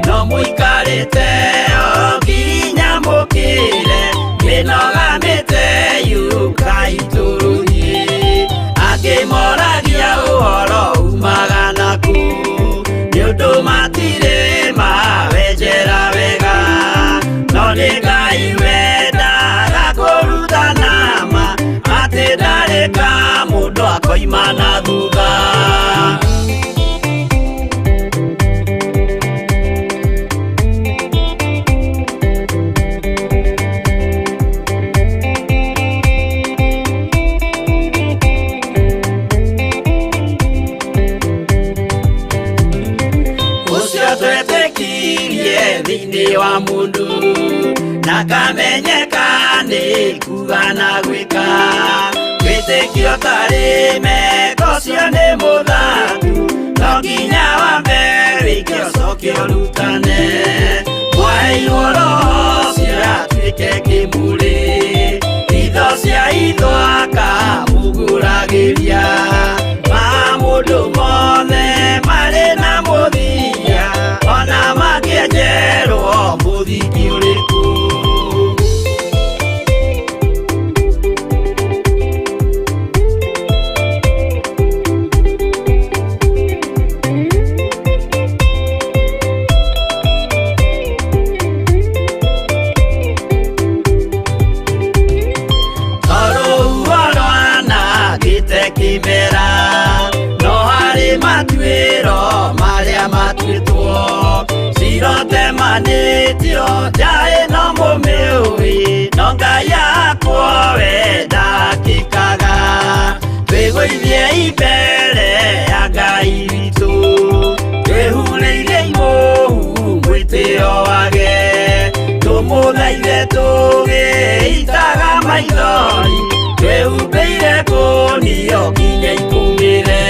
S3: no mũikarĩte o nginya mũkĩre mĩnoga mĩte yũkai tũrũthiĩ angĩ moragia ũhoro umaga naku nĩ ũndũ matirĩ mawenjera wega no nĩ Ngai wendaga kũrutana ma atĩ ndarĩ ka mũndũ akoima na thutha. Ũcio twetĩkirie thĩinĩ wa mũndũ na kamenyeka nĩ kuga na gwĩka wĩtĩkio tarĩ meko ũcio nĩ mũthaku no nginya wambe wĩke ũcoke ũrutane mwaheirwo roho ũcio atuĩke kĩmũrĩ itho cia itho akamũgũragĩria ma mũndũ mothe marĩ na mũthia ona mangĩenjerwo mũthingi ũrĩkũ. Tondũ rwanangĩte kĩmera no harĩ matuĩro marĩa matuĩtwo cirotemanĩtio nja ĩno mũmĩũĩ no Ngai akwo we ndakĩkaga twĩgũithie mbere ya Ngai witũ twĩhurĩire imũhu mwĩtĩo wage tũmũthaithe tũgĩitaga maithori twĩhumbĩire kũnio nginya ikũmĩre.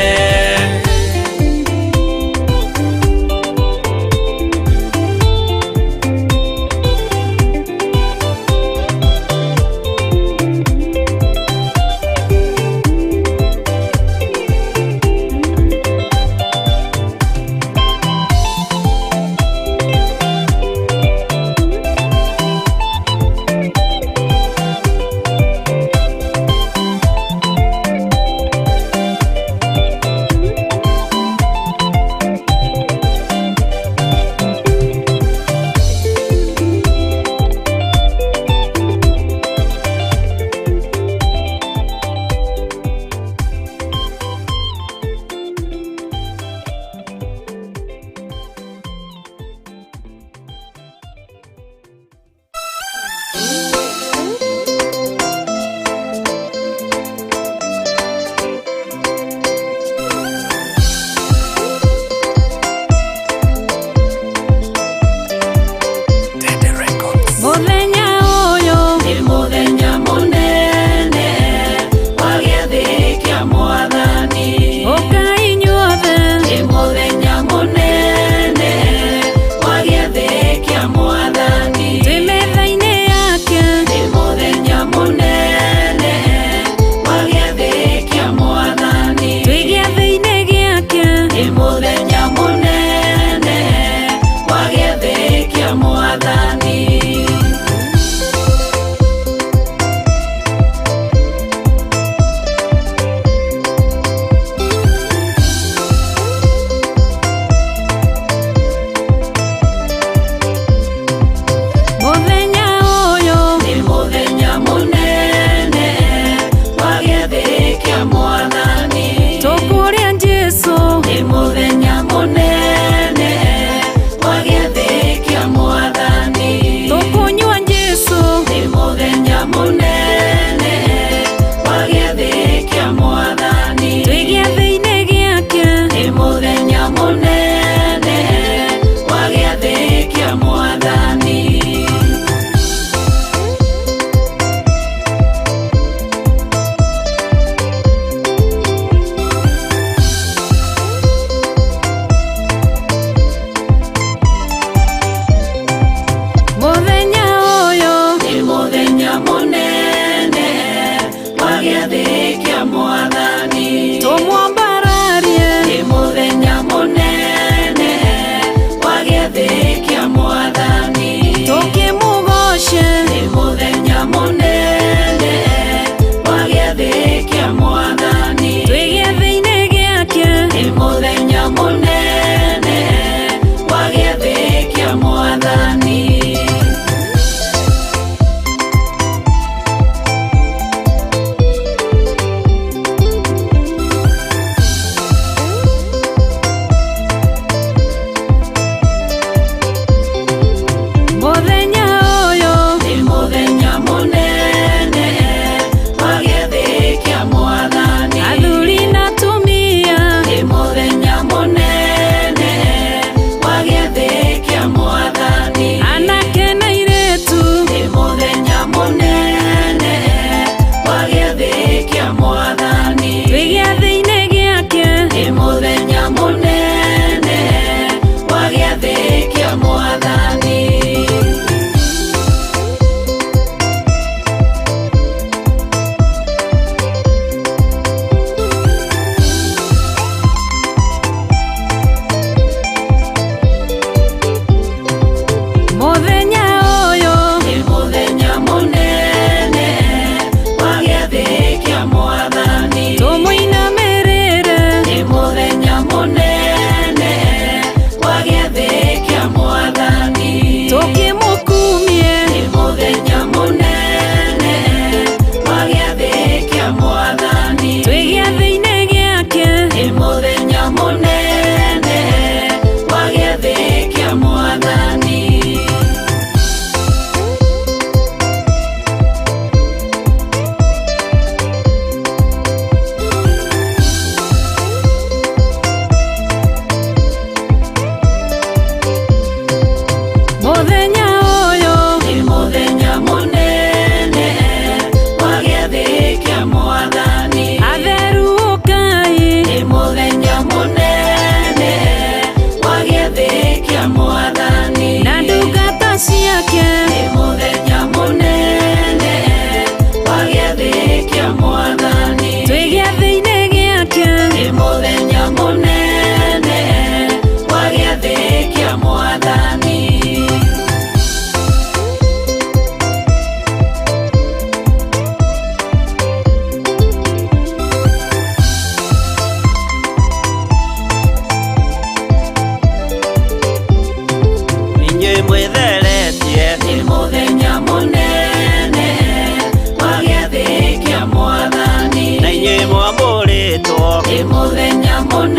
S5: Hinya mũnene.